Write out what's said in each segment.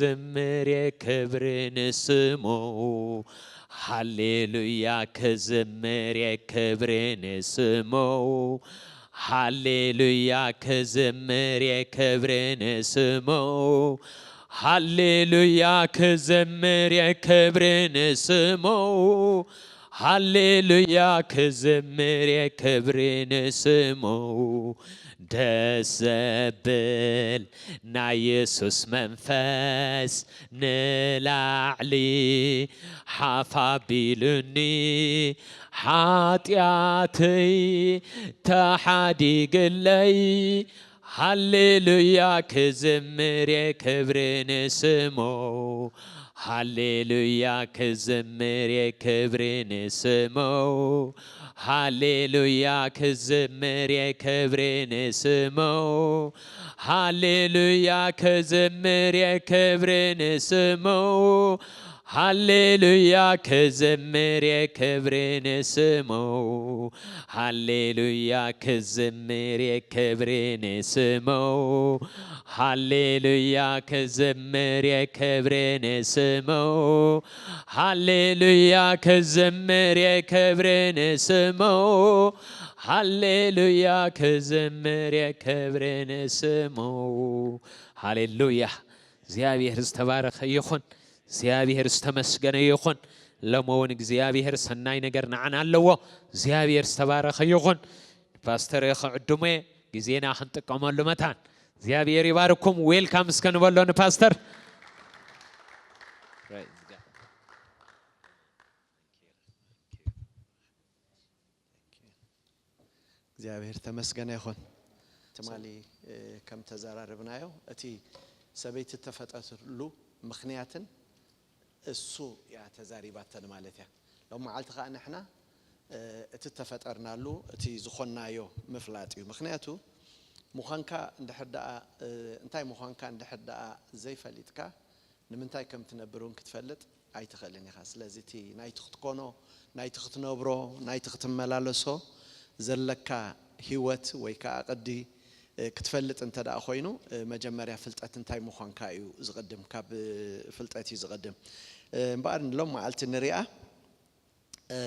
ክዝምር ክብሪ ንስሙ። ሃሌሉያ ክዝምር ክብሪ ንስሙ። ሃሌሉያ ክዝምር ክብሪ ንስሙ። ሃሌሉያ ክዝምር ክብሪ ንስሙ። ሃሌሉያ ክዝምር ክብሪ ንስሙ። ደስ ዘብል ናይ የሱስ መንፈስ ንላዕሊ ሓፍ ኣቢሉኒ። ሓጢኣተይ ተሓዲግለይ። ሃሌሉያ ክዝምር ክብሪ ንስሙ። ሃሌሉያ ክዝምር ክብሪ ንስሙ። ሃሌሉያ ክዝምር ክብሪ ንስሙ። ሃሌሉያ ክዝምር ክብሪ ንስሙ። ሃሌሉያ ክዝምር ክብሪ ንስሙ። ሃሌሉያ ክዝምር ክብሪ ንስሙ። ሃሌሉያ ክዝምር ክብሪ ንስሙ። ሃሌሉያ ክዝምር ክብሪ ንስሙ። ሃሌሉያ ክዝምር ክብሪ ንስሙ። ሃሌሉያ። እግዚኣብሔር ዝተባረኸ ይኹን። እግዚኣብሔር ዝተመስገነ ይኹን። ሎሚ እውን እግዚኣብሔር ሰናይ ነገር ንዓና ኣለዎ። እግዚኣብሔር ዝተባረኸ ይኹን። ፓስተር ክዕድሞ እየ፣ ግዜና ክንጥቀመሉ መታን። እግዚኣብሔር ይባርኩም። ዌልካም እስከ ንበሎ ንፓስተር። እግዚኣብሔር ተመስገነ ይኹን። ትማሊ እ፣ ከም ተዘራረብናዮ እቲ ሰበይቲ እተፈጠረሉ ምኽንያትን እሱ እያ ተዛሪባተን ማለት እያ። ሎም መዓልቲ ከዓ ንሕና እ፣ እቲ እተፈጠርናሉ እቲ ዝኾንናዮ ምፍላጥ እዩ። ምኽንያቱ ምዃንካ እንድሕር ደኣ እ፣ እንታይ ምዃንካ እንድሕር ደኣ ዘይፈሊጥካ ንምንታይ ከም ትነብር እውን ክትፈልጥ ኣይትኽእልን ኢኻ። ስለዚ እቲ ናይቲ ክትኮኖ ናይቲ ክትነብሮ ናይቲ ክትመላለሶ ዘለካ ህይወት ወይ ከዓ ቅዲ እ፣ ክትፈልጥ እንተ ደኣ ኮይኑ እ፣ መጀመርያ ፍልጠት እንታይ ምዃንካ እዩ ዝቕድም፣ ካብ እ፣ ፍልጠት እዩ ዝቕድም። እ፣ እምበኣር ንሎም መዓልቲ ንሪኣ እ፣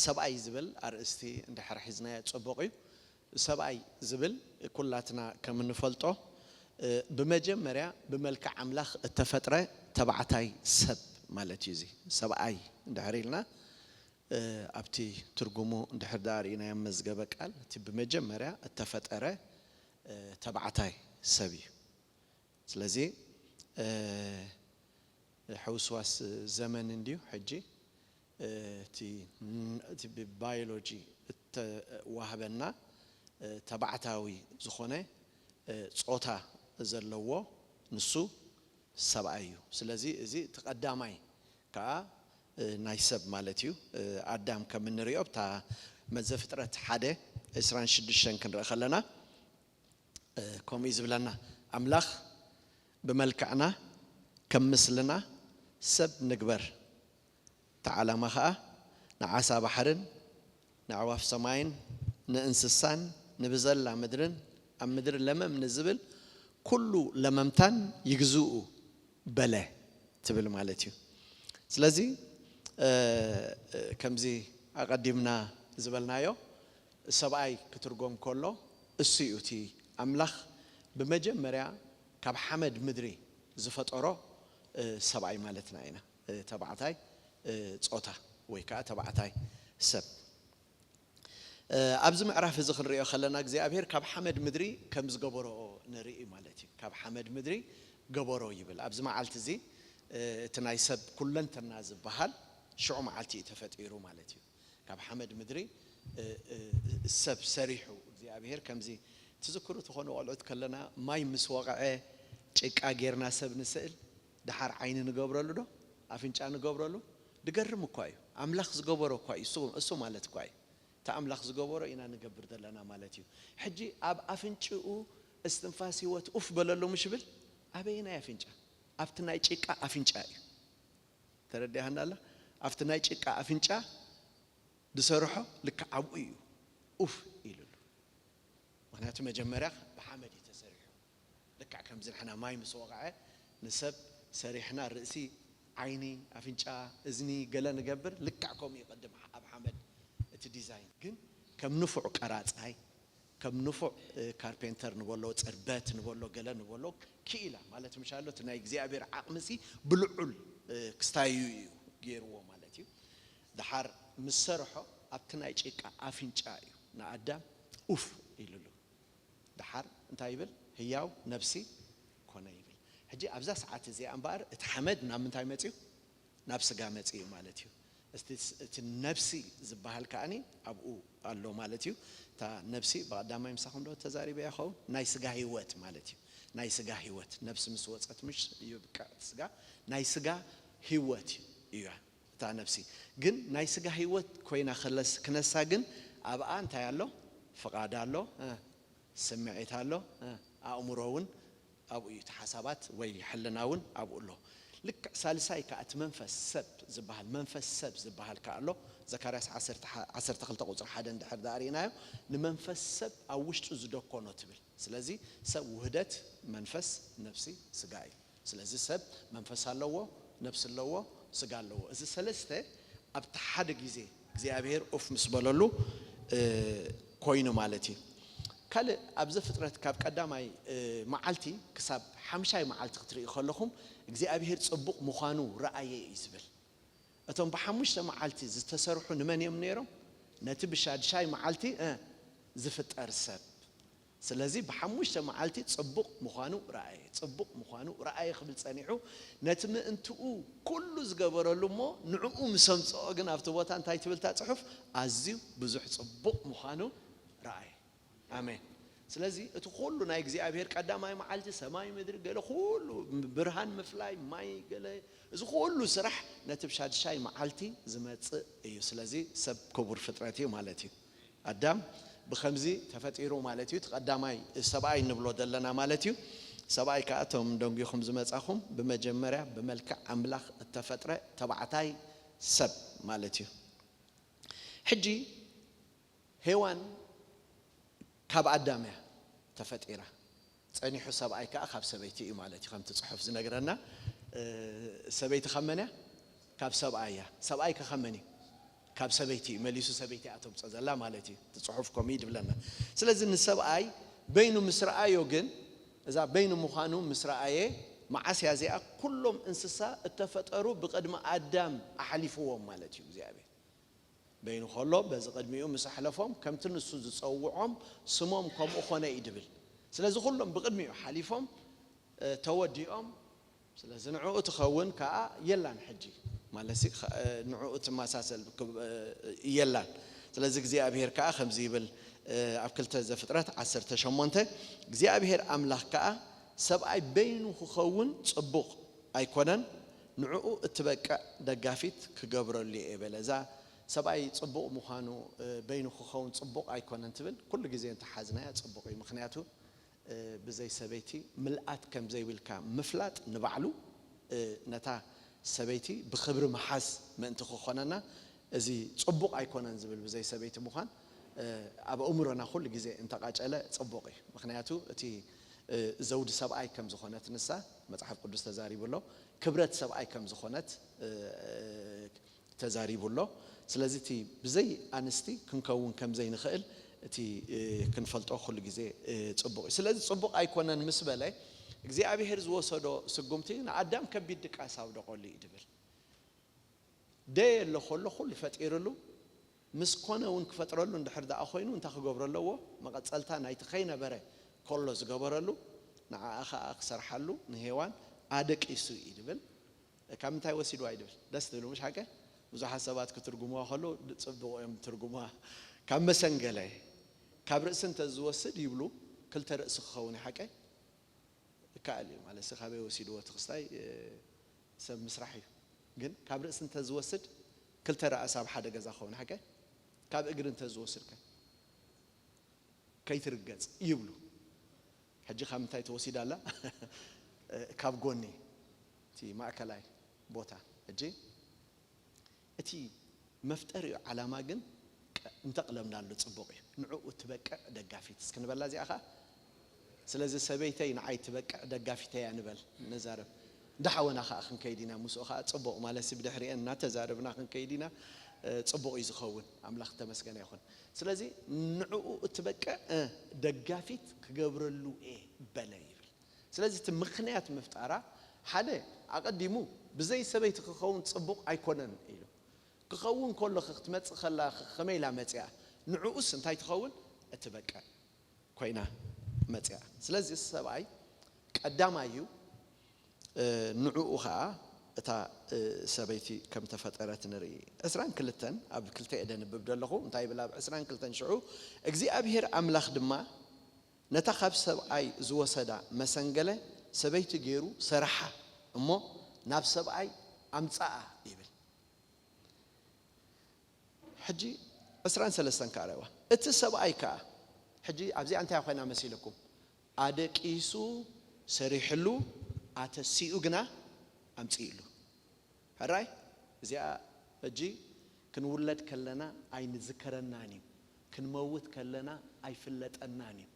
ሰብኣይ ዝብል ኣርእስቲ እንድሕር ሒዝናዮ ጽቡቕ እዩ። ሰብኣይ ዝብል ኩላትና ከም እንፈልጦ እ፣ ብመጀመርያ ብመልክዕ ኣምላኽ እተፈጥረ ተባዕታይ ሰብ ማለት እዩ። እዚ ሰብኣይ እንድሕር ኢልና እ፣ ኣብቲ ትርጉሙ እንድሕር ደኣ ርኢናዮ መዝገበ ቃል እቲ ብመጀመርያ እተፈጠረ እ፣ ተባዕታይ ሰብ እዩ። ስለዚ እ፣ ሕውስዋስ ዘመን እንድዩ ሕጂ እ፣ እቲ እቲ ብባዮሎጂ እተዋህበና እ፣ ተባዕታዊ ዝኾነ እ፣ ጾታ ዘለዎ ንሱ ሰብኣይ እዩ። ስለዚ እዚ እቲ ቀዳማይ ከዓ እ፣ ናይ ሰብ ማለት እዩ። እ፣ ኣዳም ከም እንሪኦ ብታ መዘፍጥረት ሓደ ዕስራን ሽዱሽተን ክንርኢ ከለና እ፣ ከምኡ እዩ ዝብለና፣ ኣምላኽ ብመልክዕና ከም ምስልና ሰብ ንግበር። እቲ ዓላማ ኸዓ ንዓሳ ባሕርን ንኣዕዋፍ ሰማይን ንእንስሳን ንብዘላ ምድርን ኣብ ምድሪ ለመም ንዝብል ኩሉ ለመምታን ይግዝኡ በለ ትብል ማለት እዩ። ስለዚ እ፣ እ፣ ከምዚ ኣቐዲምና ዝበልናዮ ሰብኣይ ክትርጎም ከሎ እሱ እዩ እቲ ኣምላኽ ብመጀመርያ ካብ ሓመድ ምድሪ ዝፈጠሮ እ፣ ሰብኣይ ማለትና ኢና። እ፣ ተባዕታይ እ፣ ጾታ ወይ ከዓ ተባዕታይ ሰብ እ፣ ኣብዚ ምዕራፍ እዚ ክንሪኦ ከለና እግዚኣብሔር ካብ ሓመድ ምድሪ ከም ዝገበሮ ንርኢ ማለት እዩ። ካብ ሓመድ ምድሪ ገበሮ ይብል። ኣብዚ መዓልቲ እዚ እ፣ እቲ ናይ ሰብ ኩለንተና ዝበሃል ሽዑ መዓልቲ እዩ ተፈጢሩ ማለት እዩ። ካብ ሓመድ ምድሪ እ፣ እ፣ ሰብ ሰሪሑ እግዚኣብሔር ከምዚ ትዝክሩ ተኾኑ ቆልዑት ከለና ማይ ምስ ወቕዐ ጭቃ ጌርና ሰብ ንስእል ደሓር ዓይኒ ንገብረሉ ዶ ኣፍንጫ ንገብረሉ? ድገርም እኳ እዩ። ኣምላኽ ዝገበሮ እኳ እዩ። እሱ- እሱ ማለት እኳ እዩ። እቲ ኣምላኽ ዝገበሮ ኢና ንገብር ዘለና ማለት እዩ። ሕጂ ኣብ ኣፍንጭኡ እስትንፋስ ህይወት ኡፍ በለሉ ምሽ ብል ኣበየናይ ኣፍንጫ? ኣብቲ ናይ ጭቃ ኣፍንጫ እዩ። ተረዲኣና ኣላ? ኣብቲ ናይ ጭቃ ኣፍንጫ ዝሰርሖ ልክዕ ኣብኡ እዩ ኡፍ ኢሉሉ። ምክንያቱ መጀመርያ ብሓመድ እዩ ተሰሪሑ። ልክዕ ከምዚ ንሕና ማይ ምስ ወቕዐ ንሰብ ሰሪሕና ርእሲ፣ ዓይኒ፣ ኣፍንጫ፣ እዝኒ ገለ ንገብር፣ ልክዕ ከምኡ ይቐድም ኣብ ሓመድ እቲ ዲዛይን። ግን ከም ንፉዕ ቀራጻይ፣ ከም ንፉዕ፣ እ፣ ካርፔንተር ንበሎ፣ ጽርበት ንበሎ፣ ገለ ንበሎ፣ ክኢላ ማለት ምሻሎ፣ እቲ ናይ እግዚኣብሔር ዓቕሚ ሲ ብልዑል፣ እ፣ ክስታዩ እዩ ገይርዎ ማለት እዩ። ደሓር ምስ ሰርሖ ኣብቲ ናይ ጭቃ ኣፍንጫ እዩ ንኣዳም ኡፍ ኢሉሉ። ደሓር እንታይ ይብል? ህያው ነፍሲ ኮነ ይብል። ሕጂ ኣብዛ ሰዓት እዚኣ እምበኣር እቲ ሓመድ ናብ ምንታይ መጽዩ? ናብ ስጋ መጽዩ ማለት እዩ። እስቲ ስ-፣ እቲ ነፍሲ ዝበሃል ከኣኒ ኣብኡ ኣሎ ማለት እዩ። እታ ነፍሲ ብቐዳማይ ምሳኹም ዶ ተዛሪበ ይኸውን? ናይ ስጋ ህይወት ማለት እዩ። ናይ ስጋ ህይወት፣ ነፍሲ ምስ ወጸት ምሽ ይብቅዕ እቲ ስጋ፣ ናይ ስጋ ህይወት እዩ እያ እታ ነፍሲ። ግን ናይ ስጋ ህይወት ኮይና ክለስ-፣ ክነሳ ግን ኣብኣ እንታይ ኣሎ? ፍቓድ ኣሎ፣ እ፣ ስምዒት ኣሎ፣ እ፣ ኣእምሮ እውን ኣብኡ እዩ፣ እቲ ሓሳባት ወይ ሕልና እውን ኣብኡ ኣሎ። ልክዕ ሳልሳይ ከኣ እቲ መንፈስ ሰብ ዝበሃል፣ መንፈስ ሰብ ዝበሃል ከኣ ኣሎ። ዘካርያስ ዓሰርተ፣ ዓሰርተ ክልተ ቁጽሪ ሓደ እንድሕር ደኣ ርኢናዮ፣ ንመንፈስ ሰብ ኣብ ውሽጡ ዝደኮኖ ትብል። ስለዚ ሰብ ውህደት መንፈስ፣ ነፍሲ፣ ስጋ እዩ። ስለዚ ሰብ መንፈስ ኣለዎ፣ ነፍሲ ኣለዎ፣ ስጋ ኣለዎ። እዚ ሰለስተ ኣብቲ ሓደ ግዜ እግዚኣብሔር ኡፍ ምስ በለሉ፣ እ፣ ኮይኑ ማለት እዩ። ካልእ ኣብ ዘፍጥረት ካብ ቀዳማይ፣ እ፣ መዓልቲ ክሳብ ሓምሻይ መዓልቲ ክትርእዩ ከለኹም እግዚኣብሔር ጽቡቕ ምዃኑ ረኣየ እዩ ዝብል። እቶም ብሓሙሽተ መዓልቲ ዝተሰርሑ ንመን እዮም ነይሮም? ነቲ ብሻድሻይ መዓልቲ፣ እ፣ ዝፍጠር ሰብ። ስለዚ ብሓሙሽተ መዓልቲ ጽቡቕ ምዃኑ ረኣየ፣ ጽቡቕ ምዃኑ ረኣየ ክብል ጸኒሑ፣ ነቲ ምእንትኡ ኩሉ ዝገበረሉ እሞ ንዕኡ ምስ ኣምጽኦ ግን ኣብቲ ቦታ እንታይ ትብል እታ ጽሑፍ? ኣዝዩ ብዙሕ ጽቡቕ ምዃኑ ረኣየ። ኣሜን። ስለዚ እቲ ኩሉ ናይ እግዚኣብሔር ቀዳማይ መዓልቲ ሰማይ ምድሪ ገለ ኩሉ ብርሃን ምፍላይ ማይ ገለ እዚ ኩሉ ስራሕ ነቲ ብሻድሻይ መዓልቲ ዝመጽእ እዩ። ስለዚ ሰብ ክቡር ፍጥረት እዩ ማለት እዩ። ኣዳም ብኸምዚ ተፈጢሩ ማለት እዩ። እቲ ቀዳማይ ሰብኣይ ንብሎ ዘለና ማለት እዩ። ሰብኣይ ከኣ እቶም ደንጒኹም ዝመጻኹም ብመጀመርያ ብመልክዕ ኣምላኽ እተፈጥረ ተባዕታይ ሰብ ማለት እዩ። ሕጂ ሄዋን ካብ ኣዳም እያ ተፈጢራ። ጸኒሑ ሰብኣይ ከኣ ካብ ሰበይቲ እዩ ማለት እዩ። ከምቲ ጽሑፍ ዝነግረና፣ እ፣ ሰበይቲ ካብ መን እያ? ካብ ሰብኣይ እያ። ሰብኣይ ከ ካብ መን እዩ? ካብ ሰበይቲ እዩ። መሊሱ ሰበይቲ እያ ተምጾ ዘላ ማለት እዩ። እቲ ጽሑፍ ከምኡ እዩ ድብለና። ስለዚ ንሰብኣይ በይኑ ምስ ረኣዮ ግን፣ እዛ በይኑ ምዃኑ ምስ ረኣየ፣ መዓስ እያ እዚኣ? ኩሎም እንስሳ እተፈጠሩ ብቕድሚ ኣዳም ኣሕሊፍዎም ማለት እዩ እግዚኣብሔር። በይኑ ከሎ በዚ ቅድሚኡ ምስ ኣሕለፎም፣ ከምቲ ንሱ ዝጸውዖም ስሞም ከምኡ ኾነ እዩ ድብል። ስለዚ ኩሎም ብቅድሚኡ ሓሊፎም፣ እ፣ ተወዲኦም። ስለዚ ንዕኡ ትኸውን ከኣ የላን ሕጂ። ማለትሲ፣ ኸ-፣ እ፣ ንዕኡ ትመሳሰል ክብ-፣ እ፣ የላን። ስለዚ እግዚኣብሔር ከኣ ከምዚ ይብል፣ እ፣ ኣብ ክልተ ዘፍጥረት ዓሰርተ ሸሞንተ፣ እግዚኣብሔር ኣምላኽ ከኣ ሰብኣይ በይኑ ክኸውን ጽቡቕ ኣይኮነን፣ ንዕኡ እትበቅዕ ደጋፊት ክገብረሉ እየ በለ። እዛ ሰብኣይ ጽቡቕ ምዃኑ፣ እ፣ በይኑ ክኸውን ጽቡቕ ኣይኮነን ትብል፣ ኩሉ ግዜ እንተሓዝናያ ጽቡቕ እዩ። ምኽንያቱ፣ እ፣ ብዘይ ሰበይቲ ምልኣት ከም ዘይብልካ ምፍላጥ ንባዕሉ፣ እ፣ ነታ ሰበይቲ ብኽብሪ ምሓዝ ምእንቲ ክኾነና፣ እዚ ጽቡቕ ኣይኮነን ዝብል ብዘይ ሰበይቲ ምዃን፣ እ፣ ኣብ ኣእምሮና ኩሉ ግዜ እንተቓጨለ ጽቡቕ እዩ። ምኽንያቱ፣ እቲ፣ እ፣ ዘውዲ ሰብኣይ ከም ዝኾነት ንሳ፣ መጽሓፍ ቅዱስ ተዛሪቡ ኣሎ። ክብረት ሰብኣይ ከም ዝኾነት፣ እ፣ ተዛሪቡ ኣሎ። ስለዚ እቲ ብዘይ ኣንስቲ ክንከውን ከም ዘይንኽእል እቲ፣ እ፣ ክንፈልጦ ኩሉ ግዜ፣ እ፣ ጽቡቕ እዩ። ስለዚ ጽቡቕ ኣይኮነን ምስ በለ እግዚኣብሔር ዝወሰዶ ስጉምቲ ንኣዳም ከቢድ ድቃስ ኣውደቐሉ እዩ ድብል። ደየለ ከሎ ኩሉ ፈጢርሉ፣ ምስ ኮነ እውን ክፈጥረሉ እንድሕር ደኣ ኮይኑ እንታይ ክገብሮ ኣለዎ? መቐጸልታ ናይቲ ከይነበረ ከሎ ዝገበረሉ ንዓኣ ኸኣ ክሰርሓሉ ንሄዋን ኣደቂሱ እዩ ድብል። ካብ ምንታይ ወሲድዋ እዩ ድብል? ደስ ትብሉ ምሽ ሓቀ? ብዙሓት ሰባት ክትርጉምዋ ከለዉ ጽቡቕ እዮም ትርጉምዋ። ካብ መሰንገለ፣ ካብ ርእሲ እንተ ዝወስድ ይብሉ፣ ክልተ ርእሲ ክኸውን እዩ ሓቀ? ይከኣል እዩ ማለት፣ ካበይ ወሲድዎ እቲ ክስታይ፣ እ፣ ሰብ ምስራሕ እዩ። ግን ካብ ርእሲ እንተ ዝወስድ ክልተ ርኣስ ኣብ ሓደ ገዛ ክኸውን ሓቀ? ካብ እግሪ እንተ ዝወስድ ከ? ከይትርገጽ ይብሉ። ሕጂ ካብ ምንታይ ተወሲዳ ኣላ? እ፣ ካብ ጎኒ፣ እቲ ማእከላይ ቦታ። ሕጂ እቲ መፍጠሪኡ ዓላማ ግን ቀ-፣ እንተቕለምናሉ ጽቡቕ እዩ። ንዕኡ ትበቅዕ ደጋፊት እስኪ ንበላ እዚኣ ኸኣ። ስለዚ ሰበይተይ ንዓይ ትበቅዕ ደጋፊተይ እያ ንበል፣ ንዛረብ። እንዳ ሓወና ከዓ ክንከይድ ኢና፣ ምስኡ ከዓ ፅቡቕ ማለት ሲ ብድሕሪአን እናተዛረብና ክንከይድ ኢና። እ፣ ፅቡቕ እዩ ዝኸውን። ኣምላኽ ተመስገነ ይኹን። ስለዚ ንዕኡ እትበቅዕ፣ እ፣ ደጋፊት ክገብረሉ እየ በለ ይብል። ስለዚ እቲ ምኽንያት ምፍጣራ ሓደ ኣቐዲሙ ብዘይ ሰበይቲ ክኸውን ፅቡቕ ኣይኮነን ኢሉ። ክኸውን ከሎ ክትመፅእ ከላ ከመይ ኢላ መፅያ? ንዕኡስ እንታይ ትኸውን? እትበቅዕ ኮይና መፅያ። ስለዚ ሰብኣይ ቀዳማይ እዩ፣ እ፣ ንዕኡ ኸዓ እታ፣ እ፣ ሰበይቲ ከም ተፈጠረት ንርኢ። ዕስራን ክልተን ኣብ ክልተ እየ ደንብብ ዘለኹ። እንታይ ይብል ኣብ ዕስራን ክልተን ሽዑ እግዚኣብሔር ኣምላኽ ድማ ነታ ካብ ሰብኣይ ዝወሰዳ መሰንገለ ሰበይቲ ገይሩ ሰራሓ እሞ ናብ ሰብኣይ ኣምፀኣ ይብል። ሕጂ ዕስራን ሰለስተን ከዓ ረእዋ። እቲ ሰብኣይ ከዓ ሕጂ ኣብዚኣ እንታይ ኮይና መሲልኩም? ኣደቂሱ ሰሪሕሉ ኣተሲኡ ግና ኣምፅእሉ። ሕራይ እዚኣ ሕጂ ክንውለድ ከለና ኣይንዝከረናን እዩ። ክንመውት ከለና ኣይፍለጠናን እዩ።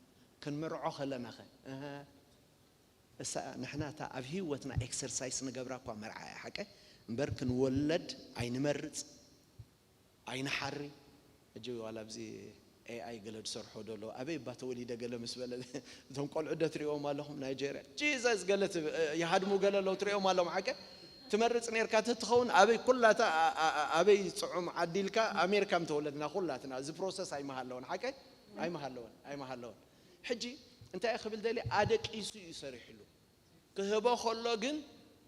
ክንምርዖ ከለና ኸ? እህ። እሳ ንሕና እታ ኣብ ህይወትና ኤክሰርሳይስ ንገብራ እኳ መርዓ እያ ሓቀ እምበር ክንወለድ ኣይንመርፅ ኣይንሓሪ። ሕጂ ዋላ ኣብዚ ኤኣይ ገለ ዝሰርሖ ደሎ ኣበይ እባ ተወሊደ ገለ ምስ በለ እቶም ቆልዑ ዶ ትሪእዎም ኣለኹም ናይጀርያ ጂዘስ ገለ ትብ- ይሃድሙ ገለ ኣለዉ ትሪኦም ኣለዎም ሓቀ ትመርፅ ነርካ ተትኸውን ኣበይ ኩላታ ኣ- ኣ- ኣ- ኣበይ ፅዑም ዓዲ ኢልካ ኣሜሪካ ምተወለድና ኩላትና እዚ ፕሮሰስ ኣይመሃለውን ሓቀ ኣይመሃለውን ኣይመሃለውን ሕጂ እንታይ ክብል ደሊ ኣደቂሱ እዩ ሰሪሕሉ ክህቦ ከሎ ግን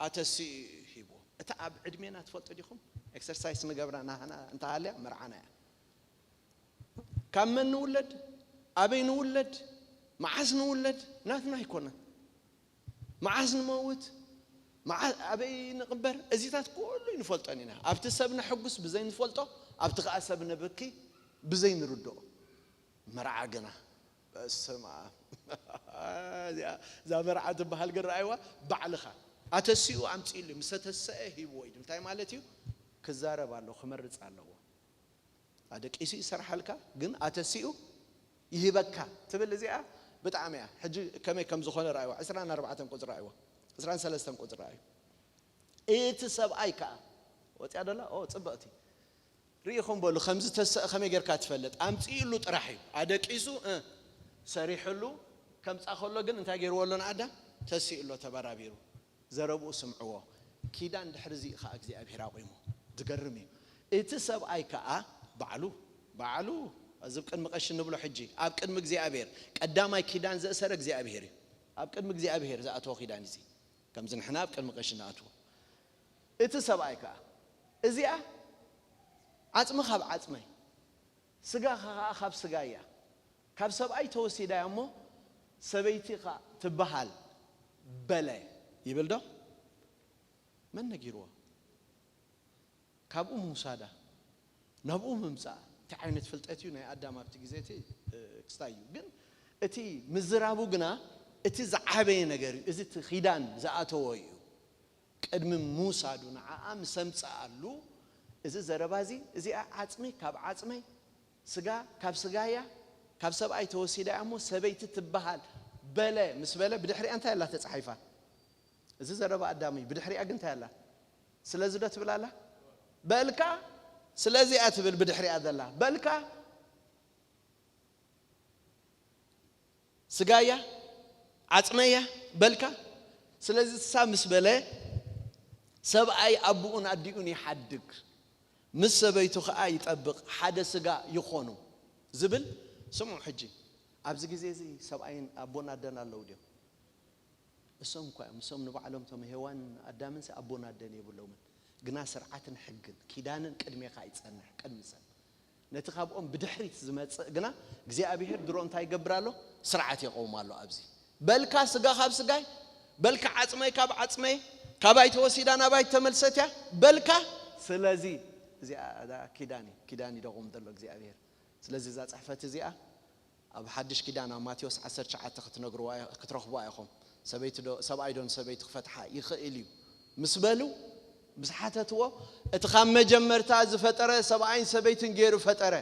ኣተሲኡ እዩ ሂብዎ። እታ ኣብ ዕድሜና ትፈልጡ ዲኹም? ኤክሰርሳይስ ንገብራ ናህና እንተሃልያ መርዓና እያ። ካብ መን ንውለድ? ኣበይ ንውለድ? መዓስ ንውለድ? ናትና ኣይኮነን። መዓስ ንመውት? መዓ- ኣበይ ንቕበር? እዚታት ኩሉ ይንፈልጦን ኢና። ኣብቲ ሰብ ነሐጉስ ብዘይ ንፈልጦ፣ ኣብቲ ከኣ ሰብ ነብኪ ብዘይ ንርድኦ። መርዓ ግና በስመ ኣብ። እዚኣ- እዛ መርዓ ትበሃል ግን ረኣይዋ ባዕልኻ ኣተሲኡ ኣምፅእሉ ምስ ተሰአ ሂብዎ እዩ እንታይ ማለት እዩ ክዛረብ ኣለዎ ክመርፅ ኣለዎ ኣደቂሱ ይሰርሓልካ ግን ኣተሲኡ ይህበካ ትብል እዚኣ ብጣዕሚ እያ ሕጂ ከመይ ከም ዝኾነ ረኣይዋ ዕስራን ኣርባዕተን ቁፅሪ ረኣይዋ ዕስራን ሰለስተን ቁፅሪ ረኣዩ እቲ ሰብኣይ ከዓ ወፅያ ደላ ኦ ፅብቕቲ ርኢኹም በሉ ከምዚ ተሰእ ከመይ ጌርካ ትፈልጥ ኣምፅእሉ ጥራሕ እዩ ኣደቂሱ እ፣ ሰሪሕሉ ከምፃ ከሎ ግን እንታይ ገይርዎ ኣሎ ንኣዳም ተሲእሎ ተበራቢሩ ዘረብኡ ስምዕዎ ኪዳን ድሕሪ እዚ ከዓ እግዚኣብሔር ኣቑሞ ዝገርም እዩ እቲ ሰብኣይ ከዓ ባዕሉ ባዕሉ እዚ ቅድሚ ቀሺ ንብሎ ሕጂ ኣብ ቅድሚ እግዚኣብሔር ቀዳማይ ኪዳን ዘእሰረ እግዚኣብሔር እዩ ኣብ ቅድሚ እግዚኣብሔር ዝኣተወ ኪዳን እዚ ከምዚ ንሕና ኣብ ቅድሚ ቀሺ ንኣትዎ እቲ ሰብኣይ ከዓ እዚኣ ዓፅሚ ካብ ዓፅመይ ስጋ ከዓ ካብ ስጋ እያ ካብ ሰብኣይ ተወሲዳ እያ እሞ ሰበይቲ ኸ ትበሃል በለ ይብል ዶ መን ነጊርዎ ካብኡ ምውሳዳ ናብኡ ምምፃእ እንታይ ዓይነት ፍልጠት እዩ ናይ ኣዳም ኣብቲ ግዜ እቲ ክስታይ እዩ ግን እቲ ምዝራቡ ግና እቲ ዝዓበየ ነገር እዩ እዚ እቲ ኪዳን ዝኣተዎ እዩ ቅድሚ ምውሳዱ ንዓኣ ምስ ኣምጽኣሉ፣ እዚ ዘረባ እዚ፣ እዚኣ ዓጽሚ ካብ ዓጽመይ፣ ስጋ ካብ ስጋያ፣ ካብ ሰብኣይ ተወሲዳ እያ እሞ ሰበይቲ ትበሃል በለ ምስ በለ፣ ብድሕሪኣ እንታይ ኣላ ተጻሒፋ? እዚ ዘረባ ኣዳም እዩ። ብድሕሪኣ ግን እንታይ ኣላ? ስለዚ ዶ ትብል ኣላ? በልካ ስለዚኣ ትብል ብድሕሪኣ ዘላ። በልካ ስጋያ ዓጽመያ በልካ። ስለዚ እሳ ምስ በለ ሰብኣይ ኣቦኡን ኣዲኡን ይሓድግ፣ ምስ ሰበይቱ ኸኣ ይጠብቕ፣ ሓደ ስጋ ይኾኑ ዝብል ስምዑ። ሕጂ ኣብዚ ግዜ እዚ ሰብኣይን ኣቦን ኣደን ኣለዉ ድዮም? እሶም እኳ እዮም። እሶም ንባዕሎም እቶም ሄዋን ኣዳምንሲ ኣቦን ኣደን የብሎምን። ግና ስርዓትን ሕግን ኪዳንን ቅድሜኻ ይጸንሕ፣ ቅድሚ ሰብ። ነቲ ካብኦም ብድሕሪት ዝመጽእ ግና እግዚኣብሄር ድሮ እንታይ ይገብር ኣሎ? ስርዓት የቐውም ኣሎ ኣብዚ። በልካ ስጋ ካብ ስጋይ፣ በልካ ዓጽመይ ካብ ዓጽመይ፣ ካባይ ተወሲዳ ናባይ ተመልሰት እያ በልካ። ስለዚ እዚኣ እዛ ኪዳን እዩ፣ ኪዳን ይደቑም ዘሎ እግዚኣብሄር። ስለዚ እዛ ጽሕፈት እዚኣ ኣብ ሓድሽ ኪዳን ኣብ ማቴዎስ ዓሰርተ ትሽዓተ ክትነግርዋ ክትረኽብዋ ኢኹም። ሰበይቲ ዶ ሰብኣይ ዶ ንሰበይቲ ክፈትሓ ይኽእል እዩ ምስ በሉ ምስ ሓተትዎ እቲ ካብ መጀመርታ ዝፈጠረ ሰብኣይን ሰበይትን ገይሩ ፈጠረ።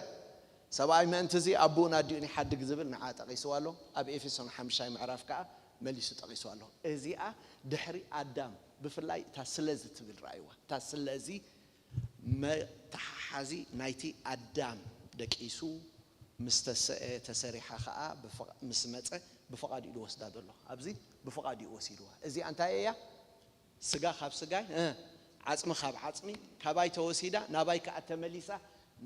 ሰብኣይ ምእንቲ እዚ ኣቦኡን ኣዲኡን ይሓድግ ዝብል ንዓ ጠቒስዋ ኣሎ። ኣብ ኤፌሶን ሓምሻይ ምዕራፍ ከዓ መሊሱ ጠቒሱ ኣሎ። እዚኣ ድሕሪ ኣዳም ብፍላይ እታ ስለዚ ትብል ረኣይዋ። እታ ስለዚ መተሓሓዚ ናይቲ ኣዳም ደቂሱ ምስ ተሰ-፣ ተሰሪሓ ኸዓ ብፍቓ-፣ ምስ መጸ ብፍቓድ ኢሉ ወስዳ ዘሎ። ኣብዚ ብፍቓድ እዩ ወሲድዋ። እዚኣ እንታይ እያ? ስጋ ካብ ስጋይ፣ እ፣ ዓጽሚ ካብ ዓጽሚ፣ ካባይ ተወሲዳ ናባይ ከኣ ተመሊሳ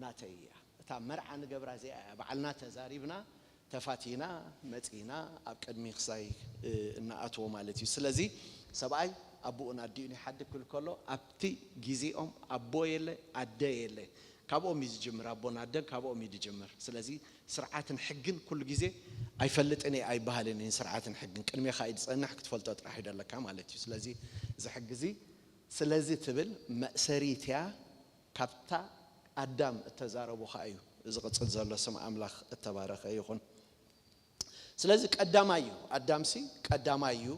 ናተይ እያ። እታ መርዓ ንገብራ እዚኣ እያ። ባዕልና ተዛሪብና፣ ተፋቲና፣ መጺና ኣብ ቅድሚ ክሳይ፣ እ፣ እንኣትዎ ማለት እዩ። ስለዚ ሰብኣይ ኣቦኡን ኣዲኡን ይሓድግ ክብል ከሎ ኣብቲ ግዜኦም ኣቦ የለ፣ ኣደ የለ። ካብኦም እዩ ዝጅምር፣ ኣቦን ኣደን ካብኦም እዩ ዝጅምር። ስለዚ ስርዓትን ሕግን ኩሉ ግዜ ኣይፈልጥን እየ ኣይበሃልን እዩ። ስርዓትን ሕግን ቅድሜኻ እዩ ዝጸንሕ፣ ክትፈልጦ ጥራሕ እዩ ደለካ ማለት እዩ። ስለዚ እዚ ሕጊ እዚ ስለዚ ትብል መእሰሪት እያ። ካብታ ኣዳም እተዛረቦ ኸኣ እዩ ዝቕጽል ዘሎ። ስም ኣምላኽ እተባረኸ ይኹን። ስለዚ ቀዳማይ እዩ። ኣዳምሲ ቀዳማይ እዩ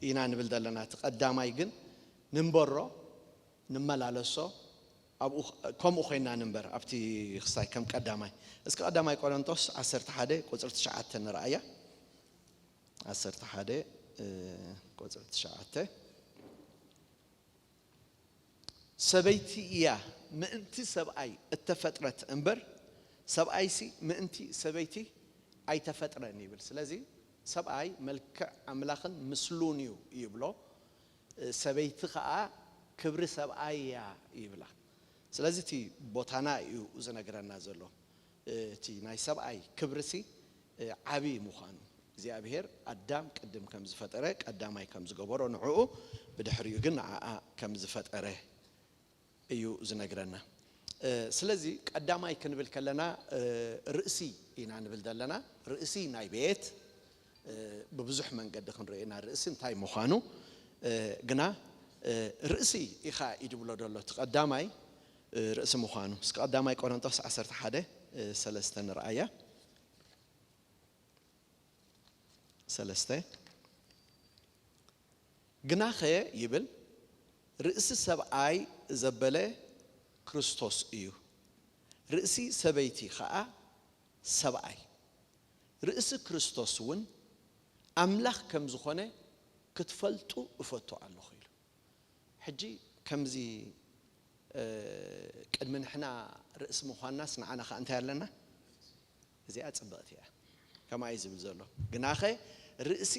ኢና ንብል ዘለና። እቲ ቀዳማይ ግን ንንበሮ፣ ንመላለሶ፣ ኣብኡ፣ ከምኡ ኮይና ንንበር። ኣብቲ ክሳይ ከም ቀዳማይ። እስኪ ቀዳማይ ቆሮንቶስ ዓሰርተ ሓደ ቁጽሪ ትሽዓተ ንርኣያ። ዓሰርተ ሓደ፣ እ፣ ቁጽሪ ትሽዓተ። ሰበይቲ እያ ምእንቲ ሰብኣይ እተፈጥረት እምበር፣ ሰብኣይሲ ምእንቲ ሰበይቲ ኣይተፈጥረን ይብል። ስለዚ ሰብኣይ መልክዕ ኣምላኽን ምስሉን እዩ ይብሎ፣ ሰበይቲ ኸኣ ክብሪ ሰብኣይ እያ ይብላ። ስለዚ እቲ ቦታና እዩ ዝነግረና ዘሎ። እቲ ናይ ሰብኣይ ክብርሲ ዓቢ ምዃኑ፣ እግዚኣብሔር ኣዳም ቅድም ከም ዝፈጠረ፣ ቀዳማይ ከም ዝገበሮ፣ ንዕኡ ብድሕሪኡ ግን ንዓኣ ከም ዝፈጠረ እዩ ዝነግረና። ስለዚ ቀዳማይ ክንብል ከለና ርእሲ ኢና ንብል ዘለና። ርእሲ ናይ ቤት፣ ብብዙሕ መንገዲ ክንርኢ ኢና ርእሲ እንታይ ምዃኑ። ግና ርእሲ ኢኻ እዩ ዝብሎ ዘሎ እቲ ቀዳማይ ርእሲ ምዃኑ። እስከ ቀዳማይ ቆሮንቶስ ዓሰርተ ሓደ ሰለስተ ንርኣያ። ሰለስተ። ግናኸ ይብል፣ ርእሲ ሰብኣይ ዘበለ ክርስቶስ እዩ፣ ርእሲ ሰበይቲ ኸኣ ሰብኣይ፣ ርእሲ ክርስቶስ እውን ኣምላኽ ከም ዝኾነ ክትፈልጡ እፈቱ ኣለኹ ኢሉ። ሕጂ ከምዚ፣ እ፣ ቅድሚ ንሕና ርእሲ ምዃንናስ ንዓና ኸኣ እንታይ ኣለና? እዚኣ ጽብቕቲ እያ። ከምኣ እዩ ዝብል ዘሎ። ግናኸ ርእሲ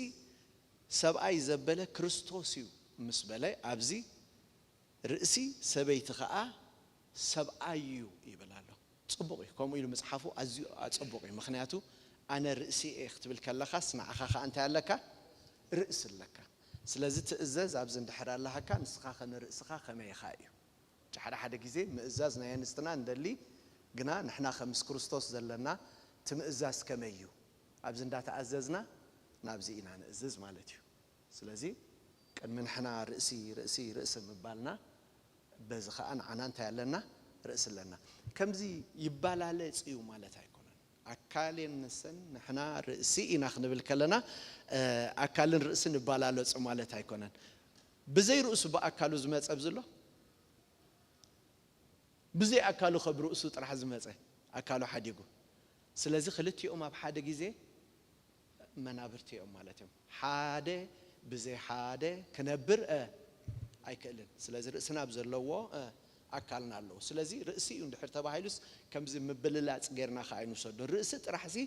ሰብኣይ ዘበለ ክርስቶስ እዩ ምስ በለ፣ ኣብዚ ርእሲ ሰበይቲ ኸኣ ሰብኣይ እዩ ይብል ኣሎ። ጽቡቕ እዩ። ከምኡ ኢሉ ምጽሓፉ ኣዝዩ ጽቡቕ እዩ። ምኽንያቱ ኣነ ርእሲ እየ ክትብል ከለኻስ ንዓኻ ኸኣ እንታይ ኣለካ? ርእሲ ኣለካ። ስለዚ ትእዘዝ ኣብዚ እንድሕር ኣለሃካ፣ ንስኻ ኸ ንርእስኻ ከመይ ኢኻ እዩ። ሓደ ሓደ ግዜ ምእዛዝ ናይ ኣንስትና እንደሊ፣ ግና ንሕና ኸ ምስ ክርስቶስ ዘለና እቲ ምእዛዝ ከመይ እዩ? ኣብዚ እንዳተኣዘዝና ናብዚ ኢና ንእዝዝ ማለት እዩ። ስለዚ ቅድሚ ንሕና ርእሲ፣ ርእሲ፣ ርእሲ ምባልና፣ በዚ ኸኣ ንዓና እንታይ ኣለና? ርእሲ ኣለና። ከምዚ ይባላለጽ እዩ ማለት ኣይኮነን። ኣካል የንሰን ንሕና ርእሲ ኢና ክንብል ከለና፣ እ፣ ኣካልን ርእስን ይባላለጹ ማለት ኣይኮነን። ብዘይ ርእሱ ብኣካሉ ዝመጸ ኣብዚ ኣሎ? ብዘይ ኣካሉ ከ ብርእሱ ጥራሕ ዝመጸ፣ ኣካሉ ሓዲጉ። ስለዚ ክልቲኦም ኣብ ሓደ ግዜ መናብርቲ እዮም ማለት እዮም። ሓደ ብዘይ ሓደ ክነብር፣ እ፣ ኣይክእልን። ስለዚ ርእስና ኣብ ዘለዎ፣ እ፣ ኣካልና ኣለዎ። ስለዚ ርእሲ እዩ እንድሕር ተባሂሉስ ከምዚ ምብልላጽ ጌርና ከኣ ኣይንውሰዶ። ርእሲ ጥራሕሲ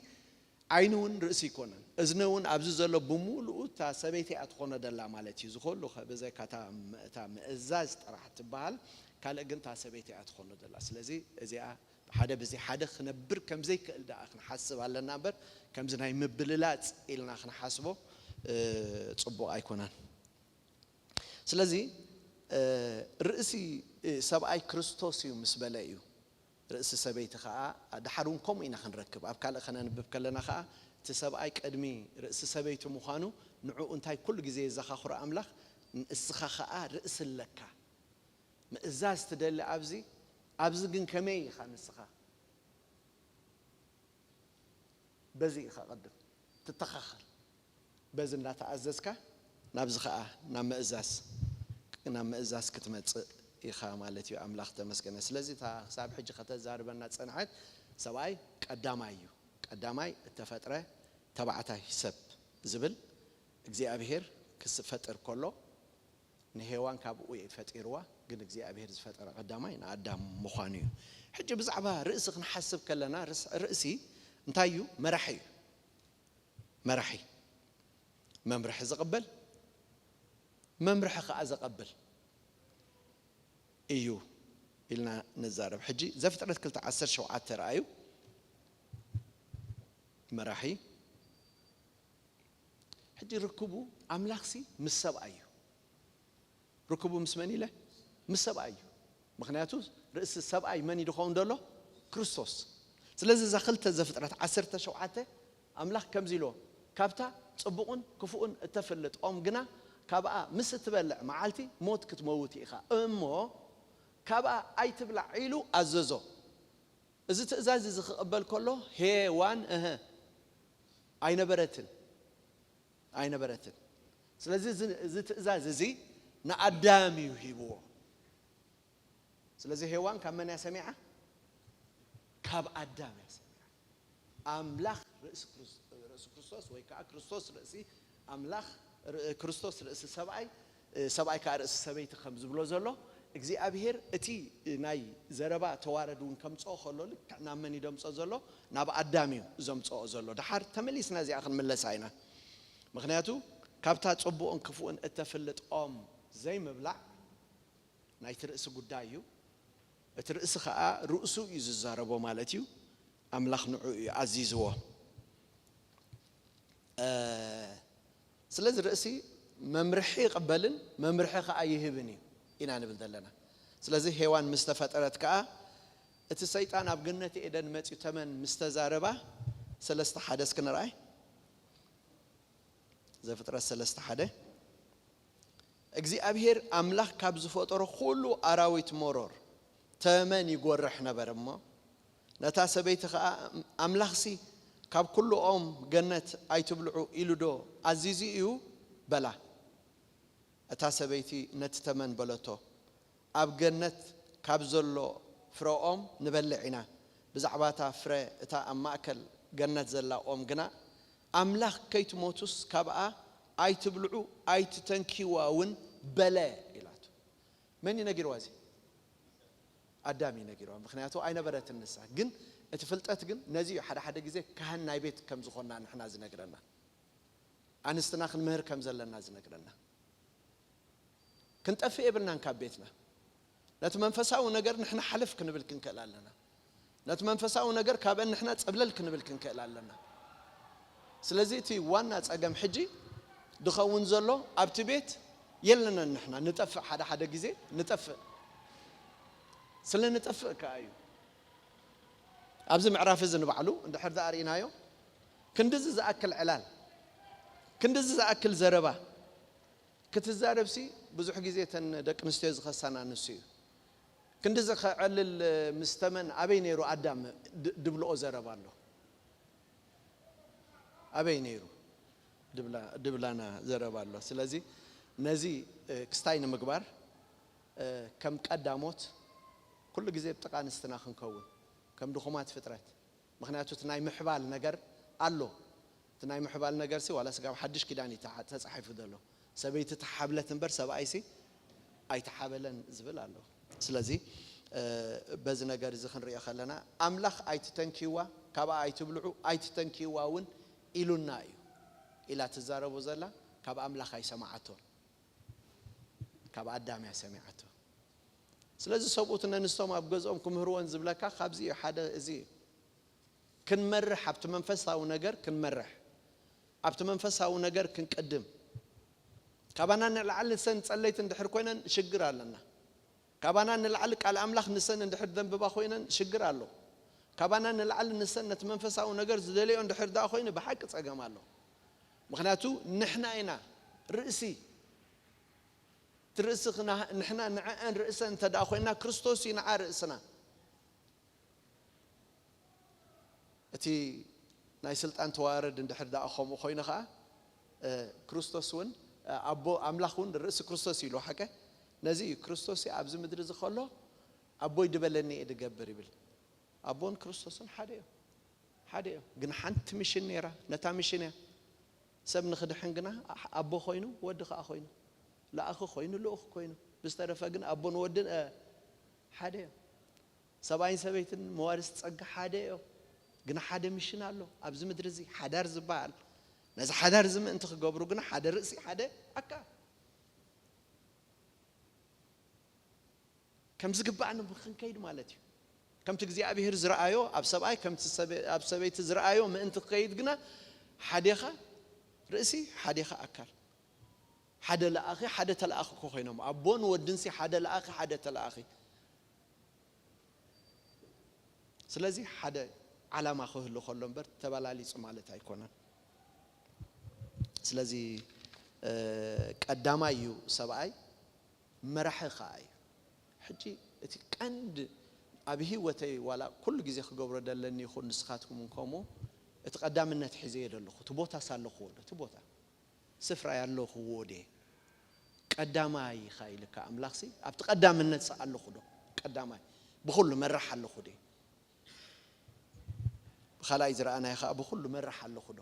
ዓይኒ እውን ርእሲ ኣይኮነን። እዝኒ እውን ኣብዚ ዘሎ ብምሉኡ እታ ሰበይቲ እያ ትኾኖ ደላ ማለት እዩ። ዝኸሉ ከ ብዘይካ እታ ም-፣ እታ ምእዛዝ ጥራሕ ትበሃል፣ ካልእ ግን እታ ሰበይቲ እያ ትኾኖ ደላ። ስለዚ እዚኣ ሓደ ብዘይ ሓደ ክነብር ከም ዘይክእል ደኣ ክንሓስብ ኣለና እምበር፣ ከምዚ ናይ ምብልላጽ ኢልና ክንሓስቦ፣ እ፣ ጽቡቕ ኣይኮነን። ስለዚ፣ እ፣ ርእሲ፣ እ፣ ሰብኣይ ክርስቶስ እዩ ምስ በለ እዩ። ርእሲ ሰበይቲ ኸኣ፣ ደሓር እውን ከምኡ ኢና ክንረክብ። ኣብ ካልእ ከነንብብ ከለና ኸኣ፣ እቲ ሰብኣይ ቅድሚ ርእሲ ሰበይቲ ምዃኑ፣ ንዕኡ እንታይ ኩሉ ግዜ የዘኻኽሮ ኣምላኽ፣ ንስኻ ኸኣ ርእሲ ኣለካ። ምእዛዝ ትደሊ ኣብዚ፣ ኣብዚ ግን ከመይ ኢኻ ንስኻ? በዚ ኢኻ ቅድም ትተኻኸል። በዚ እንዳተኣዘዝካ ናብዚ ኸኣ ናብ ምእዛዝ፣ ናብ ምእዛዝ ክትመጽእ ኢኻ ማለት እዩ። ኣምላኽ ተመስገነ። ስለዚ እታ ክሳብ ሕጂ ከተዛርበና ዝጸንሐት ሰብኣይ ቀዳማይ እዩ። ቀዳማይ እተፈጥረ ተባዕታይ ሰብ ዝብል እግዚኣብሔር ክስፈጥር ከሎ ንሄዋን ካብኡ እዩ ፈጢርዋ። ግን እግዚኣብሔር ዝፈጠረ ቀዳማይ ንኣዳም ምዃኑ እዩ። ሕጂ ብዛዕባ ርእሲ ክንሓስብ ከለና ርስ- ርእሲ እንታይ እዩ? መራሒ እዩ። መራሒ፣ መምርሒ ዝቕበል፣ መምርሒ ከዓ ዘቐብል እዩ ኢልና ንዛረብ። ሕጂ ዘፍጥረት ክልተ ዓሰርተ ሸውዓተ ረኣዩ። መራሒ። ሕጂ ርክቡ ኣምላኽሲ ምስ ሰብኣይ እዩ። ርክቡ ምስ መን ኢለ? ምስ ሰብኣይ እዩ። ምኽንያቱ ርእሲ ሰብኣይ መን እዩ ዝኸውን ዘሎ? ክርስቶስ። ስለዚ እዛ ክልተ ዘፍጥረት ዓሰርተ ሸውዓተ ኣምላኽ ከምዚ ኢልዎ፣ ካብታ ጽቡቕን ክፉእን እተፍልጥ ኦም ግና ካብኣ ምስ እትበልዕ መዓልቲ ሞት ክትመውት ኢኻ፣ እሞ ካብኣ ኣይትብላዕ ኢሉ ኣዘዞ። እዚ ትእዛዝ እዚ ክቕበል ከሎ ሄዋን እህ ኣይነበረትን፣ ኣይነበረትን። ስለዚ እዚ- እዚ ትእዛዝ እዚ ንኣዳም እዩ ሂብዎ። ስለዚ ሄዋን ካብ መን እያ ሰሚዓ? ካብ ኣዳም እያ ሰሚዓ። ኣምላኽ ርእሲ ክርስ- ርእሲ ክርስቶስ ወይ ከዓ ክርስቶስ ርእሲ ኣምላኽ፣ ር- ክርስቶስ ርእሲ ሰብኣይ፣ እ፣ ሰብኣይ ከዓ ርእሲ ሰበይቲ ከም ዝብሎ ዘሎ፣ እግዚኣብሔር እቲ ናይ ዘረባ ተዋረድ እውን ከምፅኦ ከሎ ልክዕ ናብ መን እዩ ደምፆ ዘሎ? ናብ ኣዳም እዩ ዘምፅኦ ዘሎ። ድሓር ተመሊስና እዚኣ ክንምለሳ ኢና። ምኽንያቱ ካብታ ፅቡቕን ክፉእን እተፍልጥ ኦም ዘይምብላዕ ናይቲ ርእሲ ጉዳይ እዩ። እቲ ርእሲ ከዓ ርእሱ እዩ ዝዛረቦ ማለት እዩ። ኣምላኽ ንዑ እዩ ኣዚዝዎ። እ፣ ስለዚ ርእሲ መምርሒ ይቕበልን መምርሒ ከዓ ይህብን እዩ ኢና ንብል ዘለና። ስለዚ ሄዋን ምስ ተፈጠረት ከዓ እቲ ሰይጣን ኣብ ገነት ኤደን መፅዩ ተመን ምስ ተዛረባ ሰለስተ ሓደ እስኪ ንርኣይ። ዘፍጥረት ሰለስተ ሓደ እግዚኣብሔር ኣምላኽ ካብ ዝፈጠሮ ኩሉ ኣራዊት መሮር ተመን ይጎርሕ ነበር እሞ፣ ነታ ሰበይቲ ኸዓ፣ ኣምላኽሲ ካብ ኩሉ ኦም ገነት ኣይትብልዑ ኢሉ ዶ ኣዚዙ እዩ? በላ። እታ ሰበይቲ ነቲ ተመን በለቶ፣ ኣብ ገነት ካብ ዘሎ ፍረ ኦም ንበልዕ ኢና፣ ብዛዕባ እታ ፍረ እታ ኣብ ማእከል ገነት ዘላ ኦም ግና፣ ኣምላኽ ከይትሞቱስ ካብኣ ኣይትብልዑ ኣይትተንክይዋ እውን በለ ኢላቶ። መን እዩ ነጊርዋ እዚ? ኣዳም እዩ ነጊርዋ። ምኽንያቱ ኣይነበረትን ንሳ። ግን እቲ ፍልጠት ግን ነዚ እዩ ሓደ ሓደ ግዜ ካህን ናይ ቤት ከም ዝኾንና ንሕና ዝነግረና። ኣንስትና ክንምህር ከም ዘለና ዝነግረና። ክንጠፍእ የብልናን ካብ ቤትና። ነቲ መንፈሳዊ ነገር ንሕና ሓለፍ ክንብል ክንክእል ኣለና። ነቲ መንፈሳዊ ነገር ካብአን ንሕና ጸብለል ክንብል ክንክእል ኣለና። ስለዚ እቲ ዋና ጸገም ሕጂ ድኸውን ዘሎ ኣብቲ ቤት የለናን። ንሕና ንጠፍእ፣ ሓደ ሓደ ግዜ ንጠፍእ። ስለ ንጠፍእ ከኣ እዩ። ኣብዚ ምዕራፍ እዚ ንባዕሉ እንድሕር ደኣ ርኢናዮ፣ ክንድዚ ዝኣክል ዕላል፣ ክንድዚ ዝኣክል ዘረባ ክትዛረብሲ፣ ብዙሕ ግዜ እተን ደቂ ኣንስትዮ ዝኸሳና ንሱ እዩ። ክንድዚ ከዕልል ምስ ተመን ኣበይ ነይሩ ኣዳም ድ- ድብልኦ ዘረባ ኣሎ። ኣበይ ነይሩ ድብላ- ድብላና ዘረባ ኣሎ። ስለዚ ነዚ እ፣ ክስታይ ንምግባር እ፣ ከም ቀዳሞት ኩሉ ግዜ ብጥቓ ኣንስትና ክንከውን፣ ከም ድኹማት ፍጥረት። ምኽንያቱ እቲ ናይ ምሕባል ነገር ኣሎ። እቲ ናይ ምሕባል ነገር ሲ ዋላ ስጋብ ሓድሽ ኪዳን እዩ ተዓ- ተጻሒፉ ዘሎ። ሰበይቲ ተሓብለት እምበር ሰብኣይ ሲ ኣይተሓበለን ዝብል ኣሎ። ስለዚ እ፣ በዚ ነገር እዚ ክንሪኦ ከለና ኣምላኽ ኣይትተንክይዋ፣ ካብኣ ኣይትብልዑ፣ ኣይትተንክይዋ እውን ኢሉና እዩ ኢላ ትዛረቡ ዘላ ካብ ኣምላኽ ኣይሰማዓቶን፣ ካብ ኣዳም እያ ሰሚዓቶ። ስለዚ ሰብኡት ነንስቶም ኣብ ገዝኦም ክምህርወን ዝብለካ ካብዚ እዩ። ሓደ እዚ እዩ። ክንመርሕ፣ ኣብቲ መንፈሳዊ ነገር ክንመርሕ፣ ኣብቲ መንፈሳዊ ነገር ክንቅድም። ካባና ንላዕሊ ንሰን ጸለይቲ እንድሕር ኮይነን ሽግር ኣለና። ካባና ንላዕሊ ቃል ኣምላኽ ንሰን እንድሕር ደንብባ ኮይነን ሽግር ኣሎ። ካባና ንላዕሊ ንሰን ነቲ መንፈሳዊ ነገር ዝደልዮ እንድሕር ደኣ ኮይኑ ብሓቂ ጸገም ኣሎ። ምኽንያቱ ንሕና ኢና ርእሲ። እቲ ርእሲ ክና- ንሕና ንዕአን ርእሰን እንተ ደኣ ኮይና ክርስቶስ እዩ ንዓ ርእስና። እቲ ናይ ስልጣን ተዋረድ እንድሕር ደኣ ከምኡ ኮይኑ ኸዓ እ፣ ክርስቶስ እውን እ፣ ኣቦ ኣምላኽ እውን ርእሲ ክርስቶስ ኢሉ ሓቀ። ነዚ እዩ ክርስቶስ ኣብዚ ምድሪ እዚ ከሎ ኣቦይ ድበለኒ እየ ድገብር ይብል። ኣቦን ክርስቶስን ሓደ እዮም፣ ሓደ እዮም። ግን ሓንቲ ሚሽን ነይራ፣ ነታ ሚሽን እያ ሰብ ንኽድሕን ግና ኣቦ ኮይኑ፣ ወዲ ኸዓ ኮይኑ፣ ለኣኺ ኮይኑ፣ ልኡኽ ኮይኑ፣ ብዝተረፈ ግን ኣቦን ወድን፣ እ፣ ሓደ እዮም። ሰብኣይን ሰበይትን መዋርስ ጸጋ ሓደ እዮም። ግና ሓደ ሚሽን ኣሎ ኣብዚ ምድሪ እዚ፣ ሓዳር ዝበሃል። ነዚ ሓዳር እዚ ምእንቲ ክገብሩ ግና ሓደ ርእሲ፣ ሓደ ኣካል። ከም ዝግባእ ንክንከይድ ማለት እዩ። ከምቲ እግዚኣብሔር ዝረኣዮ ኣብ ሰብኣይ፣ ከምቲ ሰበ-፣ ኣብ ሰበይቲ ዝረኣዮ ምእንቲ ክከይድ ግና ሓዴኻ ርእሲ፣ ሓዴኻ ኣካል። ሓደ ለኣኺ፣ ሓደ ተለኣኺ እኮ ኮይኖም። ኣቦን ወድንሲ ሓደ ለኣኺ፣ ሓደ ተለኣኺ። ስለዚ ሓደ ዓላማ ክህሉ ከሎ እምበር ተበላሊጹ ማለት ኣይኮነን። ስለዚ፣ እ፣ ቀዳማይ እዩ ሰብኣይ፣ መራሒ ኸኣ እዩ። ሕጂ እቲ ቀንድ ኣብ ህይወተይ ዋላ ኩሉ ግዜ ክገብሮ ደለኒ ይኹን ንስኻትኩም እውን ከምኡ፣ እቲ ቀዳምነት ሒዘዮ ዘለኹ፣ እቲ ቦታስ ኣለኹዎ ዶ? እቲ ቦታ ስፍራይ ኣለኹዎ ድየ? ቀዳማይ ኢኻ ኢልካ ኣምላኽሲ፣ ኣብቲ ቀዳምነትሲ ኣለኹ ዶ? ቀዳማይ ብኹሉ መራሕ ኣለኹ ድየ? ብኻልኣይ ዝረኣናዮ ኸኣ ብኹሉ መራሕ ኣለኹ ዶ?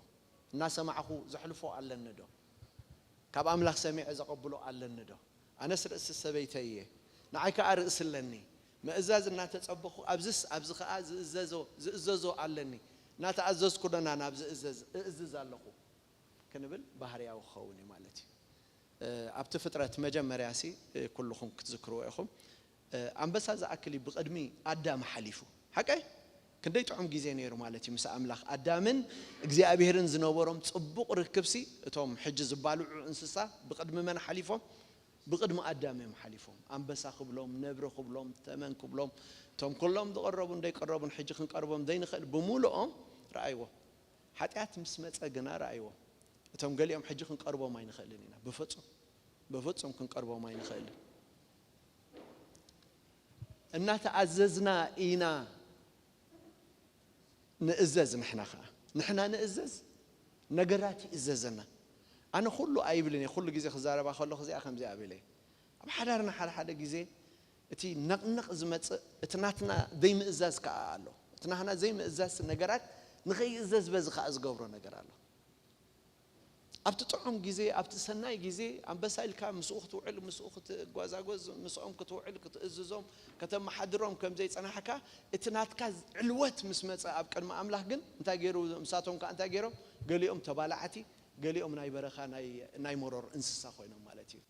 እናሰማዕኹ ዘሕልፎ ኣለኒ ዶ? ካብ ኣምላኽ ሰሚዐ ዘቐብሎ ኣለኒ ዶ? ኣነስ ርእሲ ሰበይተይ እየ፣ ንዓይ ከኣ ርእሲ ኣለኒ። ምእዛዝ እናተጸበኹ፣ ኣብዝስ፣ ኣብዚ ከኣ ዝእዘዞ፣ ዝእዘዞ ኣለኒ። እናተኣዘዝኩ ዶና ናብ ዝእዘዝ፣ እእዝዝ ኣለኹ ክንብል ባህርያዊ ክኸውን እዩ ማለት እዩ። እ፣ ኣብቲ ፍጥረት መጀመርያሲ፣ እ፣ ኩልኹም ክትዝክርዎ ኢኹም። እ፣ ኣንበሳ ዝኣክል እዩ ብቕድሚ ኣዳም ሓሊፉ። ሓቀይ? ክንደይ ጥዑም ግዜ ነይሩ ማለት እዩ ምስ ኣምላኽ። ኣዳምን እግዚኣብሔርን ዝነበሮም ጽቡቕ ርክብሲ፣ እቶም ሕጂ ዝባልዑ እንስሳ ብቕድሚ መን ሓሊፎም? ብቕድሚ ኣዳም እዮም ሓሊፎም። ኣንበሳ ክብሎም፣ ነብሪ ክብሎም፣ ተመን ክብሎም፣ እቶም ኩሎም ዝቐረቡን ዘይቀረቡን ሕጂ ክንቀርቦም ዘይንኽእል ብምሉኦም ረኣይዎ። ሓጢኣት ምስ መጸ ግና ረኣይዎ። እቶም ገሊኦም ሕጂ ክንቀርቦም ኣይንኽእልን ኢና። ብፍጹም፣ ብፍጹም ክንቀርቦም ኣይንኽእልን። እናተኣዘዝና ኢና ንእዘዝ። ንሕና ኸዓ፣ ንሕና ንእዘዝ፣ ነገራት ይእዘዘና። ኣነ ኩሉ ኣይብልን እየ፣ ኩሉ ግዜ ክዛረባ ከለኹ እዚኣ ከምዚኣ እብል እየ። ኣብ ሓዳርና ሓደ ሓደ ግዜ እቲ ነቕነቕ ዝመጽእ፣ እቲ ናትና ዘይምእዛዝ ከኣ ኣሎ። እቲ ናትና ዘይምእዛዝ ነገራት ንኸይእዘዝ በዚ ከኣ ዝገብሮ ነገር ኣሎ። ኣብቲ ጥዑም ግዜ፣ ኣብቲ ሰናይ ግዜ፣ ኣንበሳ ኢልካ ምስኡ ክትውዕል፣ ምስኡ ክትጓዛጎዝ፣ ምስኦም ክትውዕል፣ ክትእዝዞም፣ ከተመሓድሮም ከም ዘይጸናሕካ፣ እቲ ናትካ ዕልወት ምስ መጸ ኣብ ቅድሚ ኣምላኽ ግን እንታይ ገይሩ? ምሳቶም ከኣ እንታይ ገይሮም? ገሊኦም ተባላዕቲ፣ ገሊኦም ናይ በረኻ ናይ፣ ናይ መሮር እንስሳ ኮይኖም ማለት እዩ።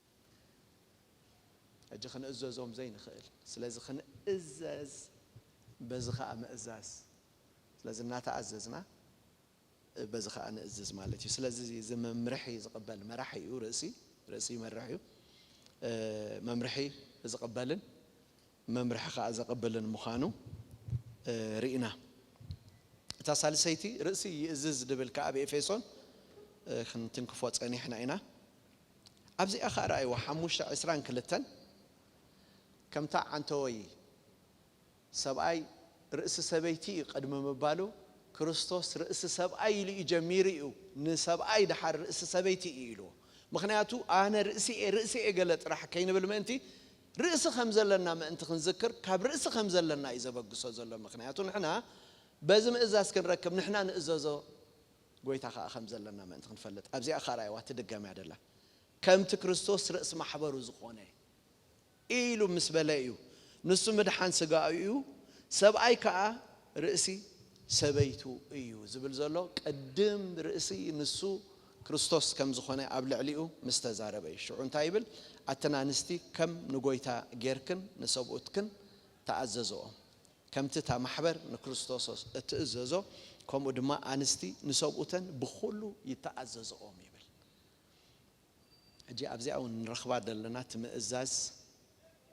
ሕጂ ክንእዘዞም ዘይንኽእል። ስለዚ ክንእዘዝ፣ በዚ ኸኣ ምእዛዝ። ስለዚ እናተኣዘዝና፣ በዚ ኸኣ ንእዝዝ ማለት እዩ። ስለዚ እዚ መምርሒ ዝቕበል መራሒ እዩ፣ ርእሲ፣ ርእሲ ይመርሕ እዩ። እ፣ መምርሒ ዝቕበልን መምርሒ ኸኣ ዘቕብልን ምዃኑ፣ እ፣ ርኢና። እታ ሳልሰይቲ ርእሲ ይእዝዝ ድብል ከኣ ኣብ ኤፌሶን፣ እ፣ ክንትንክፎ ጸኒሕና ኢና። ኣብዚኣ ኸኣ ረኣይዋ ሓሙሽተ ዕስራን ክልተን፣ ከምታ ዓንተወይ ሰብኣይ ርእሲ ሰበይቲ እዩ ቅድሚ ምባሉ፣ ክርስቶስ ርእሲ ሰብኣይ ኢሉ እዩ ጀሚሩ እዩ። ንሰብኣይ ደሓር ርእሲ ሰበይቲ እዩ ኢልዎ። ምኽንያቱ ኣነ ርእሲ እየ፣ ርእሲ እየ ገለ ጥራሕ ከይንብል ምእንቲ፣ ርእሲ ከም ዘለና ምእንቲ ክንዝክር፣ ካብ ርእሲ ከም ዘለና እዩ ዘበግሶ ዘሎ። ምኽንያቱ ንሕና በዚ ምእዛዝ ክንረክብ፣ ንሕና ንእዘዞ፣ ጎይታ ኸኣ ከም ዘለና ምእንቲ ክንፈልጥ። ኣብዚኣ ኸኣ ራእይዋ ትድገም እያ ደላ። ከምቲ ክርስቶስ ርእሲ ማሕበሩ ዝኾነ ኢሉ ምስ በለ እዩ። ንሱ ምድሓን ስጋኡ እዩ፣ ሰብኣይ ከኣ ርእሲ ሰበይቱ እዩ ዝብል ዘሎ። ቅድም ርእሲ ንሱ ክርስቶስ ከም ዝኾነ ኣብ ልዕሊኡ ምስ ተዛረበ እዩ። ሽዑ እንታይ ይብል? ኣተን ኣንስቲ ከም ንጎይታ ጌርክን ንሰብኡትክን ተኣዘዝኦም። ከምቲ እታ ማሕበር ንክርስቶስ እትእዘዞ፣ ከምኡ ድማ ኣንስቲ ንሰብኡተን ብኹሉ ይተኣዘዝኦም ይብል። ሕጂ ኣብዚኣ እውን ንረኽባ ዘለና እቲ ምእዛዝ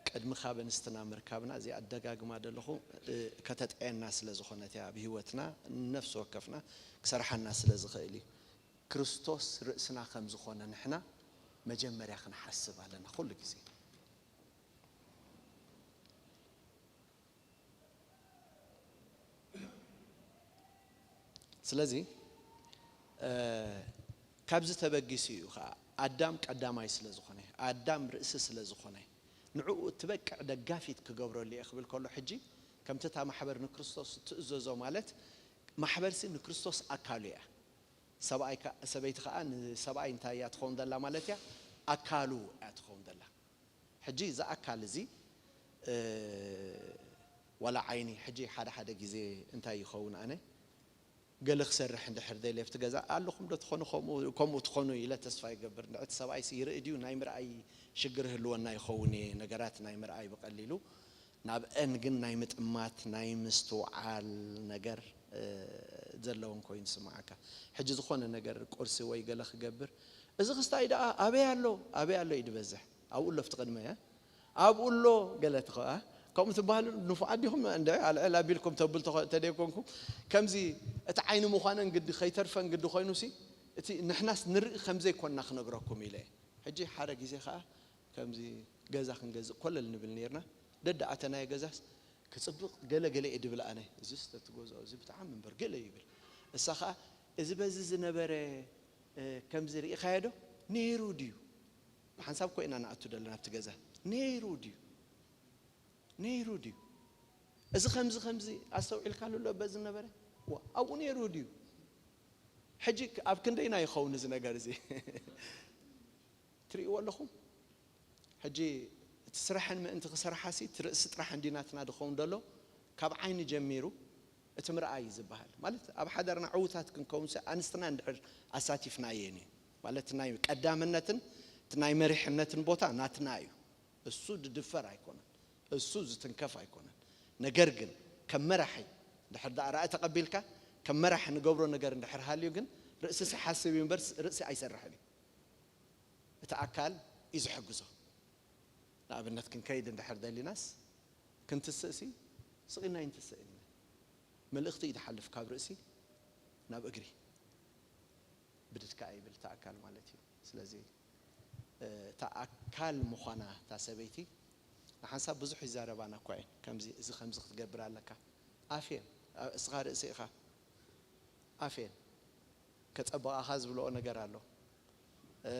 ቅድሚ ካብ ኣንስትና ምርካብና፣ እዚኣ ኣደጋግማ ዘለኹ፣ እ፣ ከተጥዕየና ስለ ዝኾነት እያ፣ ኣብ ህይወትና ነፍሲ ወከፍና ክሰርሓና ስለ ዝኽእል እዩ። ክርስቶስ ርእስና ከም ዝኾነ ንሕና መጀመርያ ክንሓስብ ኣለና ኩሉ ግዜ። ስለዚ፣ እ፣ ካብዚ ተበጊሱ እዩ ኸዓ ኣዳም ቀዳማይ ስለ ዝኾነ፣ ኣዳም ርእሲ ስለ ዝኾነ፣ ንዕኡ እትበቅዕ ደጋፊት ክገብረሉ እየ ክብል ከሎ፣ ሕጂ ከምቲ እታ ማሕበር ንክርስቶስ እትእዘዞ ማለት፣ ማሕበርሲ ንክርስቶስ ኣካሉ እያ። ሰብኣይ ከ-፣ ሰበይቲ ከኣ ንሰብኣይ እንታይ እያ ትኸውን ዘላ ማለት እያ? ኣካሉ እያ ትኸውን ዘላ። ሕጂ እዚ ኣካል እዚ፣ እ፣ ዋላ ዓይኒ፣ ሕጂ ሓደ ሓደ ግዜ እንታይ ይኸውን፣ ኣነ ገለ ክሰርሕ እንድሕር ደልየ ኣብቲ ገዛ ኣለኹም ዶ ትኾኑ፣ ከምኡ፣ ከምኡ ትኾኑ ኢለ ተስፋ ይገብር። ንዕቲ ሰብኣይሲ ይርኢ ድዩ? ናይ ምርኣይ ሽግር ህልወና ይኸውን እየ፣ ነገራት ናይ ምርኣይ ብቐሊሉ። ናብአን ግን ናይ ምጥማት፣ ናይ ምስትውዓል ነገር፣ እ፣ ዘለወን ኮይኑ ይስምዓካ። ሕጂ ዝኾነ ነገር ቁርሲ ወይ ገለ ክገብር፣ "እዚ ክስታይ ደኣ ኣበይ ኣሎ? ኣበይ ኣሎ?" እዩ ዝበዝሕ። ኣብኡ ኣሎ ኣብቲ ቅድመ፣ እ? ኣብኡ ኣሎ ገለ ትኸ-፣ እ? ከምኡ ትበሃሉ ንፉዓት ዲኹም? እንደ ኣልዕል ኣቢልኩም ተብል ተኾ-፣ ተደይኮንኩም፣ ከምዚ እቲ ዓይኒ ምዃነን ግዲ ከይተርፈን ግዲ ኮይኑሲ፣ እቲ ንሕናስ ንርኢ ከም ዘይኮንና ክነግረኩም ኢለ እየ። ሕጂ ሓደ ግዜ ከኣ ከምዚ ገዛ ክንገዝእ ኮለል ንብል ነርና። ደደኣተናዮ ገዛስ ክጽብቕ ገለ ገለ እየ ድብል ኣነ። እዚስ ተትገዝኦ፣ እዚ ብጣዕሚ እምበር ገለ ይብል። እሳ ኸኣ፣ "እዚ በዚ ዝነበረ፣ እ፣ ከምዚ ርኢኻዮ ዶ? ነይሩ ድዩ?" ብሓንሳብ እኮ ኢና ንኣቱ ዘለና ኣብቲ ገዛ። "ነይሩ ድዩ? ነይሩ ድዩ? እዚ ከምዚ ከምዚ ኣስተውዒልካሉ ኣሎ በዚ ዝነበረ? ዋ፣ ኣብኡ ነይሩ ድዩ?" ሕጂ ኣብ ክንደይና ይኸውን እዚ ነገር እዚ? ትርእይዎ ኣለኹም? ሕጂ እቲ ስራሕን ምእንቲ ክሰርሓሲ፣ እቲ ርእሲ ጥራሕ እንዲ ናትና ድኸውን ደሎ፣ ካብ ዓይኒ ጀሚሩ እቲ ምርኣይ እዩ ዝበሃል። ማለት፣ ኣብ ሓዳርና ዕዉታት ክንከውንሲ፣ ኣንስትና እንድሕር ኣሳቲፍናየን እዩ። ማለት፣ ናይ ቀዳምነትን እቲ ናይ መሪሕነትን ቦታ ናትና እዩ። እሱ ድድፈር ኣይኮነን። እሱ ዝትንከፍ ኣይኮነን። ነገር ግን፣ ከም መራሒ፣ ድሕር ደኣ ራእይ ተቐቢልካ፣ ከም መራሒ ንገብሮ ነገር እንድሕር ሃልዩ ግን፣ ርእሲ ሲሓስብ እዩ እምበር፣ ርእሲ ኣይሰርሕን እዩ። እቲ ኣካል እዩ ዝሕግዞ። ንኣብነት ክንከይድ እንድሕር ደሊናስ፣ ክንትስእሲ ስቕ ኢልና ኣይንትስእን ኢና። መልእኽቲ እዩ ዝሓልፍ ካብ ርእሲ ናብ እግሪ። ብድድ ከኣ ይብል እቲ ኣካል ማለት እዩ። ስለዚ፣ እ፣ እታ ኣካል ምዃና እታ ሰበይቲ ንሓንሳብ ብዙሕ ይዛረባና እኳ እየን። ከምዚ፣ እዚ ከምዚ ክትገብር ኣለካ። ኣፍየን፣ ኣ-፣ እስኻ ርእሲ ኢኻ። ኣፍየን። ከጸብቓኻ ዝብልኦ ነገር ኣሎ። እ፣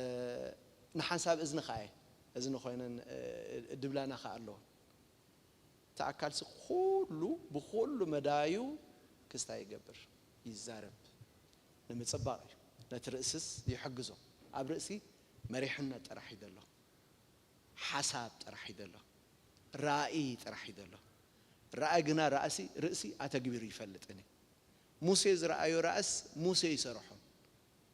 ንሓንሳብ እዝኒ ከኣ እየ፣ እዝኒ ኮይነን፣ እ፣ ድብላና ከኣ ኣለዎ። እቲ ኣካልሲ ኩሉ፣ ብኹሉ መዳዩ ክስታይ ይገብር፣ ይዛረብ። ንምጽባቕ እዩ። ነቲ ርእስስ ይሕግዞ። ኣብ ርእሲ መሪሕነት ጥራሕ እዩ ዘሎ። ሓሳብ ጥራሕ እዩ ዘሎ። ራእይ ጥራሕ እዩ ዘሎ። ራእይ ግና ራእሲ፣ ርእሲ ኣተግቢሩ ይፈልጥን እዩ። ሙሴ ዝረኣዮ ራእስ ሙሴ ይሰርሖ።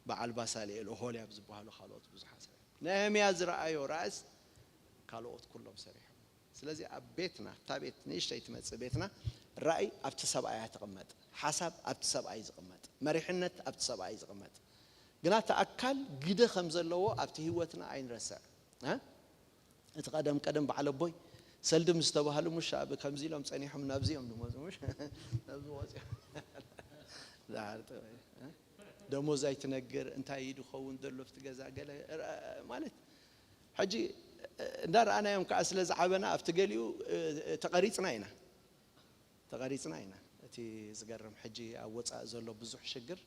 በዓል ባሳልኤል፣ ኦሆልያብ ዝበሃሉ ካልኦት ብዙሓት ሰባት። ነህምያ ዝረኣዮ ራእስ ካልኦት ኩሎም ሰሪሖም። ስለዚ ኣብ ቤትና፣ እታ ቤት ንእሽተይ ትመጽእ ቤትና፣ ራእይ ኣብቲ ሰብኣይ እያ ትቕመጥ፣ ሓሳብ ኣብቲ ሰብኣይ ዝቕመጥ፣ መሪሕነት ኣብቲ ሰብኣይ ዝቕመጥ። ግና እቲ ኣካል ግደ ከም ዘለዎ ኣብቲ ህይወትና ኣይንረስዕ። እ? እቲ ቀደም ቀደም በዓል ኣቦይ ሰልዲ ምስ ተባህሉ፣ ምሽ ኣብ ከምዚ ኢሎም ጸኒሖም ናብዚ እዮም ዝመጹ፣ ምሽ ናብዚ ወጺኦም። ዝሓርጠ፣ እ? ደሞዝ ኣይትነግር፣ እንታይ እዩ ድኸውን ዘሎ ኣብቲ ገዛ፣ ገለ፣ እ፣ ማለት፣ ሕጂ፣ እ፣ እንዳረኣናዮም ከኣ ስለ ዝዓበና፣ ኣብቲ ገሊኡ፣ እ፣ ተቐሪጽና ኢና። ተቐሪጽና ኢና። እቲ ዝገርም፣ ሕጂ ኣብ ወጻኢ ዘሎ ብዙሕ ሽግር፣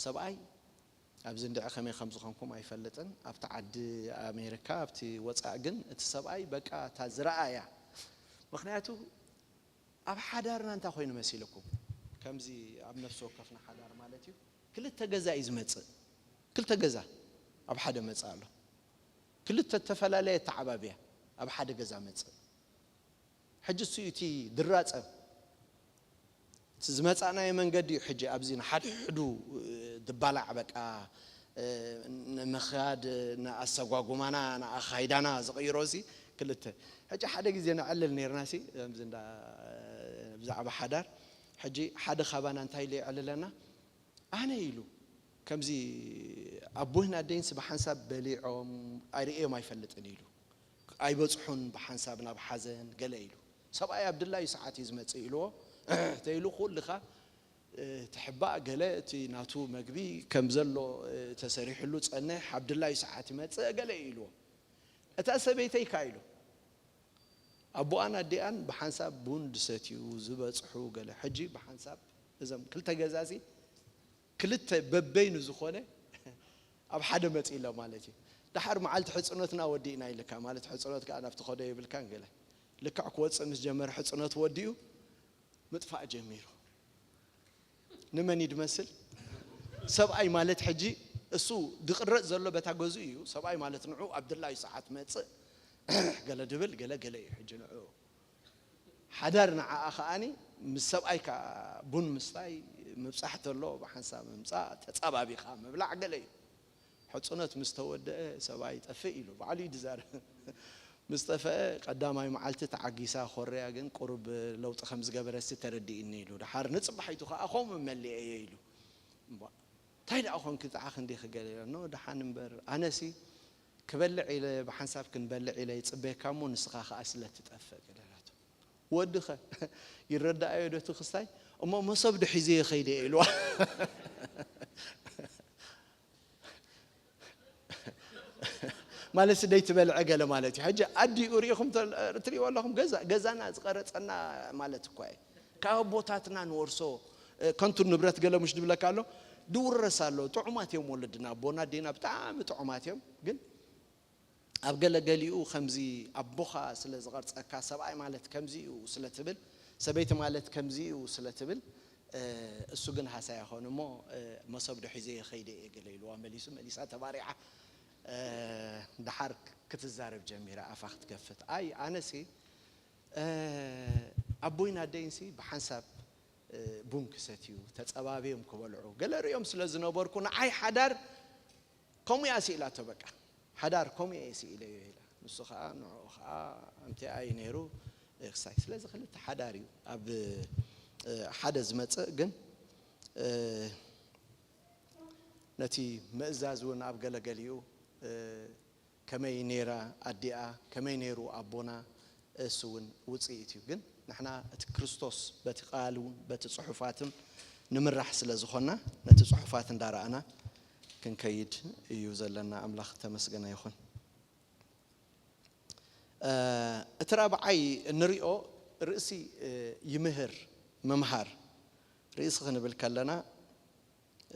ሰብኣይ፣ ኣብዚ እንድዒ ከመይ ከም ዝኾንኩም ኣይፈልጥን፣ ኣብቲ ዓዲ ኣሜሪካ፣ ኣብቲ ወጻኢ ግን፣ እቲ ሰብኣይ በቃ እታ ዝረኣያ፣ ምኽንያቱ ኣብ ሓዳርና እንታይ ኮይኑ መሲልኩም? ከምዚ ኣብ ነፍሲ ወከፍና ሓዳር ማለት እዩ። ክልተ ገዛ እዩ ዝመጽእ። ክልተ ገዛ ኣብ ሓደ መጽእ ኣሎ። ክልተ እተፈላለየ ኣተዓባብያ ኣብ ሓደ ገዛ መጽእ። ሕጂ እሱ እዩ እቲ ድራጸም። እቲ ዝመጻእናዮ መንገዲ እዩ ሕጂ ኣብዚ ንሓድሕዱ፣ እ፣ ድባላዕ በቃ፣ እ፣ ንምኽያድ፣ ንኣሰጓጉማና፣ ንኣኻይዳና ዝቕይሮ እዚ ክልተ። ሕጂ ሓደ ግዜ ነዕልል ነይርና ሲ፣ ከምዚ እንዳ፣ ብዛዕባ ሓዳር። ሕጂ ሓደ ካባና እንታይ ኢሉ የዕልለና? ኣነ ኢሉ፣ ከምዚ ኣቦይን ኣደይንስ ብሓንሳብ በሊዖም ኣይርእዮም ኣይፈልጥን ኢሉ። ኣይበጽሑን ብሓንሳብ ናብ ሓዘን ገለ ኢሉ። ሰብኣይ ኣብ ድላዩ ሰዓት እዩ ዝመጽእ ኢልዎ። ተይሉ ኩልኻ፣ እ፣ ትሕባእ ገለ እቲ ናቱ መግቢ ከም ዘሎ፣ እ፣ ተሰሪሕሉ ጸንሕ፣ ኣብ ድላዩ ሰዓት ይመጽእ ገለ ኢልዎ። እታ ሰበይተይ ከኣ ኢሉ። ኣቦኣን ኣዲኣን ብሓንሳብ ቡን ዝሰትዩ፣ ዝበጽሑ ገለ። ሕጂ ብሓንሳብ እዞም ክልተ ገዛሲ ክልተ በበይኑ ዝኾነ ኣብ ሓደ መጺእ ኣሎ ማለት እዩ። ደሓር መዓልቲ ሕጽኖትና ወዲእና ኢልካ፣ ማለት ሕጽኖት ከኣ ናብቲ ኸዶ የብልካን ገለ። ልክዕ ክወጽእ ምስ ጀመረ ሕጽኖት ወዲኡ ምጥፋእ ጀሚሩ። ንመን እዩ ድመስል? ሰብኣይ ማለት ሕጂ እሱ ዝቕረጽ ዘሎ በታ ገዝኡ እዩ። ሰብኣይ ማለት ንዑ ኣብ ድላዩ ሰዓት መጽእ፣ ገለ ድብል፣ ገለ ገለ እዩ። ሕጂ ንዑ ሓዳር ንዓኣ ከኣኒ ምስ ሰብኣይካ ቡን ምስታይ፣ ምብጻሕ ተሎ ብሓንሳብ ምምጻእ፣ ተጻባቢኻ ምብላዕ ገለ እዩ። ሕጹነት ምስ ተወደአ ሰብኣይ ይጠፍእ ኢሉ ባዕሉ እዩ ዝዛረብ። ምስ ጠፍአ ቀዳማይ መዓልቲ ተዓጊሳ ኮርያ ግን ቁሩብ ለውጢ ከም ዝገበረሲ ተረዲእኒ ኢሉ። ደሓር ንጽባሒቱ ከኣ ከምኡ መሊኤዮ ኢሉ። እምቧ፣ እንታይ ደኣ ኾንኪ ጸዓኺ እንዲኺ ገለ ኢሎ። ኖ፣ ደሓን እምበር ኣነሲ ክበልዕ ኢለ፣ ብሓንሳብ ክንበልዕ ኢለ ይጽበየካ እሞ ንስኻ ከኣ ስለ ትጠፍእ ገለ ኢላቶ። ወድኸ ይረዳኣዮ ዶ እቲ ክስታይ? እሞ መሶብ ዶ ሒዘ ይኸይደ እየ ኢልዋ። ማለት ደይ ትበልዐ ገለ ማለት እዩ። ሕጂ ኣዲኡ ርኢኹም ተል-፣ ትሪእዎ ኣለኹም፣ ገዛ፣ ገዛና ዝቐረጸና ማለት እኳ እዩ። ካብ ኣቦታትና ንወርሶ፣ እ፣ ከንቱ ንብረት ገለ ምሽ ድብለካ ኣሎ፣ ድውረስ ኣሎ። ጥዑማት እዮም ወለድና፣ ኣቦና ኣዴና ብጣዕሚ ጥዑማት እዮም። ግን ኣብ ገለ ገሊኡ ከምዚ ኣቦኻ ስለ ዝቐርጸካ፣ ሰብኣይ ማለት ከምዚ እዩ ስለ ትብል፣ ሰበይቲ ማለት ከምዚ እዩ ስለ ትብል፣ እ፣ እሱ ግን ሃሳይ ኣይኮን እሞ፣ እ፣ መሶብ ዶ ሒዘ ይኸይደ እየ ገለ ኢልዋ መሊሱ፣ መሊሳ ተባሪዓ፣ እ፣ ደሓር ክትዛረብ ጀሚራ፣ ኣፋ ክትከፍት። ኣይ፣ ኣነሲ፣ እ፣ ኣቦይን ኣደይንሲ ብሓንሳብ፣ እ፣ ቡን ክሰትዩ፣ ተጸባብዮም ክበልዑ፣ ገለ ርእዮም ስለ ዝነበርኩ፣ ንዓይ ሓዳር ከምኡ እያ ስኢላቶ፣ በቃ፣ ሓዳር ከምኡ እየ ስኢለዮ ኢላ። ንሱ ኸኣ፣ ንዕኡ ኸኣ፣ ኣምቲኣ እዩ ነይሩ፣ እ፣ ክሳይ። ስለዚ ክልተ ሓዳር እዩ ኣብ፣ እ፣ ሓደ ዝመጽእ፣ ግን፣ እ፣ ነቲ ምእዛዝ እውን ኣብ ገለገሊኡ፣ እ፣ ከመይ ነይራ ኣዲኣ፣ ከመይ ነይሩ ኣቦና፣ እሱ እውን ውጽኢት እዩ። ግን ንሕና እቲ ክርስቶስ በቲ ቃል እውን በቲ ጽሑፋትን ንምራሕ ስለ ዝኾንና፣ ነቲ ጽሑፋት እንዳረኣና ክንከይድ እዩ ዘለና። ኣምላኽ ተመስገነ ይኹን። እ፣ እቲ ራብዓይ እንሪኦ ርእሲ፣ እ፣ ይምህር፣ ምምሃር። ርእሲ ክንብል ከለና፣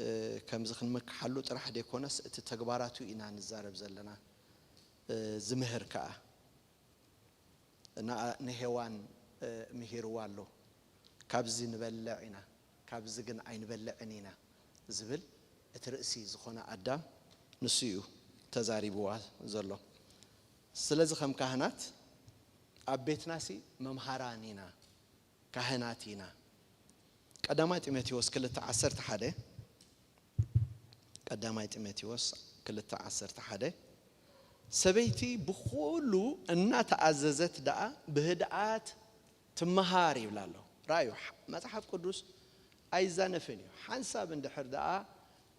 እ፣ ከምዚ ክንምክሓሉ ጥራሕ ዘይኮነስ እቲ ተግባራቱ ኢና ንዛረብ ዘለና። እ፣ ዝምህር ከኣ እና ንሄዋን፣ እ፣ ምሂርዋ ኣሎ። ካብዚ ንበልዕ ኢና፣ ካብዚ ግን ኣይንበልዕን ኢና ዝብል እቲ ርእሲ ዝኾነ ኣዳም ንሱ እዩ ተዛሪብዋ ዘሎ። ስለዚ ከም ካህናት ኣብ ቤትናሲ መምሃራን ኢና፣ ካህናት ኢና። ቀዳማይ ጢሞቴዎስ ክልተ ዓሰርተ ሓደ፣ ቀዳማይ ጢሞቴዎስ ክልተ ዓሰርተ ሓደ፣ ሰበይቲ ብኹሉ እናተኣዘዘት ደኣ ብህድኣት ትመሃር ይብል ኣሎ። ረኣዩ፣ መጽሓፍ ቅዱስ ኣይዛነፍን እዩ። ሓንሳብ እንድሕር ደኣ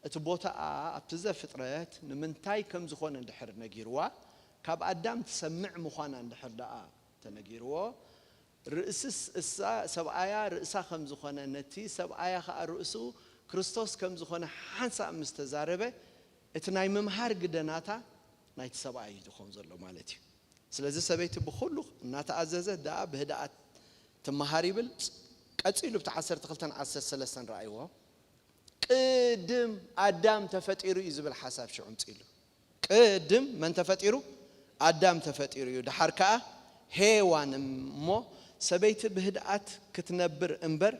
እቲ ቦታኣ ኣብቲ ዘፍጥረት ንምንታይ ከም ዝኾነ እንድሕር ነጊርዋ፣ ካብ ኣዳም ትሰምዕ ምዃና እንድሕር ደኣ ተነጊርዎ፣ ርእስስ እሳ ሰብኣያ ርእሳ ከም ዝኾነ፣ ነቲ ሰብኣያ ኸኣ ርእሱ ክርስቶስ ከም ዝኾነ ሓንሳብ ምስ ተዛረበ፣ እቲ ናይ ምምሃር ግደ ናታ ናይቲ ሰብኣይ እዩ ዝኸውን ዘሎ ማለት እዩ። ስለዚ ሰበይቲ ብኹሉ እናተኣዘዘት ደኣ ብህድኣት ትመሃር ይብል። ቀጺሉ ብቲ ዓሰርተ ክልተን ዓሰርተ ሰለስተን ረኣይዎ። ቅድም ኣዳም ተፈጢሩ እዩ ዝብል ሓሳብ ሽዑ ምጺሉ። ቅድም መን ተፈጢሩ? ኣዳም ተፈጢሩ እዩ። ደሓር ከኣ ሄዋን። እሞ ሰበይቲ ብህድኣት ክትነብር እምበር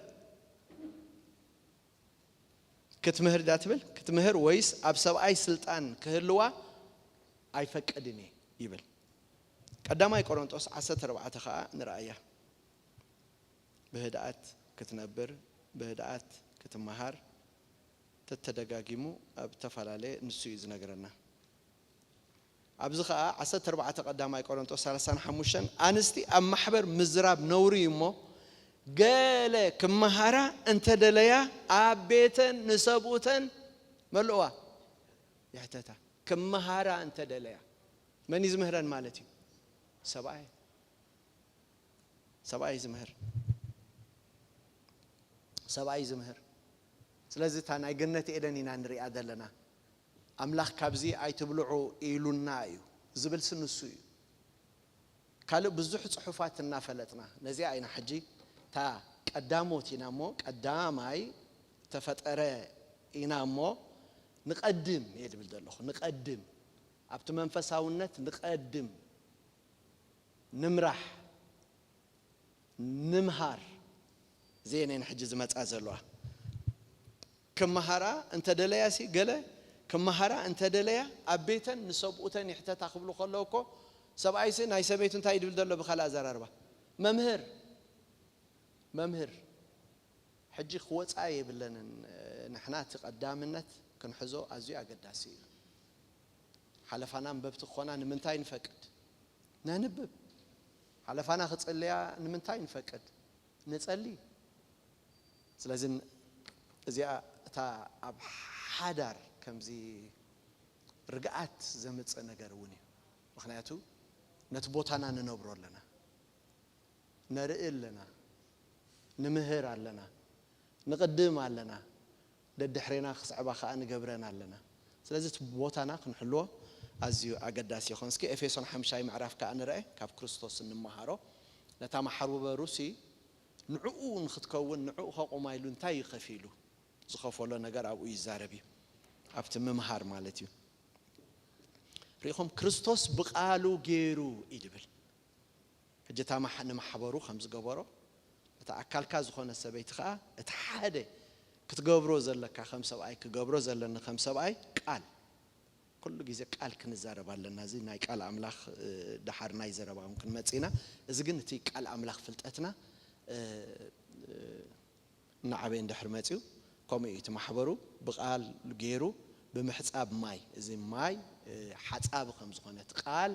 ክትምህር ዳ ትብል? ክትምህር ወይስ ኣብ ሰብኣይ ስልጣን ክህልዋ ኣይፈቅድን እየ ይብል። ቀዳማይ ቆሮንጦስ ዓሰርተ ኣርባዕተ ከኣ ንርኣያ። ብህድኣት ክትነብር፣ ብህድኣት ክትመሃር፣ ተተደጋጊሙ ኣብ ዝተፈላለየ ንሱ እዩ ዝነግረና። ኣብዚ ኸኣ ዓሰርተ ኣርባዕተ ቀዳማይ ቆሮንጦስ ሰላሳን ሓሙሽተን፣ ኣንስቲ ኣብ ማሕበር ምዝራብ ነውሪ እዩ እሞ፣ ገለ ክመሃራ እንተደለያ ኣብ ቤተን ንሰብኡተን መልእዋ። ይሕተታ፣ ክመሃራ እንተደለያ። መን እዩ ዝምህረን ማለት እዩ? ሰብኣይ። ሰብኣይ ዝምህር። ሰብኣይ ዝምህር። ስለዚ እታ ናይ ገነት ኤደን ኢና ንሪኣ ዘለና። ኣምላኽ ካብዚ ኣይትብልዑ ኢሉና እዩ ዝብል ንሱ እዩ። ካልእ ብዙሕ ጽሑፋት እናፈለጥና፣ ነዚኣ ኢና ሕጂ እታ ቀዳሞት ኢና እሞ፣ ቀዳማይ ተፈጠረ ኢና እሞ፣ ንቐድም እየ ድብል ዘለኹ፣ ንቐድም። ኣብቲ መንፈሳውነት ንቐድም፣ ንምራሕ፣ ንምሃር። እዚኤን እየን ሕጂ ዝመጻ ዘለዋ። ክመሃራ እንተደለያ ሲ ገለ ክመሃራ እንተደለያ ኣብ ቤተን ንሰብኡተን ይሕተታ ክብሉ ከለዉ እኮ ሰብኣይሲ ናይ ሰበይቱ እንታይ ይድብል ዘሎ ብካልእ ኣዘራርባ መምህር መምህር ሕጂ ክወፃ የብለንን። ንሕና እቲ ቀዳምነት ክንሕዞ ኣዝዩ ኣገዳሲ እዩ። ሓለፋና ኣንበብቲ ክኾና ንምንታይ ንፈቅድ? ነንብብ። ሓለፋና ክፅልያ ንምንታይ ንፈቅድ? ንፀሊ። ስለዚ እዚኣ እታ ኣብ ሓዳር ከምዚ ርግኣት ዘምፅእ ነገር እውን እዩ። ምክንያቱ ነቲ ቦታና ንነብሮ ኣለና፣ ነርኢ ኣለና፣ ንምህር ኣለና፣ ንቕድም ኣለና፣ ደድሕሬና ክስዕባ ከዓ ንገብረን ኣለና። ስለዚ እቲ ቦታና ክንሕልዎ ኣዝዩ ኣገዳሲ ይኾን። እስኪ ኤፌሶን ሓምሻይ ምዕራፍ ከዓ ንርአ፣ ካብ ክርስቶስ እንመሃሮ። ነታ ማሕበሩ ሲ ንዕኡ ንክትከውን ንዕኡ ከቑማ ኢሉ እንታይ እዩ ከፊሉ? ዝኸፈሎ ነገር ኣብኡ ይዛረብ እዩ። ኣብቲ ምምሃር ማለት እዩ። ሪኢኹም ክርስቶስ ብቓሉ ገይሩ እዩ ድብል። ሕጂ እታ ማሕ- ንማሕበሩ ከም ዝገበሮ እታ ኣካልካ ዝኾነ ሰበይቲ ከዓ እቲ ሓደ ክትገብሮ ዘለካ ከም ሰብኣይ ክገብሮ ዘለኒ ከም ሰብኣይ ቃል ኩሉ ግዜ ቃል ክንዛረብ ኣለና። እዚ ናይ ቃል ኣምላኽ እ፣ ደሓር ናይ ዘረባ እውን ክንመጽእ ኢና። እዚ ግን እቲ ቃል ኣምላኽ ፍልጠትና እ፣ እ፣ እናዓበየ እንድሕር መጽዩ ከምኡ እዩ እቲ ማሕበሩ ብቃል ገይሩ ብምሕጻብ ማይ እዚ ማይ እ፣ ሓጻቢ ከም ዝኾነ እቲ ቃል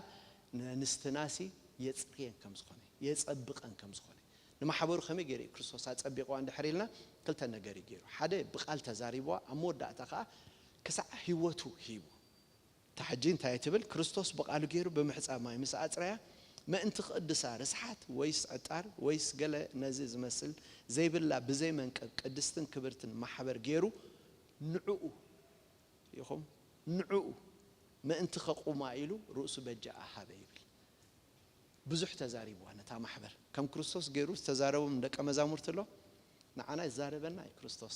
ንኣንስትናሲ የጽርየን ከም ዝኾነ የጸብቐን ከም ዝኾነ ንማሕበሩ ከመይ ገይሩ እዩ ክርስቶስ ኣጸቢቕዋ እንድሕር ኢልና ክልተ ነገር እዩ ገይሩ ሓደ ብቃል ተዛሪብዋ ኣብ መወዳእታ ከዓ ክሳዕ ህይወቱ ሂቡ እታ ሕጂ እንታይ ትብል? ክርስቶስ ብቓሉ ገይሩ ብምሕጻብ ማይ ምስ ኣጽረያ፣ ምእንቲ ክቕድሳ ርስሓት ወይስ ዕጣር ወይስ ገለ ነዚ ዝመስል ዘይብላ ብዘይ መንቀብ ቅድስትን ክብርትን ማሕበር ገይሩ ንዕኡ ሪኢኹም ንዕኡ ምእንቲ ከቑማ ኢሉ ርእሱ በጃ ኣሃበ ይብል። ብዙሕ ተዛሪብዋ ነታ ማሕበር ከም ክርስቶስ ገይሩ ዝተዛረቦም ደቀ መዛሙርቲ ኣሎ። ንዓና ይዛረበና እዩ ክርስቶስ።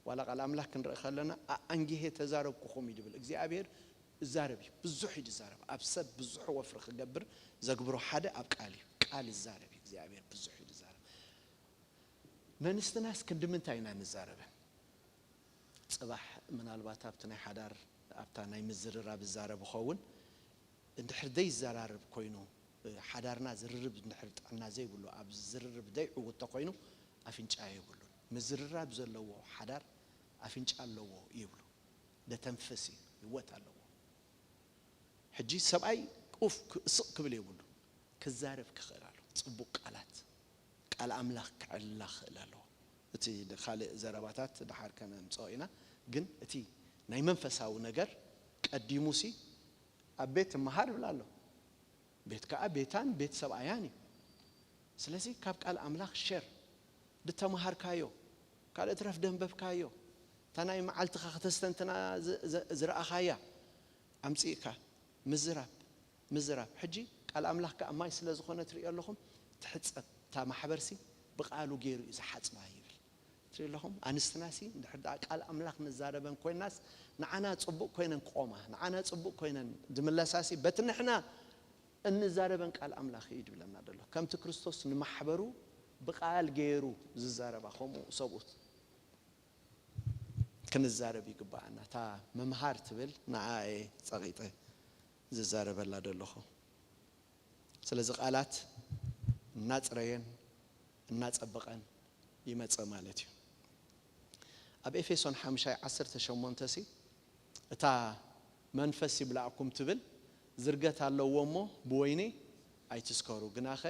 ዋላ ቃል ኣምላኽ ክንርኢ ከለና ኣኣንጊሄ ተዛረብኩኹም እዩ ድብል እግዚኣብሔር። እዛረብ እዩ ብዙሕ እዩ ዝዛረብ። ኣብ ሰብ ብዙሕ ወፍሪ ክገብር ዘግብሮ ሓደ ኣብ ቃል እዩ። ቃል ይዛረብ እዩ እግዚኣብሔር ብዙሕ እዩ ዝዛረብ። ነንስትናስ ክንዲ ምንታይ ኢና ንዛረበን? ፅባሕ ምናልባት ኣብቲ ናይ ሓዳር ኣብታ ናይ ምዝርራብ ዝዛረብ ኸውን እንድሕር ዘይዘራርብ ኮይኑ ሓዳርና ዝርርብ እንድሕር ጥዕና ዘይብሉ ኣብ ዝርርብ ዘይዕውት ተኮይኑ ኣፍንጫ የብሉን። ምዝርራብ ዘለዎ ሓዳር ኣፍንጫ ኣለዎ ይብሉ። ደተንፍስ እዩ ህይወት ኣለዎ። ሕጂ ሰብኣይ ኡፍ ስቕ ክብል የብሉ ክዛረብ ክኽእል ኣሎ። ፅቡቅ ቃላት ቃል ኣምላኽ ክዕላ ክኽእል ኣለዎ። እቲ ካልእ ዘረባታት ድሓር ከነምፅኦ ኢና። ግን እቲ ናይ መንፈሳዊ ነገር ቀዲሙ ሲ ኣብ ቤት ትመሃር ይብል ኣሎ። ቤት ከዓ ቤታን ቤት ሰብኣያን እዩ። ስለዚ ካብ ቃል ኣምላኽ ሸር ድተመሃርካዮ ካልእ ትረፍ ደንበብካዮ እታ ናይ መዓልትኻ ክተስተንትና ዝረኣኻያ ኣምፅእካ ምዝራብ ምዝራብ ሕጂ ቃል ኣምላኽ ከዓ ማይ ስለ ዝኾነ ትሪኦ ኣለኹም ትሕፀብ እታ ማሕበርሲ ብቃሉ ገይሩ እዩ ዝሓፅባ ይብል። ትሪኦ ኣለኹም ኣንስትናሲ እንድሕር ደኣ ቃል ኣምላኽ ንዛረበን ኮይናስ ንዓና ፅቡቅ ኮይነን ክቆማ ንዓና ፅቡቅ ኮይነን ዝምለሳሲ በቲ ንሕና እንዛረበን ቃል ኣምላኽ እዩ ድብለና ዘሎ ከምቲ ክርስቶስ ንማሕበሩ ብቃል ገይሩ ዝዛረባ ከምኡ ሰብኡት ክንዛረብ ይግባኣና እታ ምምሃር ትብል ንዓ እየ ፀቂጠ ዝዛረበላ ዘለኹ። ስለዚ ቃላት እናፅረየን እናፀበቐን ይመፅእ ማለት እዩ። ኣብ ኤፌሶን ሓምሻይ ዓሰርተ ሸሞንተ ሲ እታ መንፈስ ይምላእኩም ትብል ዝርገት ኣለዎ እሞ ብወይኒ ኣይትስከሩ ግናኸ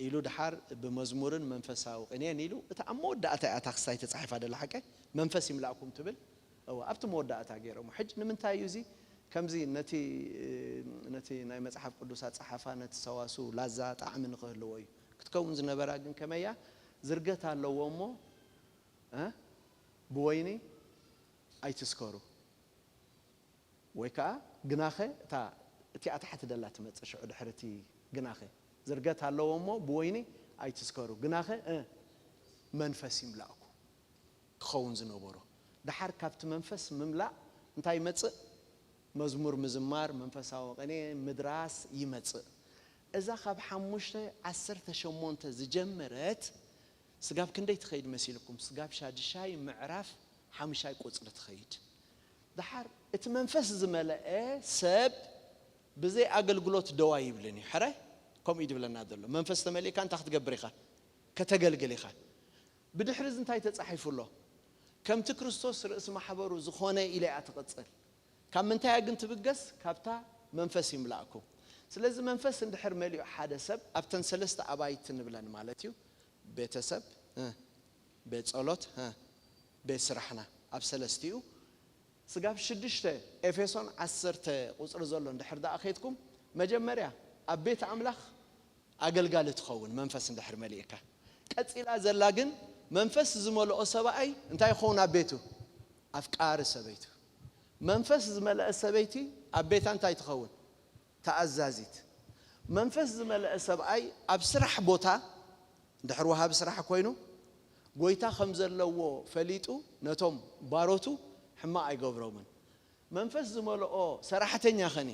ኢሉ ድሓር ብመዝሙርን መንፈሳዊ ቅኔን ኢሉ እታ ኣብ መወዳእታ እያ እታ ክስታይ ተፃሒፋ ደላ ሓቀ መንፈስ ይምላእኩም ትብል እወ ኣብቲ መወዳእታ ገይሮሞ ሕጂ ንምንታይ እዩ እዚ ከምዚ ነቲ ነቲ ናይ መፅሓፍ ቅዱስ ኣፀሓፋ ነቲ ሰዋሱ ላዛ ጣዕሚ ንክህልዎ እዩ ክትከውን ዝነበራ ግን ከመያ ዝርገት ኣለዎ እሞ እ ብወይኒ ኣይትስከሩ ወይ ከዓ ግናኸ እታ እቲኣ ታሕቲ ደላ ትመፅእ ሽዑ ድሕሪ እቲ ግናኸ ዝርገት ኣለዎ እሞ ብወይኒ ኣይትስከሩ ግናኸ እ መንፈስ ይምላእኩ ክኸውን ዝነበሮ ድሓር ካብቲ መንፈስ ምምላእ እንታይ ይመፅእ መዝሙር ምዝማር መንፈሳዊ ቅኔ ምድራስ ይመፅእ እዛ ካብ ሓሙሽተ ዓሰርተ ሸሞንተ ዝጀመረት ስጋብ ክንደይ ትኸይድ መሲልኩም ስጋብ ሻድሻይ ምዕራፍ ሓሙሻይ ቁፅሪ ትኸይድ። ደሓር እቲ መንፈስ ዝመለአ ሰብ ብዘይ ኣገልግሎት ደው ኣይብልን እዩ። ሕራይ ከምኡ እዩ ድብለና ዘሎ። መንፈስ ተመሊእካ እንታይ ክትገብር ኢኻ? ከተገልግል ኢኻ። ብድሕሪ እዚ እንታይ ተጻሒፉ ኣሎ? ከምቲ ክርስቶስ ርእሲ ማሕበሩ ዝኾነ ኢለ እያ ትቕጽል። ካብ ምንታይ እያ ግን ትብገስ? ካብታ መንፈስ ይምላእኩም። ስለዚ መንፈስ እንድሕር መሊኡ ሓደ ሰብ ኣብተን ሰለስተ ኣባይቲ ንብለን ማለት እዩ። ቤተሰብ፣ እ፣ ቤት ጸሎት፣ እ፣ ቤት ስራሕና ኣብ ሰለስቲኡ ስጋብ ሽዱሽተ ኤፌሶን ዓሰርተ ቁፅሪ ዘሎ እንድሕር ደኣ ኸይድኩም መጀመርያ ኣብ ቤት ኣምላኽ ኣገልጋሊ ትኸውን መንፈስ እንድሕር መሊእካ። ቀፂላ ዘላ ግን መንፈስ ዝመልኦ ሰብኣይ እንታይ ይኸውን ኣብ ቤቱ? ኣፍቃሪ ሰበይቱ። መንፈስ ዝመልአ ሰበይቲ ኣብ ቤታ እንታይ ትኸውን? ተኣዛዚት። መንፈስ ዝመልአ ሰብኣይ ኣብ ስራሕ ቦታ እንድሕር ወሃቢ ስራሕ ኮይኑ ጎይታ ከም ዘለዎ ፈሊጡ ነቶም ባሮቱ ሕማቕ ኣይገብሮምን። መንፈስ ዝመልኦ ሰራሕተኛ ኸኒ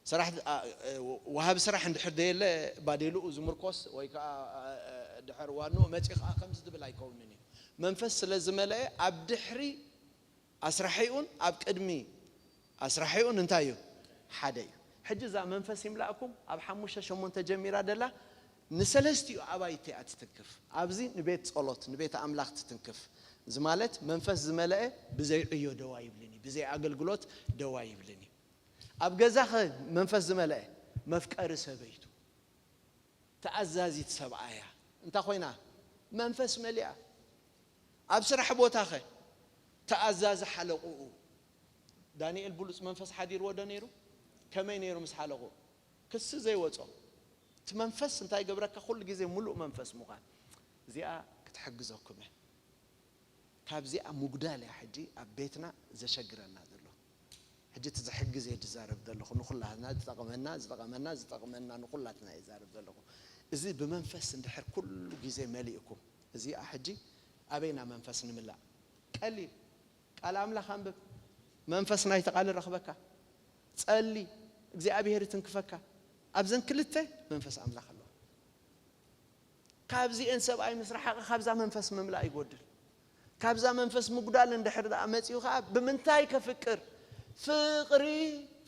ሰራሕ ኣ- እ- ወሃቢ ስራሕ እንድሕር ደየለ ባዴልኡ ዝምርኮስ ወይ ከዓ እ- እ- ድሕር ዋንኡ መፂ ከዓ ከምዚ ዝብል ኣይከውንን እዩ። መንፈስ ስለ ዝመለአ ኣብ ድሕሪ ኣስራሒኡን ኣብ ቅድሚ ኣስራሒኡን እንታይ እዩ? ሓደ እዩ። ሕጂ እዛ መንፈስ ይምላእኩም ኣብ ሓሙሽተ ሸሞንተ ጀሚራ ደላ ንሰለስቲኡ ኣባይቲ እያ ትትንክፍ። ኣብዚ ንቤት ጸሎት ንቤት ኣምላኽ ትትንክፍ። እዚ ማለት መንፈስ ዝመለአ ብዘይ ዕዮ ደው ኣይብልን እዩ፣ ብዘይ ኣገልግሎት ደው ኣይብልን እዩ። ኣብ ገዛኸ መንፈስ ዝመለአ መፍቀሪ ሰበይቱ፣ ተኣዛዚት ሰብኣያ እንታ ኮይና መንፈስ መሊኣ። ኣብ ስራሕ ቦታኸ ተኣዛዚ ሓለቕኡ። ዳንኤል ብሉፅ መንፈስ ሓዲርዎ ዶ ነይሩ? ከመይ ነይሩ ምስ ሓለቑ? ክሲ ዘይወጾ። እቲ መንፈስ እንታይ ገብረካ? ኩሉ ግዜ ሙሉእ መንፈስ ምዃን። እዚኣ ክትሕግዘኩም እያ። ካብዚኣ ምጉዳል እያ ሕጂ ኣብ ቤትና ዘሸግረና ዘሎ። ሕጂ እቲ ዝሕግዝ እየ ዝዛረብ ዘለኹ፣ ንኹላትና ዝጠቕመና፣ ዝጠቐመና፣ ዝጠቕመና ንኹላትና እየ ዝዛረብ ዘለኹ። እዚ ብመንፈስ እንድሕር ኩሉ ግዜ መሊእኩም፣ እዚኣ ሕጂ ኣበይና መንፈስ ንምላእ? ቀሊል፣ ቃል ኣምላኽ ኣንብብ፣ መንፈስ ናይቲ ቃል ረኽበካ። ጸሊ፣ እግዚኣብሔር ይትንክፈካ። ኣብዘን ክልተ መንፈስ ኣምላኽ ኣለዋ። ካብዚኤን ሰብኣይ ምስ ረሓቐ ካብዛ መንፈስ ምምላእ ይጎድል። ካብዛ መንፈስ ምጉዳል እንድሕር ደኣ መጺኡ ኸዓ ብምንታይ ከፍቅር? ፍቕሪ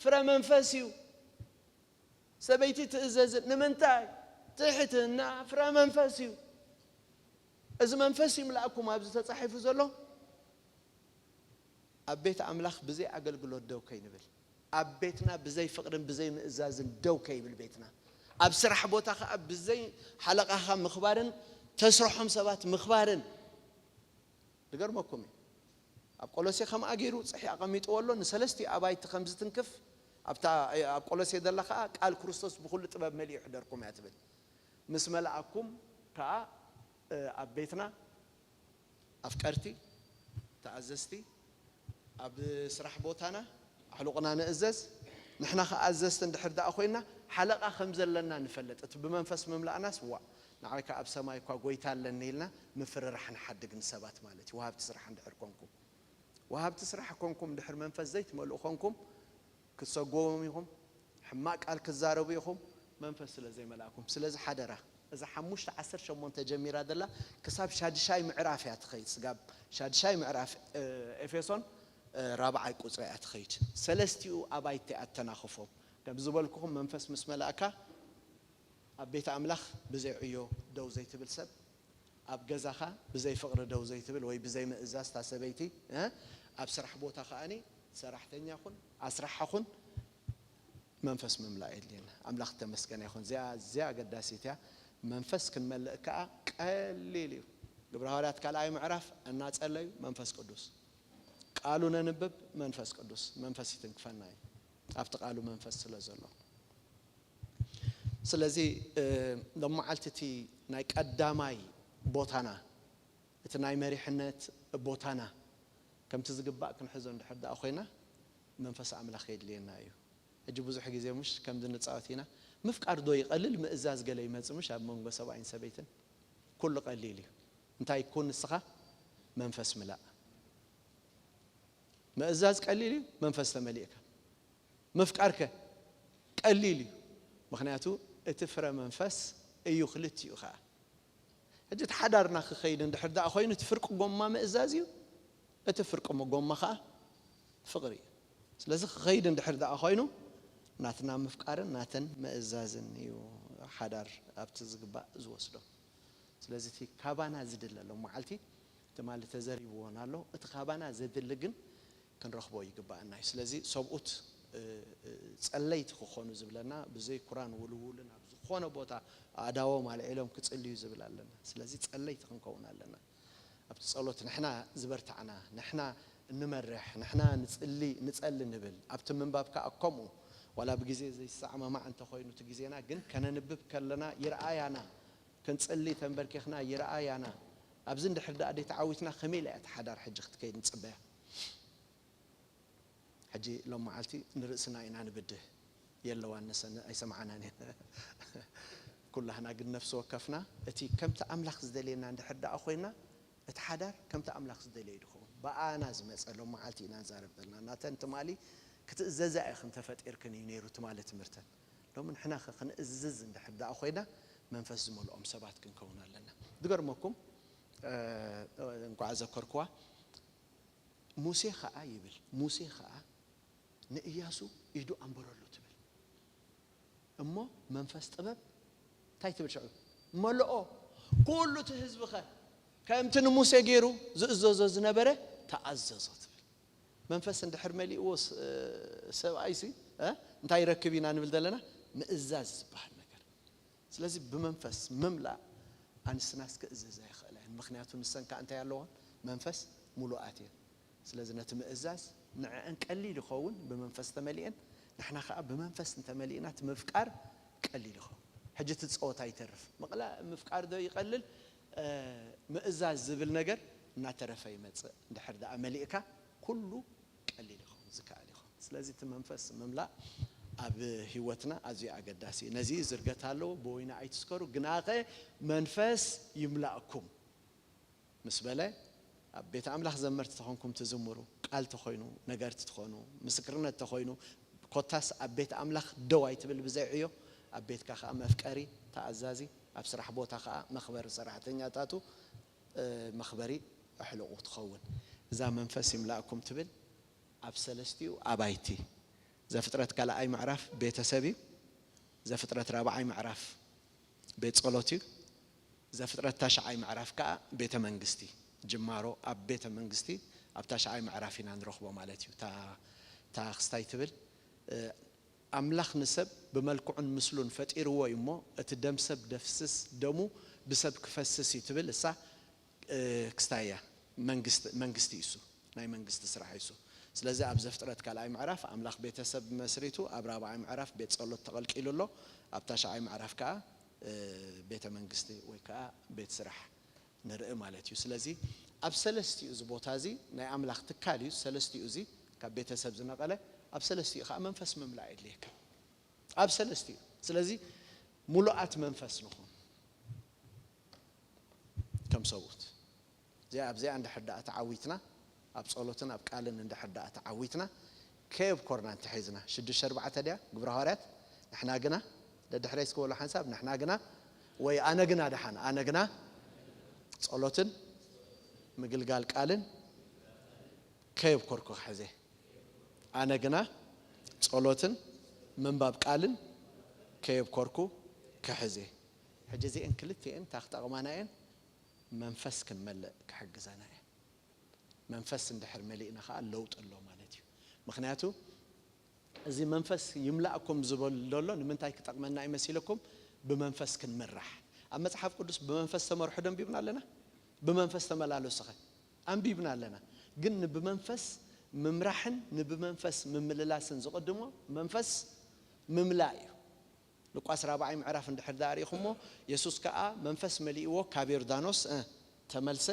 ፍረ መንፈስ እዩ። ሰበይቲ ትእዘዝን ንምንታይ? ትሕትና ፍረ መንፈስ እዩ። እዚ መንፈስ ይምላእኩም ኣብዚ ተጻሒፉ ዘሎ። ኣብ ቤት ኣምላኽ ብዘይ ኣገልግሎት ደው ከይንብል፣ ኣብ ቤትና ብዘይ ፍቕርን ብዘይ ምእዛዝን ደው ከይብል ቤትና፣ ኣብ ስራሕ ቦታ ኸዓ ብዘይ ሓለቓኻ ምኽባርን ተስርሖም ሰባት ምኽባርን። ዝገርመኩም እዩ። ኣብ ቆሎሴ ከምኣ ገይሩ ጽሒ ኣቐሚጥዎ ኣሎ። ንሰለስቲኡ ኣባይቲ ከም ዝትንክፍ ኣብታ ኣብ ቆሎሴ ዘላ ኸዓ ቃል ክርስቶስ ብኹሉ ጥበብ መሊኡ ይሕደርኩም እያ ትብል። ምስ መልኣኩም ከኣ ኣብ ቤትና ኣፍቀርቲ፣ ተኣዘዝቲ፣ ኣብ ስራሕ ቦታና ኣሕሉቕና ንእዘዝ። ንሕና ከኣ ኣዘዝቲ እንድሕር ደኣ ኮይና ሓለቓ ከም ዘለና ንፈልጥ። እቲ ብመንፈስ ምምላእናስ ዋእ ንዓይ ከኣ ኣብ ሰማይ እኳ ጎይታ ኣለኒ ኢልና ምፍርራሕ ንሓድግ ንሰባት ማለት እዩ። ወሃብቲ ስራሕ እንድሕር ኮንኩም፣ ወሃብቲ ስራሕ ኮንኩም፣ እንድሕር መንፈስ ዘይትመልኡ ኮንኩም ክትሰጎሙ ኢኹም፣ ሕማቕ ቃል ክትዛረቡ ኢኹም፣ መንፈስ ስለ ዘይመልኣኩም። ስለዚ ሓደራ እዛ ሓሙሽተ ዓሰርተ ሸሞንተ ጀሚራ ዘላ ክሳብ ሻድሻይ ምዕራፍ እያ ትኸይድ። ስጋብ ሻድሻይ ምዕራፍ እ፣ ኤፌሶን እ፣ ራብዓይ ቁፅሪ እያ ትኸይድ። ሰለስቲኡ ኣባይቲ ኣተናኽፎም። ከም ዝበልኩኹም መንፈስ ምስ መላእካ ኣብ ቤት ኣምላኽ ብዘይ ዕዮ ደው ዘይትብል ሰብ፣ ኣብ ገዛኻ ብዘይ ፍቕሪ ደው ዘይትብል ወይ ብዘይ ምእዛዝ እታ ሰበይቲ እ፣ ኣብ ስራሕ ቦታ ከኣኒ ሰራሕተኛ ኩን ኣስራሓ ኩን መንፈስ ምምላእ የድልየና። ኣምላኽ ተመስገነ ይኹን። እዚኣ እዚኣ ኣገዳሲት እያ። መንፈስ ክንመልእ ከኣ ቀሊል እዩ። ግብረ ሃዋርያት ካልኣይ ምዕራፍ እናጸለዩ መንፈስ ቅዱስ፣ ቃሉ ነንብብ መንፈስ ቅዱስ፣ መንፈስ ይትንክፈና እዩ። ኣብቲ ቃሉ መንፈስ ስለ ዘሎ። ስለዚ እ፣ ሎመዓልቲ እቲ ናይ ቀዳማይ ቦታና እቲ ናይ መሪሕነት ቦታና ከምቲ ዝግባእ ክንሕዞ እንድሕር ደኣ ኮይና መንፈስ ኣምላኽ የድልየና እዩ። ሕጂ ብዙሕ ግዜ ምሽ ከምዚ ንጻወት ኢና። ምፍቃር ዶ ይቐልል ምእዛዝ ገለ ይመጽእ ምሽ ኣብ መንጎ ሰብኣይን ሰበይትን? ኩሉ ቀሊል እዩ። እንታይ ኩን ንስኻ መንፈስ ምላእ። ምእዛዝ ቀሊል እዩ መንፈስ ተመሊእካ። ምፍቃርከ ቀሊል እዩ። ምኽንያቱ እቲ ፍረ መንፈስ እዩ ክልቲኡ ኸኣ። ሕጂ እቲ ሓዳርና ክኸይድ እንድሕር ደኣ ኮይኑ እቲ ፍርቂ ጎማ ምእዛዝ እዩ። እቲ ፍርቂ መጎማ ኸዓ ፍቕሪ እዩ። ስለዚ ክኸይድ እንድሕር ደኣ ኮይኑ ናትና ምፍቃርን ናተን ምእዛዝን እዩ ሓዳር ኣብቲ ዝግባእ ዝወስዶ። ስለዚ እቲ ካባና ዝድለ ሎም መዓልቲ ትማሊ ተዘሪብዎን ኣሎ። እቲ ካባና ዘድሊ ግን ክንረኽቦ ይግባኣና እዩ። ስለዚ ሰብኡት ጸለይቲ ክኾኑ ዝብለና ብዘይ ኩራን ውልውልን ኣብ ዝኾነ ቦታ ኣእዳዎም ኣልዒሎም ክጽልዩ ዝብል ኣለና። ስለዚ ጸለይቲ ክንከውን ኣለና። ኣብቲ ጸሎት ንሕና ዝበርታዕና፣ ንሕና እንመርሕ፣ ንሕና ንጽሊ ንጸሊ ንብል። ኣብቲ ምንባብ ከኣ ከምኡ ዋላ ብግዜ ዘይሰማማዕ እንተኾይኑ እቲ ግዜና ግን ከነንብብ ከለና ይርኣያና፣ ክንጽሊ ተንበርኪኽና ይርኣያና። ኣብዚ እንድሕር ደኣ ደይተዓዊትና ከመይ ኢላ እያ እቲ ሓዳር ሕጂ ክትከይድ ንጽበያ? ሕጂ ሎም መዓልቲ ንርእስና ኢና ንብድህ። የለዋን ነሰን ኣይሰማዓናን እየን። ኩላህና ግን ነፍሲ ወከፍና እቲ ከምቲ ኣምላኽ ዝደልየና እንድሕር ደኣ ኮይና እቲ ሓዳር ከምቲ ኣምላኽ ዝደልዮ እዩ ድኸውን። ብኣና ዝመጸ ሎም መዓልቲ ኢና ንዛረብ ዘለና። ናተን ትማሊ ክትእዘዛ ኢኽን ተፈጢርክን እዩ ነይሩ ትማሊ ትምህርተን። ሎሚ ንሕና ኸ ክንእዝዝ እንድሕር ደኣ ኮይና መንፈስ ዝመልኦም ሰባት ክንከውን ኣለና። ዝገርመኩም እንኳዕ ዘከርኩዋ ሙሴ ኸዓ ይብል፣ ሙሴ ኸዓ ንእያሱ ኢዱ ኣንበረሉ ትብል። እሞ መንፈስ ጥበብ እንታይ ትብል ሽዑ? መልኦ። ኩሉ እቲ ህዝቢ ኸ ከምቲ ንሙሴ ገይሩ ዝእዘዞ ዝነበረ ተኣዘዞ ትብል። መንፈስ እንድሕር መሊእዎ ሰብኣይሲ እንታይ ይረክብ ኢና ንብል ዘለና? ምእዛዝ ዝበሃል ነገር። ስለዚ ብመንፈስ ምምላእ ኣንስትናስ ክእዘዛ ይኽእላ እየን። ምኽንያቱ ንሰን ከዓ እንታይ ኣለዎን? መንፈስ ሙሉኣት እየን። ስለዚ ነቲ ምእዛዝ ንዕአን ቀሊል ይኸውን፣ ብመንፈስ ተመሊአን፣ ንሕና ከዓ ብመንፈስ እንተመሊእና እቲ ምፍቃር ቀሊል ይኸውን። ሕጂ እቲ ጸወታ ይተርፍ። ምቕላ-፣ ምፍቃር ዶ ይቐልል? ምእዛዝ ዝብል ነገር እናተረፈ ይመጽእ። እንድሕር ደኣ መሊእካ ኩሉ ቀሊል ይኸውን፣ ዝከኣል ይኸውን። ስለዚ እቲ መንፈስ ምምላእ ኣብ ህይወትና ኣዝዩ ኣገዳሲ እዩ። ነዚ ዝርገት ኣለዎ፣ ብወይኒ ኣይትስከሩ፣ ግናኸ መንፈስ ይምላእኩም ምስ በለ፣ ኣብ ቤት ኣምላኽ ዘመርቲ ተኾንኩም ትዝምሩ፣ ቃል ተኾይኑ፣ ነገርቲ ትኾኑ፣ ምስክርነት ተኾይኑ፣ ኮታስ ኣብ ቤት ኣምላኽ ደው ኣይትብል ብዘይ ዕዮ፣ ኣብ ቤትካ ኸዓ መፍቀሪ፣ ተኣዛዚ፣ ኣብ ስራሕ ቦታ ኸዓ መኽበሪ ሰራሕተኛታቱ፣ መኽበሪ ኣሕልቑ ትኸውን። እዛ መንፈስ ይምላእኩም ትብል ኣብ ሰለስቲኡ ኣባይቲ። ዘፍጥረት ካልኣይ ምዕራፍ ቤተሰብ እዩ። ዘፍጥረት ራብዓይ ምዕራፍ ቤት ጸሎት እዩ። ዘፍጥረት ታሽዓይ ምዕራፍ ከኣ ቤተ መንግስቲ፣ ጅማሮ ኣብ ቤተ መንግስቲ ኣብ ታሽዓይ ምዕራፍ ኢና ንረኽቦ ማለት እዩ። እታ ክስታይ ትብል ኣምላኽ ንሰብ ብመልክዑን ምስሉን ፈጢርዎ እዩ እሞ እቲ ደም ሰብ ደፍስስ ደሙ ብሰብ ክፈስስ እዩ ትብል እሳ ክስታይ እያ። መንግስቲ እዩ እሱ፣ ናይ መንግስቲ ስራሕ እዩ እሱ። ስለዚ ኣብ ዘፍጥረት ካልኣይ ምዕራፍ ኣምላኽ ቤተሰብ መስሪቱ፣ ኣብ ራብዓይ ምዕራፍ ቤት ጸሎት ተቐልቂሉ ኣሎ፣ ኣብ ታሽዓይ ምዕራፍ ከኣ ቤተ መንግስቲ ወይ ከኣ ቤት ስራሕ ንርኢ ማለት እዩ። ስለዚ ኣብ ሰለስቲኡ እዚ ቦታ እዚ ናይ ኣምላኽ ትካል እዩ። ሰለስቲኡ እዚ ካብ ቤተሰብ ዝነቐለ ኣብ ሰለስቲኡ ከኣ መንፈስ ምምላእ የድልየካ ኣብ ሰለስቲኡ። ስለዚ ሙሉኣት መንፈስ ንኹን ከም ሰብኡት። እዚኣ ኣብዚኣ እንድሕር ደኣ ተዓዊትና፣ ኣብ ጸሎትን ኣብ ቃልን እንድሕር ደኣ ተዓዊትና፣ ከየብኮርና እንተሒዝና ሽዱሽተ ኣርባዕተ ድያ ግብረ ሃዋርያት? ንሕና ግና ደድሕረይ እስኪ በሉ ሓንሳብ፣ ንሕና ግና ወይ ኣነ ግና ደሓን ኣነ ግና ጸሎትን ምግልጋል ቃልን ከየብኮርኩ ክሕዜ ኣነ ግና ጸሎትን ምንባብ ቃልን ከየብኮርኩ ክሕዜ። ሕጂ እዚአን ክልቲአን እንታይ ክጠቕማና እየን? መንፈስ ክንመልእ ክሕግዘና እየን። መንፈስ እንድሕር መሊእና ከዓ ለውጢ ኣሎ ማለት እዩ። ምክንያቱ እዚ መንፈስ ይምላእኩም ዝበል ዘሎ ንምንታይ ክጠቕመና እዩ መሲልኩም? ብመንፈስ ክንምራሕ። ኣብ መጽሓፍ ቅዱስ ብመንፈስ ተመርሑ ዶ ኣንቢብና ኣለና? ብመንፈስ ተመላለሱ ኸ ኣንቢብና ኣለና። ግን ንብመንፈስ ምምራሕን ንብመንፈስ ምምልላስን ዝቕድሞ መንፈስ ምምላእ እዩ። ሉቃስ ራብዓይ ምዕራፍ እንድሕር ደኣ ርኢኹሞ፣ የሱስ ከኣ መንፈስ መሊእዎ ካብ ዮርዳኖስ ተመልሰ፣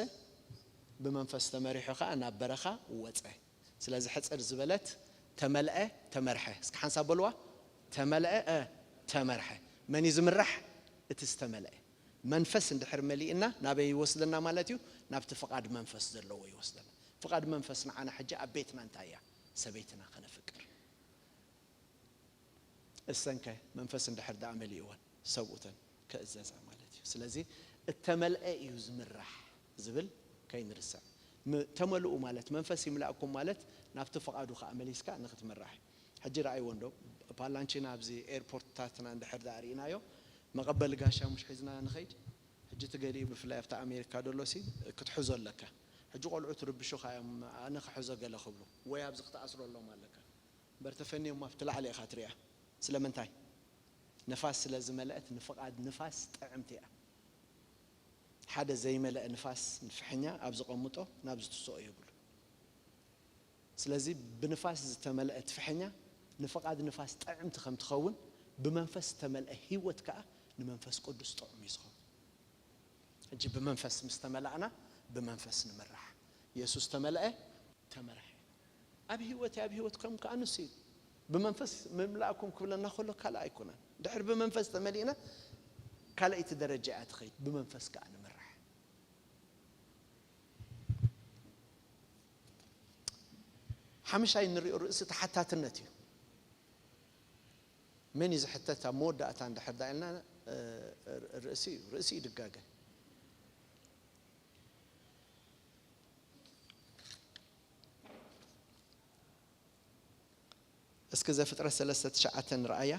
ብመንፈስ ተመሪሑ ከኣ ናብ በረኻ ወጸ። ስለዚ ሕጽር ዝበለት ተመልአ፣ ተመርሐ። እስኪ ሓንሳብ በልዋ፣ ተመልአ፣ ተመርሐ። መን እዩ ዝምራሕ? እቲ ዝተመልአ። መንፈስ እንድሕር መሊእና ናበይ ይወስደና ማለት እዩ? ናብቲ ፍቓድ መንፈስ ዘለዎ ይወስደና። ፍቓድ መንፈስ ንዓና ሕጂ ኣብ ቤትና እንታይ እያ? ሰበይትና ከነፍቅር። እሰንከ መንፈስ እንድሕር ደኣ መሊእወን ሰብኡተን ከእዘዛ ማለት እዩ። ስለዚ እተመልአ እዩ ዝምራሕ ዝብል ከይንርስዕ። ም- ተመልኡ ማለት መንፈስ ይምላእኩም ማለት ናብቲ ፍቓዱ ከዓ መሊስካ ንክትምራሕ። ሕጂ ረኣይዎ እንዶ ፓላንቺና ኣብዚ ኤርፖርትታትና እንድሕር ደኣ ርኢናዮ መቐበሊ ጋሻ ሙሽ ሒዝና ንኸይድ። ሕጂ እቲ ገሊኡ ብፍላይ ኣብቲ ኣሜሪካ ደሎ ሲ ክትሕዞ ኣለካ። ሕጂ ቆልዑ ትርብሹኻ እዮም ኣነ ክሕዞ ገለ ክብሉ ወይ ኣብዚ ክትኣስረሎም ኣለካ። እምበር ተፈንዮም ኣብቲ ላዕሊ ኢኻ ትሪኣ። ስለምንታይ? ንፋስ ስለ ዝመልአት ንፍቓድ ንፋስ ጥዕምቲ እያ። ሓደ ዘይመለአ ንፋስ ንፍሕኛ ኣብ ዝቐምጦ ናብ ዝትስኦ የብሉ። ስለዚ ብንፋስ ዝተመልአት ፍሕኛ ንፍቓድ ንፋስ ጥዕምቲ ከም ትኸውን ብመንፈስ ዝተመልአ ህይወት ከኣ ንመንፈስ ቅዱስ ጥዑም እዩ ዝኸውን። ሕጂ ብመንፈስ ምስ ተመላእና ብመንፈስ ንምራሕ። የሱስ ተመልአ ተመርሐ። ኣብ ህይወት ኣብ ህይወት ከም ከኣ ንሱ እዩ። ብመንፈስ ምምላእኩም ክብለና ከሎ ካልእ ኣይኮነን። ድሕር ብመንፈስ ተመሊእና ካልኣይቲ ደረጃ እያ ትኸይድ። ብመንፈስ ከኣ ንምራሕ። ሓምሻይ ንሪኦ ርእሲ ተሓታትነት እዩ። መን እዩ ዝሕተት ኣብ መወዳእታ እንድሕር ዳ ኢልና ርእሲ እዩ። ርእሲ እዩ ድጋገ። እስኪ ዘፍጥረት ሰለስተ ትሽዓተ ንርኣያ።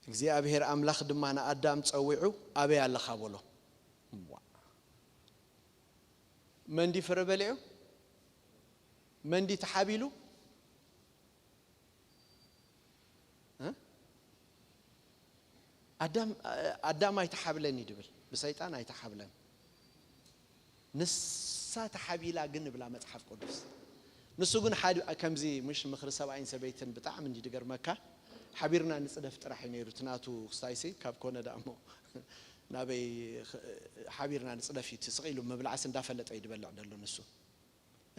እግዚኣብሔር ኣምላኽ ድማ ንኣዳም ጸዊዑ ኣበይ ኣለኻ በሎ። ዋ። መንዲ ፍረ በሊዑ መንዲ ተሓቢሉ እ? ኣዳም ኣዳም ኣይተሓብለን እዩ ድብል ብሰይጣን ኣይተሓብለን። ንሳ ተሓቢላ ግን እብላ መጽሓፍ ቅዱስ። ንሱ ግን ሓዲ ከምዚ ምሽ ምኽሪ ሰብኣይን ሰበይትን ብጣዕሚ እንዲ ድገርመካ። ሓቢርና ንጽደፍ ጥራሕ እዩ ነይሩ እቲ ናቱ ክስታይሲ ካብ ኮነ ደኣ እሞ ናበይ ኽ- ሓቢርና ንጽደፍ እዩ እቲ ስቕ ኢሉ ምብላዕስ እንዳፈለጠ እዩ ድበልዕ ደሎ ንሱ።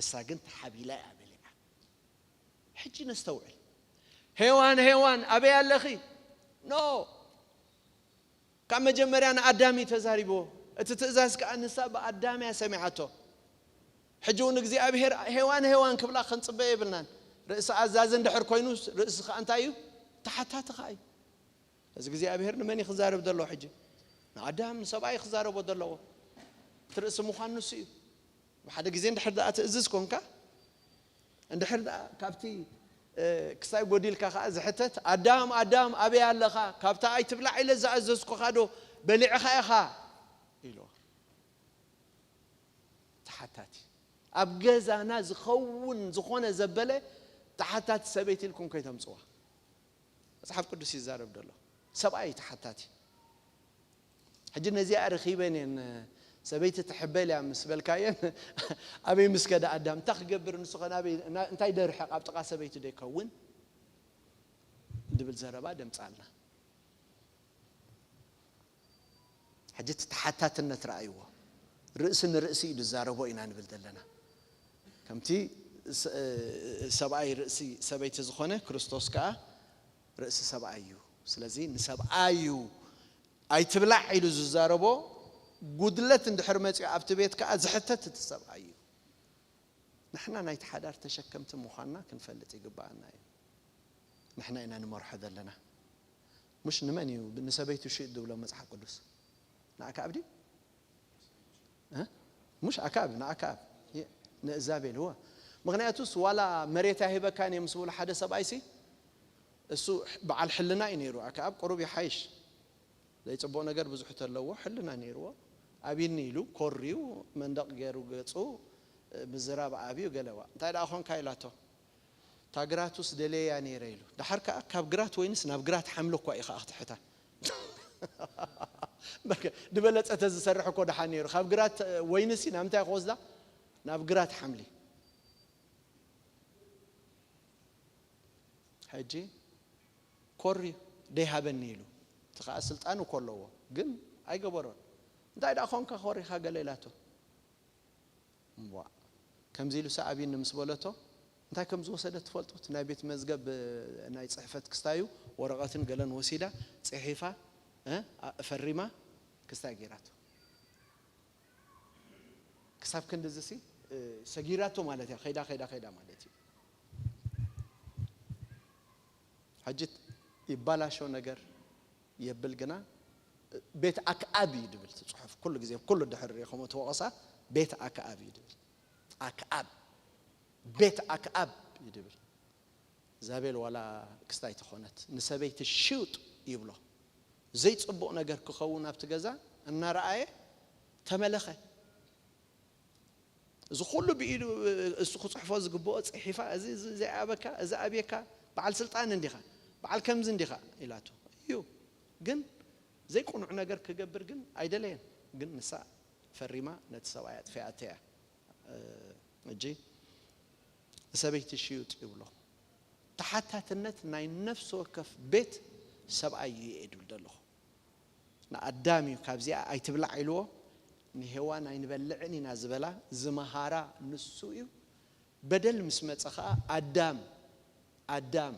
እሳ ግን ተሓቢላ እያ በሊዓ። ሕጂ ነስተውዕል። ሄዋን ሄዋን ኣበይ ኣለኺ? ኖ ካብ መጀመርያ ንኣዳም እዩ ተዛሪብዎ። እቲ ትእዛዝ ከዓ ንሳ ብኣዳም እያ ሰሚዓቶ። ሕጂ እውን እግዚኣብሔር ሄዋን ሄዋን ክብላ ክንፅበ የብልናን። ርእሲ ኣዛዚ እንድሕር ኮይኑ ርእሲ ከዓ እንታይ እዩ? ተሓታቲ ከዓ እዩ። እዚ እግዚኣብሔር ንመን እዩ ክዛረብ ዘለዎ ሕጂ? ንኣዳም ንሰብኣይ ክዛረቦ ዘለዎ። እቲ ርእሲ ምዃን ንሱ እዩ። ብሓደ ግዜ እንድሕር ደኣ ትእዝዝ ኮንካ እንድሕር ደኣ ካብቲ ክስታይ ጎዲልካ ከዓ ዝሕተት ኣዳም ኣዳም ኣበይ ኣለኻ? ካብታ ኣይትብላዕ ኢለ ዝኣዘዝኩኻ ዶ በሊዕኻ ኢኻ? ኢልዎ። ተሓታቲ ኣብ ገዛና ዝኸውን ዝኾነ ዘበለ ተሓታቲ ሰበይቲ ኢልኩም ከይተምፅዋ። መፅሓፍ ቅዱስ ይዛረብ ደሎ ሰብኣይ ተሓታቲ። ሕጂ ነዚኣ ረኺበን እየን ሰበይቲ ትሕበል እያ ምስ በልካየን ኣበይ ምስ ከደ ኣዳም እንታይ ክገብር ንሱ ኸ ናበይ እንታይ ደርሕቕ ኣብ ጥቓ ሰበይቲ ዶ ይከውን ድብል ዘረባ ደምፃልና። ሕጂ እቲ ተሓታትነት ረኣይዎ። ርእሲ ንርእሲ እዩ ዝዛረቦ ኢና ንብል ዘለና። ከምቲ ሰብኣይ ርእሲ ሰበይቲ ዝኾነ ክርስቶስ ከኣ ርእሲ ሰብኣይ እዩ። ስለዚ ንሰብኣይ እዩ ኣይትብላዕ ኢሉ ዝዛረቦ ጉድለት እንድሕር መፂኡ ኣብቲ ቤት ከኣ ዝሕተት እቲ ሰብኣይ እዩ። ንሕና ናይቲ ሓዳር ተሸከምቲ ምዃንና ክንፈልጥ ይግብኣና እዩ። ንሕና ኢና ንመርሖ ዘለና። ሙሽ ንመን እዩ ንሰበይቱ ሽጥ ዝብሎ መጽሓፍ ቅዱስ? ንኣክኣብ ድዩ? እ? ሙሽ ኣክኣብ ንኣክኣብ ንእዛቤል እወ። ምክንያቱስ ዋላ መሬት ኣይህበካን እዮም ምስ በሉ ሓደ ሰብኣይሲ እሱ በዓል ሕልና እዩ ነይሩ። ኣክኣብ ቁሩብ ይሓይሽ ዘይፅቡቕ ነገር ብዙሕ ተለዎ ሕልና ነይርዎ። ኣብይኒ ኢሉ ኮርዩ መንደቕ ገይሩ ገፁ ምዝራብ ኣብዩ ገለዋ እንታይ ደኣ ኾንካ ኢላቶ። እታ ግራቱስ ደለያ ነይረ ኢሉ። ደሓር ከኣ ካብ ግራት ወይንስ ናብ ግራት ሓምሊ እኳ እዩ ከኣ ክትሕታ። በቃ፣ ዝበለጸ ተዝሰርሕ እኮ ደሓን ነይሩ። ካብ ግራት ወይንሲ ናብ ምንታይ ክወስዳ? ናብ ግራት ሓምሊ። ሕጂ ኮሪ ደይሃበኒ ኢሉ። እቲ ከኣ ስልጣን እኮ ኣለዎ፣ ግን ኣይገበሮን። እንታይ ደኣ ኾንካ ኮሪኻ ገለ ኢላቶ። እምቧእ። ከምዚ ኢሉ ሰኣቢኒ ምስ በለቶ እንታይ ከም ዝወሰደ ትፈልጡ? እቲ ናይ ቤት መዝገብ ናይ ጽሕፈት ክስታዩ ወረቐትን ገለን ወሲዳ ጽሒፋ እ፣ ኣ- ፈሪማ ክስታይ ገይራቶ። ክሳብ ክንድዚ ሲ እ፣ ሰጊራቶ ማለት እያ። ከይዳ ከይዳ ከይዳ ማለት እዩ። ሕጂ ይባላሾ ነገር የብል ግና ቤት ኣክኣብ እዩ ድብል እቲ ጽሑፍ። ኩሉ ግዜ ኩሉ ድሕር ርኢኹም እቲ ወቐሳ ቤት ኣክኣብ እዩ ድብል። ኣክኣብ፣ ቤት ኣክኣብ እዩ ድብል። ዛቤል ዋላ ክስታይ ተኾነት ንሰበይቲ ሽውጥ ይብሎ። ዘይጽቡቕ ነገር ክኸውን ኣብቲ ገዛ እናረኣየ ተመለኸ። እዚ ኩሉ ብኢዱ እሱ ክጽሕፎ ዝግብኦ ጽሒፋ፣ እዚ እዚ ዘይኣበካ፣ እዚ ኣብየካ፣ በዓል ስልጣን እንዲኻ፣ በዓል ከምዚ እንዲኻ ኢላቶ እዩ። ግን ዘይቁኑዕ ነገር ክገብር ግን ኣይደለየን። ግን ንሳ ፈሪማ ነቲ ሰብኣይ ኣጥፊኣቶ እያ። እ፣ እጂ ንሰበይቲ ሽዩጥ ይብሎ። ተሓታትነት ናይ ነፍሲ ወከፍ ቤት ሰብኣይ እዩ የእድል ዘለኹ። ንኣዳም እዩ ካብዚኣ ኣይትብላዕ ኢልዎ፣ ንሄዋን ኣይንበልዕን ኢና ዝበላ ዝመሃራ ንሱ እዩ። በደል ምስ መጸ ኸኣ ኣዳም፣ ኣዳም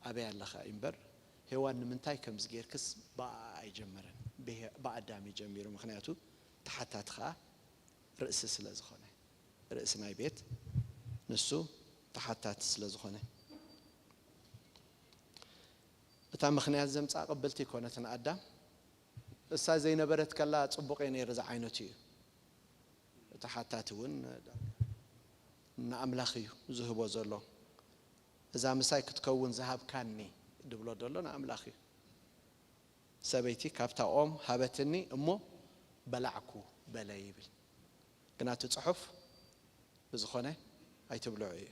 ኣበይ ኣለኻ እዩ እምበር፣ ሄዋን ንምንታይ ከምዚ ጌርክስ ብኣ ኣይጀመረን፣ ብሄ-፣ ብኣዳም እዩ ጀሚሩ። ምኽንያቱ ተሓታቲ ኸኣ ርእሲ ስለ ዝኾነ፣ ርእሲ ናይ ቤት ንሱ ተሓታቲ ስለ ዝኾነ። እታ ምኽንያት ዘምጽኣ ቅብልቲ ኣይኮነትን ኣዳም። እሳ ዘይነበረት ከላ ጽቡቕ እየ ነይረ ዝዓይነቱ እዩ። እቲ ሓታቲ እውን ንኣምላኽ እዩ ዝህቦ ዘሎ። እዛ ምሳይ ክትከውን ዝሃብካኒ ድብሎ ዘሎ ንኣምላኽ እዩ። ሰበይቲ ካብታ ኦም ሃበትኒ እሞ በላዕኩ በለ ይብል። ግና እቲ ጽሑፍ ብዝኾነ ኣይትብልዑ እዩ።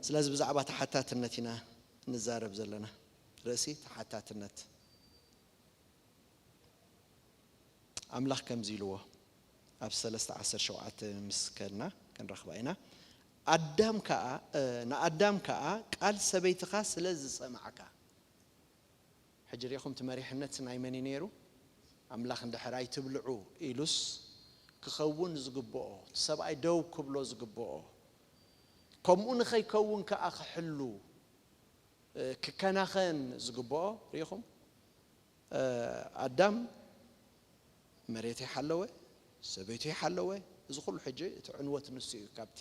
ስለዚ ብዛዕባ ተሓታትነት ኢና ንዛረብ ዘለና። ርእሲ ተሓታትነት። ኣምላኽ ከምዚ ኢልዎ፣ ኣብ ሰለስተ ዓሰርተ ሸውዓተ ምስ ከድና ክንረኽባ ኢና። ኣዳም ከኣ፣ እ፣ ንኣዳም ከኣ ቃል ሰበይትኻ ስለ ዝሰማዕካ። ሕጂ ርኢኹም እቲ መሪሕነት ናይ መን እዩ ነይሩ? ኣምላኽ እንድሕር ኣይትብልዑ ኢሉስ ክኸውን ዝግብኦ፣ እቲ ሰብኣይ ደው ክብሎ ዝግብኦ፣ ከምኡ ንኸይከውን ከኣ ክሕሉ፣ እ፣ ክከናኸን ዝግብኦ ርኢኹም። እ፣ ኣዳም መሬት ይሓለወ፣ ሰበይቱ ይሓለወ። እዚ ኩሉ ሕጂ እቲ ዕንወት ንሱ እዩ። ካብቲ፣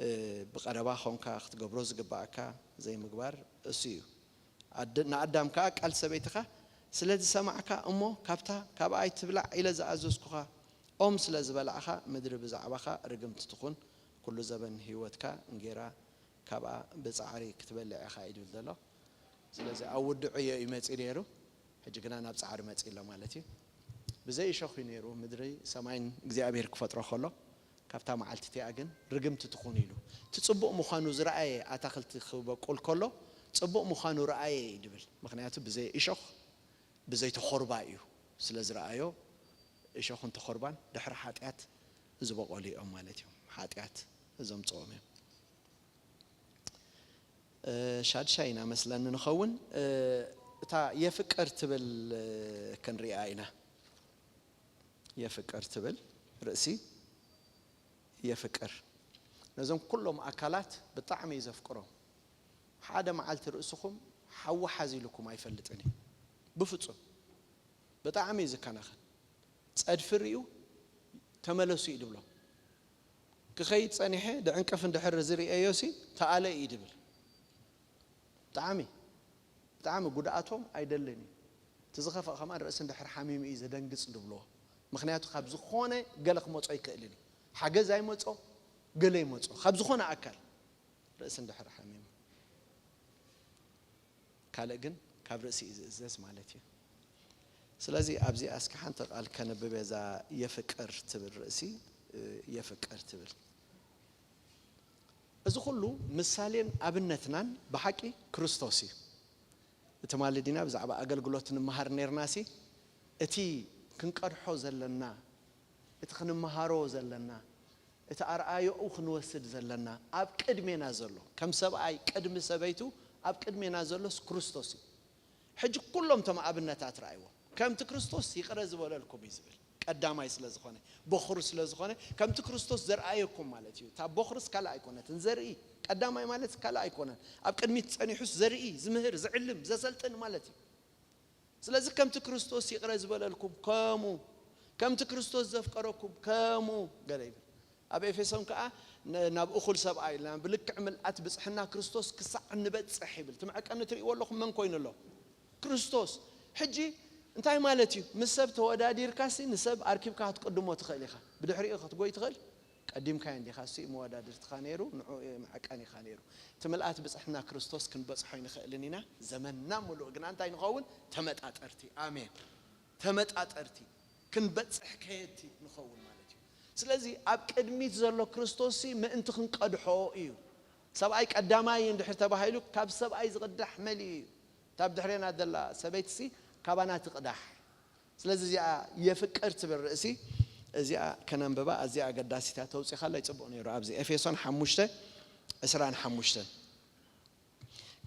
እ፣ ብቐረባ ኾንካ ክትገብሮ ዝግባኣካ ዘይምግባር እሱ እዩ። ኣደ-፣ ንኣዳም ከኣ ቃል ሰበይትኻ ስለ ዝሰማዕካ እሞ ካብታ ካብኣ ኣይትብላዕ ኢለ ዝኣዘዝኩኻ ኦም ስለ ዝበላዕኻ ምድሪ ብዛዕባኻ ርግምቲ ትኹን፣ ኩሉ ዘበን ህይወትካ እንጌራ ካብኣ ብጻዕሪ ክትበልዕ ኢኻ እዩ ድብል ዘሎ። ስለዚ ኣብ ውድዑ እዩ መጺኡ ነይሩ፣ ሕጂ ግና ናብ ጻዕሪ መጺኡ ኣሎ ማለት እዩ። ብዘይ እሾኽ እዩ ነይሩ፣ ምድሪ ሰማይን እግዚኣብሔር ክፈጥሮ ከሎ፣ ካብታ መዓልቲ እቲኣ ግን ርግምቲ ትኹን ኢሉ። እቲ ጽቡቕ ምዃኑ ዝረኣየ ኣታኽልቲ ክበቁል ከሎ፣ ጽቡቕ ምዃኑ ረኣየ እዩ ድብል። ምኽንያቱ ብዘይ እሾኽ፣ ብዘይ ተኾርባ እዩ። ስለ ዝረኣዮ፣ እሾኽን ተኾርባን ድሕሪ ሓጢኣት ዝበቆሉ እዮም ማለት እዮም። ሓጢኣት ዘምጽኦም እዮም። እ፣ ሻድሻይ ኢና መስለኒ ንኸውን። እ፣ እታ የፍቅር ትብል፣ እ፣ ክንሪኣ ኢና። የፍቅር ትብል ርእሲ የፍቅር። ነዞም ኩሎም ኣካላት ብጣዕሚ እዩ ዘፍቅሮም። ሓደ መዓልቲ ርእስኹም ሓዊ ሓዝ ኢሉኩም ኣይፈልጥን እዩ። ብፍጹም። ብጣዕሚ እዩ ዝከናኸን። ጸድፊ ርእዩ ተመለሱ እዩ ድብሎም። ክኸይድ ጸኒሐ ድዕንቅፍ እንድሕር ዝርእየዮ ሲ ተኣለ እዩ ድብል። ብጣዕሚ፣ ብጣዕሚ ጉድኣቶም ኣይደልን እዩ። እቲ ዝኸፍእ ከማን ርእሲ እንድሕር ሓሚሙ እዩ ዘደንግጽ ድብልዎ። ምኽንያቱ ካብ ዝኾነ ገለ ክመጾ ኣይክእልን እዩ። ሓገዝ ኣይመጾ፣ ገለ ይመጾ። ካብ ዝኾነ ኣካል ርእሲ እንድሕር ሓሚሙ። ካልእ ግን ካብ ርእሲ እዩ ዝእዘዝ ማለት እዩ። ስለዚ ኣብዚኣ እስኪ ሓንቲ ቃል ከነብብ እያ፣ እዛ የፍቅር ትብል ርእሲ፣ እ፣ የፍቅር ትብል። እዚ ኩሉ ምሳሌን ኣብነትናን ብሓቂ ክርስቶስ እዩ። እቲ ማሊ ዲና ብዛዕባ ኣገልግሎት ንምሃር ኔርናሲ፣ እቲ ክንቀድሖ ዘለና፣ እቲ ክንመሃሮ ዘለና፣ እቲ ኣርኣዮኡ ክንወስድ ዘለና፣ ኣብ ቅድሜና ዘሎ፣ ከም ሰብኣይ ቅድሚ ሰበይቱ ኣብ ቅድሜና ዘሎስ ክርስቶስ እዩ። ሕጂ ኩሎም እቶም ኣብነታት ረኣይዎም። ከምቲ ክርስቶስ ይቕረ ዝበለልኩም እዩ ዝብል። ቀዳማይ ስለ ዝኾነ፣ በኹሪ ስለ ዝኾነ፣ ከምቲ ክርስቶስ ዘርኣየኩም ማለት እዩ። እታ በኹርስ ካልእ ኣይኮነትን፣ ዘርኢ። ቀዳማይ ማለት ካልእ ኣይኮነን። ኣብ ቅድሚት ጸኒሑስ ዘርኢ፣ ዝምህር፣ ዝዕልም፣ ዘሰልጥን ማለት እዩ። ስለዚ ከምቲ ክርስቶስ ይቕረ ዝበለልኩም፣ ከምኡ፣ ከምቲ ክርስቶስ ዘፍቀረኩም፣ ከምኡ፣ ገለ ይብል። ኣብ ኤፌሶን ከኣ ን-፣ ናብ እኹል ሰብኣይ ኢልና ብልክዕ ምልኣት ብጽሕና ክርስቶስ ክሳዕ እንበጽሕ ይብል። እቲ መዐቀኒ ትርእይዎ ኣለኹም መን ኮይኑ ኣሎ? ክርስቶስ። ሕጂ እንታይ ማለት እዩ? ምስ ሰብ ተወዳዲርካሲ ንሰብ ኣርኪብካ ክትቅድሞ ትኽእል ኢኻ። ብድሕሪኡ ክትጎይ ትኽእል? ቀዲምካዮ እንዲኻ። እሱ እዩ መወዳድርትኻ ነይሩ፣ ንዑ እዩ መዐቀኒኻ ነይሩ። እቲ ምልኣት ብጽሕና ክርስቶስ ክንበጽሖ ኣይንኽእልን ኢና። ዘመንና ሙሉእ ግና እንታይ ንኸውን? ተመጣጠርቲ። ኣሜን። ተመጣጠርቲ። ክንበጽሕ ከየድቲ ንኸውን ማለት እዩ። ስለዚ ኣብ ቅድሚት ዘሎ ክርስቶስ ምእንቲ ክንቀድሖ እዩ። ሰብኣይ ቀዳማይ እንድሕር ተባሂሉ ካብ ሰብኣይ ዝቕዳሕ መሊኡ እዩ። እታ ብድሕሬና ዘላ ሰበይትሲ ካባና ትቕዳሕ። ስለዚ እዚኣ የፍቅር ትብል ርእሲ እዚኣ ከነንብባ ኣዝያ ኣገዳሲታ ተውፂኻለይ። ፅቡቕ ነይሩ። ኣብዚ ኤፌሶን ሓሙሽተ ዕስራን ሓሙሽተን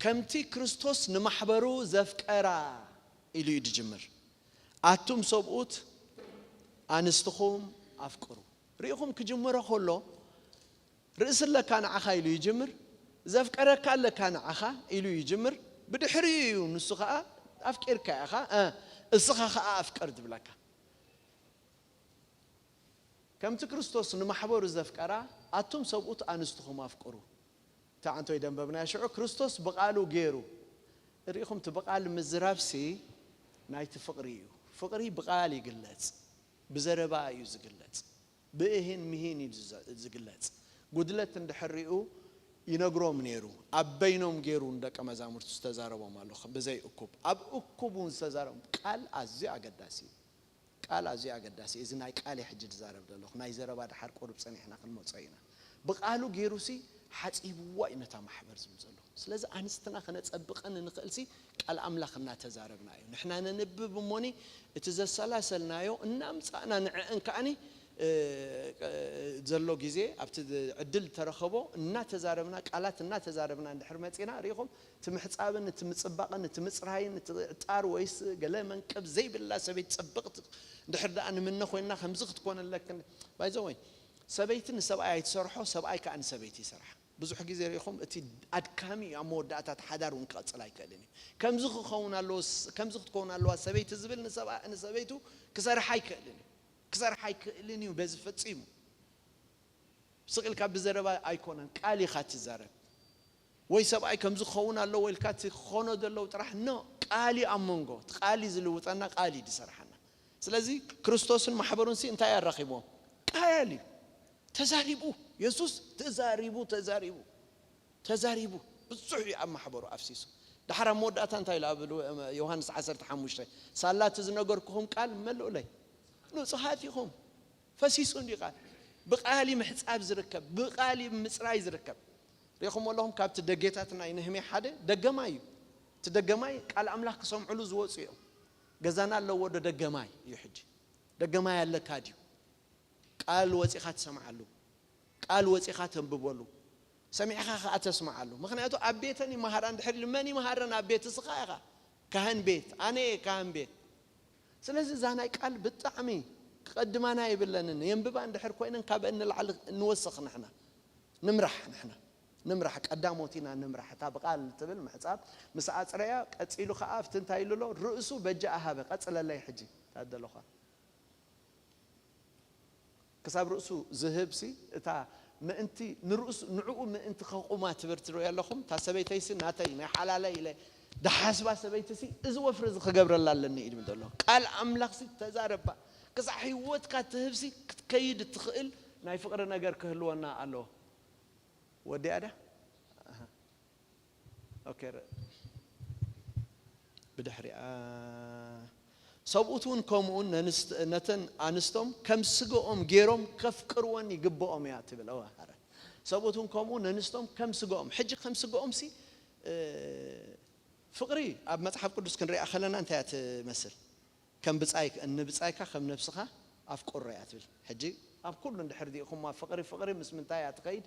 ከምቲ ክርስቶስ ንማሕበሩ ዘፍቀራ ኢሉ እዩ ዝጅምር። ኣቱም ሰብኡት ኣንስትኹም ኣፍቅሩ። ርኢኹም ክጅምሮ ከሎ ርእሲ ኣለካ ንዓኻ ኢሉ ይጅምር። ዘፍቀረካ ኣለካ ንዓኻ ኢሉ ይጅምር። ብድሕሪኡ እዩ ንሱ ኸዓ ኣፍቂርካ ኢኻ፣ እ፣ እስኻ ኸዓ ኣፍቅር ዝብለካ። ከምቲ ክርስቶስ ንማሕበሩ ዘፍቀራ ኣቱም ሰብኡት ኣንስትኹም ኣፍቅሩ። እታ ዓንቶይ ደንበብናያ ሽዑ ክርስቶስ ብቓሉ ገይሩ። ርኢኹም እቲ ብቓል ምዝራብሲ ናይቲ ፍቕሪ እዩ። ፍቕሪ ብቓል ይግለጽ፣ ብዘረባ እዩ ዝግለጽ፣ ብእሂን ምሂን እዩ ዝዘ- ዝግለጽ። ጉድለት እንድሕር ሪኡ ይነግሮም ነይሩ። ኣብ በይኖም ገይሩ ንደቀ መዛሙርቱ ዝተዛረቦም ኣሎ። ብዘይእኩብ ኣብ እኩብ እውን ዝተዛረቦም። ቃል ኣዝዩ ኣገዳሲ እዩ። ቃል ኣዝዩ ኣገዳሲ እዩ። እዚ ናይ ቃል ሕጂ ዝዛረብ ዘለኹ ናይ ዘረባ ድሓር ቁሩብ ጸኒሕና ክንመጾ ኢና። ብቃሉ ገይሩሲ ሓጺብዋ እዩ ነታ ማሕበር ዝብል ዘሎ። ስለዚ ኣንስትና ከነጸብቐን እንኽእልሲ ቃል ኣምላኽ እናተዛረብና እዩ። ንሕና ነንብብ እሞኒ እቲ ዘሰላሰልናዮ እናምጻእና ንዕእን ከዓኒ፣ እ፣ ዘሎ ግዜ ኣብቲ ዕድል ተረኸቦ እናተዛረብና ቃላት እናተዛረብና እንድሕር መጺና ርኢኹም እቲ ምሕጻብን እቲ ምጽባቕን እቲ ምጽራይን እቲ ዕጣር ወይስ ገለ መንቀብ ዘይብላ ሰበይቲ ጽብቕቲ እንድሕር ደኣ ንምነ ኮይንና ከምዚ ክትኮን ኣለክን። ባይዘወይ ሰበይቲ ንሰብኣይ ኣይትሰርሖ፣ ሰብኣይ ከኣ ንሰበይቲ ይሰርሓ። ብዙሕ ግዜ ርኢኹም እቲ ኣድካሚ እዩ። ኣብ መወዳእታ እቲ ሓዳር እውን ክቐጽል ኣይክእልን እዩ። ከምዚ ክኸውን ኣለዎ፣ ከምዚ ክትከውን ኣለዋ ሰበይቲ ዝብል ንሰብኣ- ንሰበይቱ ክሰርሓ ኣይክእልን እዩ። ክሰርሓ ኣይክእልን እዩ በዚ ፈጺሙ። ስቕ ኢልካ ብዘረባ ኣይኮነን፣ ቃል ኢኻ ትዛረብ። ወይ ሰብኣይ ከምዚ ክኸውን ኣለዎ ኢልካ እቲ ክኾኖ ዘለዎ ጥራሕ ኖ፣ ቃል እዩ ኣብ መንጎ፣ እቲ ቃል እዩ ዝልውጠና፣ ቃል እዩ ዝሰርሓና። ስለዚ ክርስቶስን ማሕበሩንሲ እንታይ ኣራኺብዎም? ቃል እዩ ተዛሪቡ። የሱስ ተዛሪቡ፣ ተዛሪቡ፣ ተዛሪቡ ብዙሕ እዩ ኣብ ማሕበሩ ኣፍሲሱ። ድሓር ኣብ መወዳእታ እንታይ ኢሉ ኣብ ሉ- ዮሃንስ ዓሰርተ ሓሙሽተ ሳላ እቲ ዝነገርኩኹም ቃል መልኡለይ፣ ንጹሃት ኢኹም። ፈሲሱ እንዲ ቃል። ብቃሊ ምሕጻብ ዝርከብ፣ ብቃሊ ምጽራይ ዝርከብ። ሪኢኹም ኣለኹም ካብቲ ደጌታት ናይ ነህምያ ሓደ ደገማይ እዩ። እቲ ደገማይ ቃል ኣምላኽ ክሰምዕሉ ዝወፁ እዮም። ገዛና ኣለዎ ዶ ደገማይ እዩ? ሕጂ ደገማይ ኣለካ ድዩ? ቃል ወፂኻ ትሰምዓሉ፣ ቃል ወፂኻ ተንብበሉ፣ ሰሚዕኻ ከዓ ተስምዓሉ። ምክንያቱ ኣብ ቤተን ይመሃራ እንድሕር ኢሉ መን ይመሃረን ኣብ ቤት እስኻ ኢኻ ካህን ቤት፣ ኣነ እየ ካህን ቤት። ስለዚ እዛ ናይ ቃል ብጣዕሚ ክቐድማና የብለንን። የንብባ እንድሕር ኮይነን ካብአን ንላዕሊ ንወስኽ ንሕና። ንምራሕ ንሕና። ንምራሕ ቀዳሞት ኢና ንምራሕ። እታ ብቃል ትብል ምሕጻብ ምስ ኣጽረያ ቀጺሉ ከኣ ኣብቲ እንታይ ኢሉ ኣሎ? ርእሱ በጃ ኣሃበ። ቀጽለለይ ሕጂ ታደለኳ። ክሳብ ርእሱ ዝህብሲ እታ ምእንቲ ንርእሱ ንዕኡ ምእንቲ ከቑማ ትብር ትርእዩ ኣለኹም። እታ ሰበይተይሲ ናተይ ናይ ሓላለይ ኢለ ድሓስባ ሰበይትሲ እዚ ወፍሪ እዚ ክገብረላ ኣለኒ ኢሉ ዘሎ። ቃል ኣምላኽሲ ተዛረባ። ክሳዕ ህይወትካ ትህብሲ ክትከይድ እትኽእል ናይ ፍቕሪ ነገር ክህልወና ኣለዎ። ወዲኣ ድያ? ኣሃ። ኦኬ፣ ር- ብድሕሪኣ ሰብኡት እውን ከምኡ ነንስት- ነተን ኣንስቶም ከም ስግኦም ገይሮም ከፍቅርወን ይግብኦም እያ ትብል። እወ፣ ሃረ። ሰብኡት እውን ከምኡ ነንስቶም ከም ስግኦም። ሕጂ ከም ስግኦም ሲ እ፣ ፍቕሪ ኣብ መጽሓፍ ቅዱስ ክንሪኣ ከለና እንታይ እያ ትመስል? ከም ብጻይ ንብጻይካ ከም ነብስኻ ኣፍቅሮ እያ ትብል። ሕጂ ኣብ ኩሉ እንድሕር ዲእኹማ ፍቕሪ ፍቕሪ ምስ ምንታይ እያ ትኸይድ?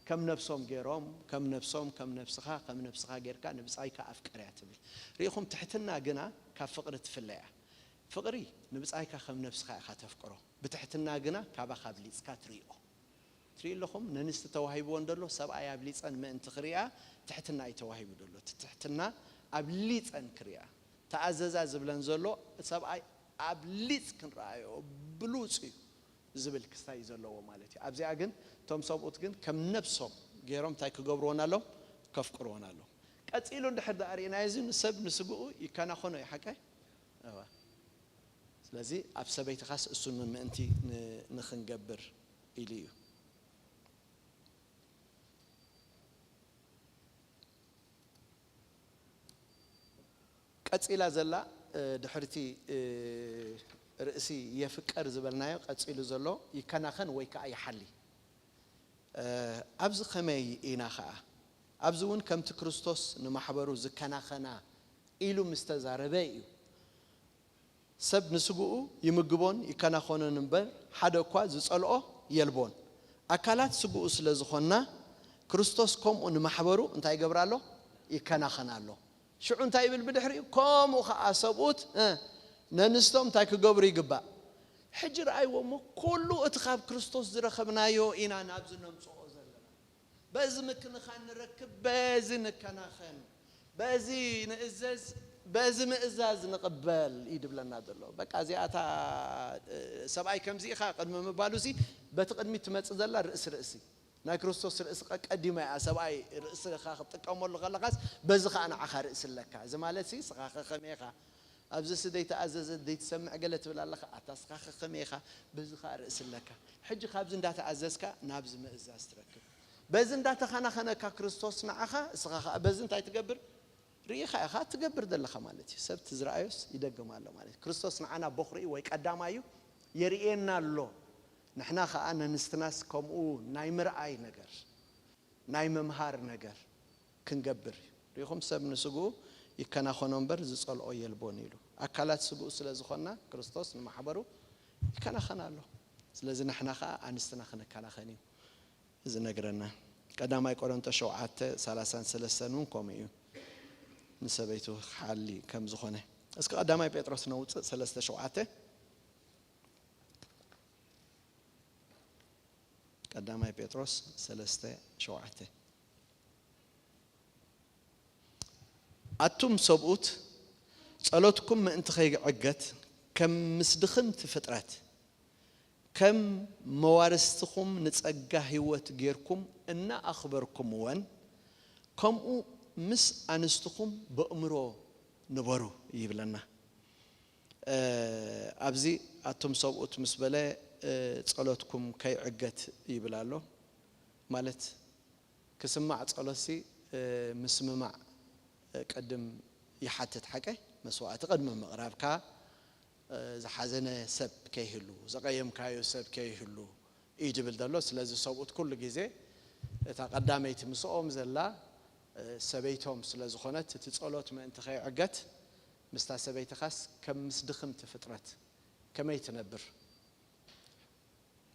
ከም ነብሶም ገይሮም ከም ነብሶም ከም ነብስኻ ከም ነብስኻ ጌርካ ንብጻይካ ኣፍቅር እያ ትብል። ርኢኹም ትሕትና ግና ካብ ፍቕሪ ትፍለ እያ። ፍቕሪ ንብጻይካ ከም ነብስኻ ኢኻ ተፍቅሮ። ብትሕትና ግና ካባኻ ኣብሊጽካ ትሪኦ። ትሪኡ ኣለኹም ነንስቲ ተዋሂብወን ዘሎ ሰብኣይ ኣብሊጸን ምእንቲ ክሪኣ ትሕትና እዩ ተዋሂቡ ዘሎ። እቲ ትሕትና ኣብሊጸን ክሪኣ ተኣዘዛ ዝብለን ዘሎ ሰብኣይ ኣብሊጽ ክንረኣዮ ብሉጽ እዩ ዝብል ክስታይ እዩ ዘለዎ ማለት እዩ። ኣብዚኣ ግን እቶም ሰብኡት ግን ከም ነብሶም ገይሮም እንታይ ክገብርወን ኣለዎም? ከፍቅርወን ኣለዎም። ቀጺሉ እንድሕር ደኣ ርኢናዮ፣ እዚ ንሰብ ንስግኡ ይከናኸኖ እዩ፣ ሓቀ? እዋ። ስለዚ ኣብ ሰበይትኻስ እሱን ምእንቲ ን-፣ ንኽንገብር ኢሉ እዩ። ቀጺላ ዘላ፣ እ፣ ድሕርቲ፣ እ፣ ርእሲ የፍቀር ዝበልናዮ ቀጺሉ ዘሎ ይከናኸን ወይ ከኣ ይሓሊ። እ፣ ኣብዚ ኸመይ ኢና ኸኣ? ኣብዚ እውን ከምቲ ክርስቶስ ንማሕበሩ ዝከናኸና ኢሉ ምስ ተዛረበ እዩ። ሰብ ንስግኡ ይምግቦን ይከናኸኖን እምበር፣ ሓደ እኳ ዝጸልኦ የልቦን። ኣካላት ስግኡ ስለ ዝኾንና፣ ክርስቶስ ከምኡ ንማሕበሩ እንታይ ይገብር ኣሎ? ይከናኸን ኣሎ። ሽዑ እንታይ ይብል ብድሕሪኡ? ከምኡ ኸኣ ሰብኡት፣ እ፣ ነንስቶም እንታይ ክገብሩ ይግባእ? ሕጂ ረኣይዎ እሞ፣ ኩሉ እቲ ካብ ክርስቶስ ዝረኸብናዮ ኢና ናብዚ ነምጽኦ ዘለና። በዚ ምክንኻን ንረክብ፣ በዚ ንከናኸን፣ በዚ ንእዘዝ፣ በዚ ምእዛዝ ንቕበል እዩ ድብለና ዘሎ። በቃ እዚኣታ፣ እ፣ ሰብኣይ ከምዚ ኢኻ ቅድሚ ምባሉሲ፣ በቲ ቅድሚት ትመጽእ ዘላ ርእሲ ርእሲ። ናይ ክርስቶስ ርእሲ ቀ-፣ ቀዲማ እያ። ሰብኣይ ርእስኻ ክትጥቀመሉ ከለኻስ፣ በዚ ኸኣ ንዓኻ ርእሲ ኣለካ። እዚ ማለትሲ፣ ስኻ ኸ ከመይ ኢኻ? ኣብዚ ሲ ደይተኣዘዘ፣ ደይትሰምዕ ገለ ትብል ኣለኻ። ኣታ ስኻ ኸ ከመይ ኢኻ? በዚ ኸኣ ርእሲ ኣለካ። ሕጂ ካብዚ እንዳተኣዘዝካ ናብዚ ምእዛዝ ትረክብ። በዚ እንዳተኸናኸነካ ክርስቶስ ንዓኻ፣ እስኻ ኸኣ በዚ እንታይ ትገብር? ርኢኻ ኢኻ ትገብር ዘለኻ ማለት እዩ። ሰብ እቲ ዝረኣዮስ ይደግም ኣሎ ማለት እዩ። ክርስቶስ ንዓና ቦኽሪ እዩ ወይ ቀዳማይ እዩ፣ የርእየና ኣሎ። ንሕና ኸኣ ነንስትናስ ከምኡ ናይ ምርኣይ ነገር፣ ናይ ምምሃር ነገር ክንገብር እዩ። ርኢኹም፣ ሰብ ንስግኡ ይከናኸኖ እምበር ዝጸልኦ የልቦን ኢሉ። ኣካላት ስግኡ ስለ ዝኾንና፣ ክርስቶስ ንማሕበሩ ይከናኸን ኣሎ። ስለዚ ንሕና ኸኣ ኣንስትና ክንከናኸን እዩ ዝነግረና። ቀዳማይ ቆሮንቶስ ሸውዓተ ሰላሳን ሰለስተን እውን ከምኡ እዩ። ንሰበይቱ ሓሊ ከም ዝኾነ። እስኪ ቀዳማይ ጴጥሮስ ነውጽእ፣ ሰለስተ ሸውዓተ። ቀዳማይ ጴጥሮስ ሰለስተ ሸውዓተ። ኣቱም ሰብኡት፣ ጸሎትኩም ምእንቲ ኸይዕገት፣ ከም ምስ ድኽምቲ ፍጥረት፣ ከም መዋርስትኹም ንጸጋ ህይወት ጌርኩም እናኣኽበርኩምወን፣ ከምኡ ምስ ኣንስትኹም በእምሮ ንበሩ ይብለና። እ፣ ኣብዚ ኣቱም ሰብኡት ምስ በለ፣ እ፣ ጸሎትኩም ከይዕገት ይብል ኣሎ። ማለት ክስማዕ ጸሎትሲ፣ እ፣ ምስምማዕ፣ እ፣ ቅድም ይሓትት ሓቀ? መስዋዕቲ ቅድሚ ምቕራብካ፣ እ፣ ዝሓዘነ ሰብ ከይህሉ፣ ዘቐየምካዮ ሰብ ከይህሉ እዩ ድብል ዘሎ። ስለዚ ሰብኡት ኩሉ ግዜ እታ ቀዳመይቲ ምስኦም ዘላ፣ እ፣ ሰበይቶም ስለ ዝኾነት፣ እቲ ጸሎት ምእንቲ ከይዕገት፣ ምስታ ሰበይትኻስ ከም ምስ ድኽምቲ ፍጥረት ከመይ ትነብር?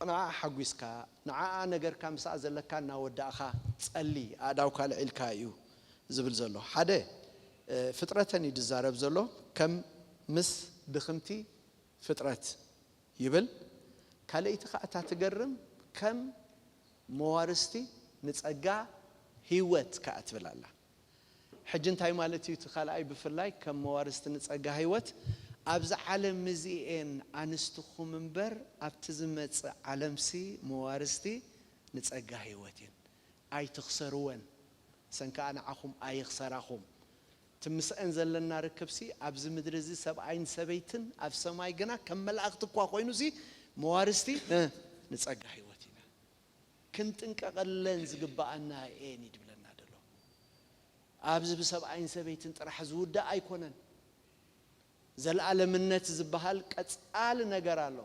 ንዓኣ ሓጒስካ፣ ንዓኣ ነገርካ ምስኣ ዘለካ እናወዳእኻ ጸሊ፣ ኣእዳውካ ኣልዒልካ እዩ ዝብል ዘሎ። ሓደ፣ እ፣ ፍጥረተን እዩ ዝዛረብ ዘሎ፣ ከም ምስ ድኽምቲ ፍጥረት ይብል። ካልኣይቲ ከኣ እታ ትገርም፣ ከም መዋርስቲ ንጸጋ ህይወት ከኣ ትብል ኣላ። ሕጂ እንታይ ማለት እዩ? እቲ ካልኣይ ብፍላይ ከም መዋርስቲ ንጸጋ ህይወት፣ ኣብዚ ዓለም እዚ እየን ኣንስትኹም እምበር፣ ኣብቲ ዝመጽእ ዓለምሲ መዋርስቲ ንጸጋ ህይወት እየን። ኣይትኽሰርወን፣ ሰን ከኣ ንዓኹም ኣይኽሰራኹም። እቲ ምስአን ዘለና ርክብሲ ኣብዚ ምድሪ እዚ ሰብኣይን ሰበይትን፣ ኣብ ሰማይ ግና ከም መላእኽቲ እኳ ኮይኑሲ መዋርስቲ፣ እ፣ ንጸጋ ህይወት ኢና። ክንጥንቀቐለን ዝግብኣና እየን እዩ ድብለና ደሎ። ኣብዚ ብሰብኣይን ሰበይትን ጥራሕ ዝውዳእ ኣይኮነን። ዘለኣለምነት ዝበሃል ቀጻሊ ነገር ኣሎ።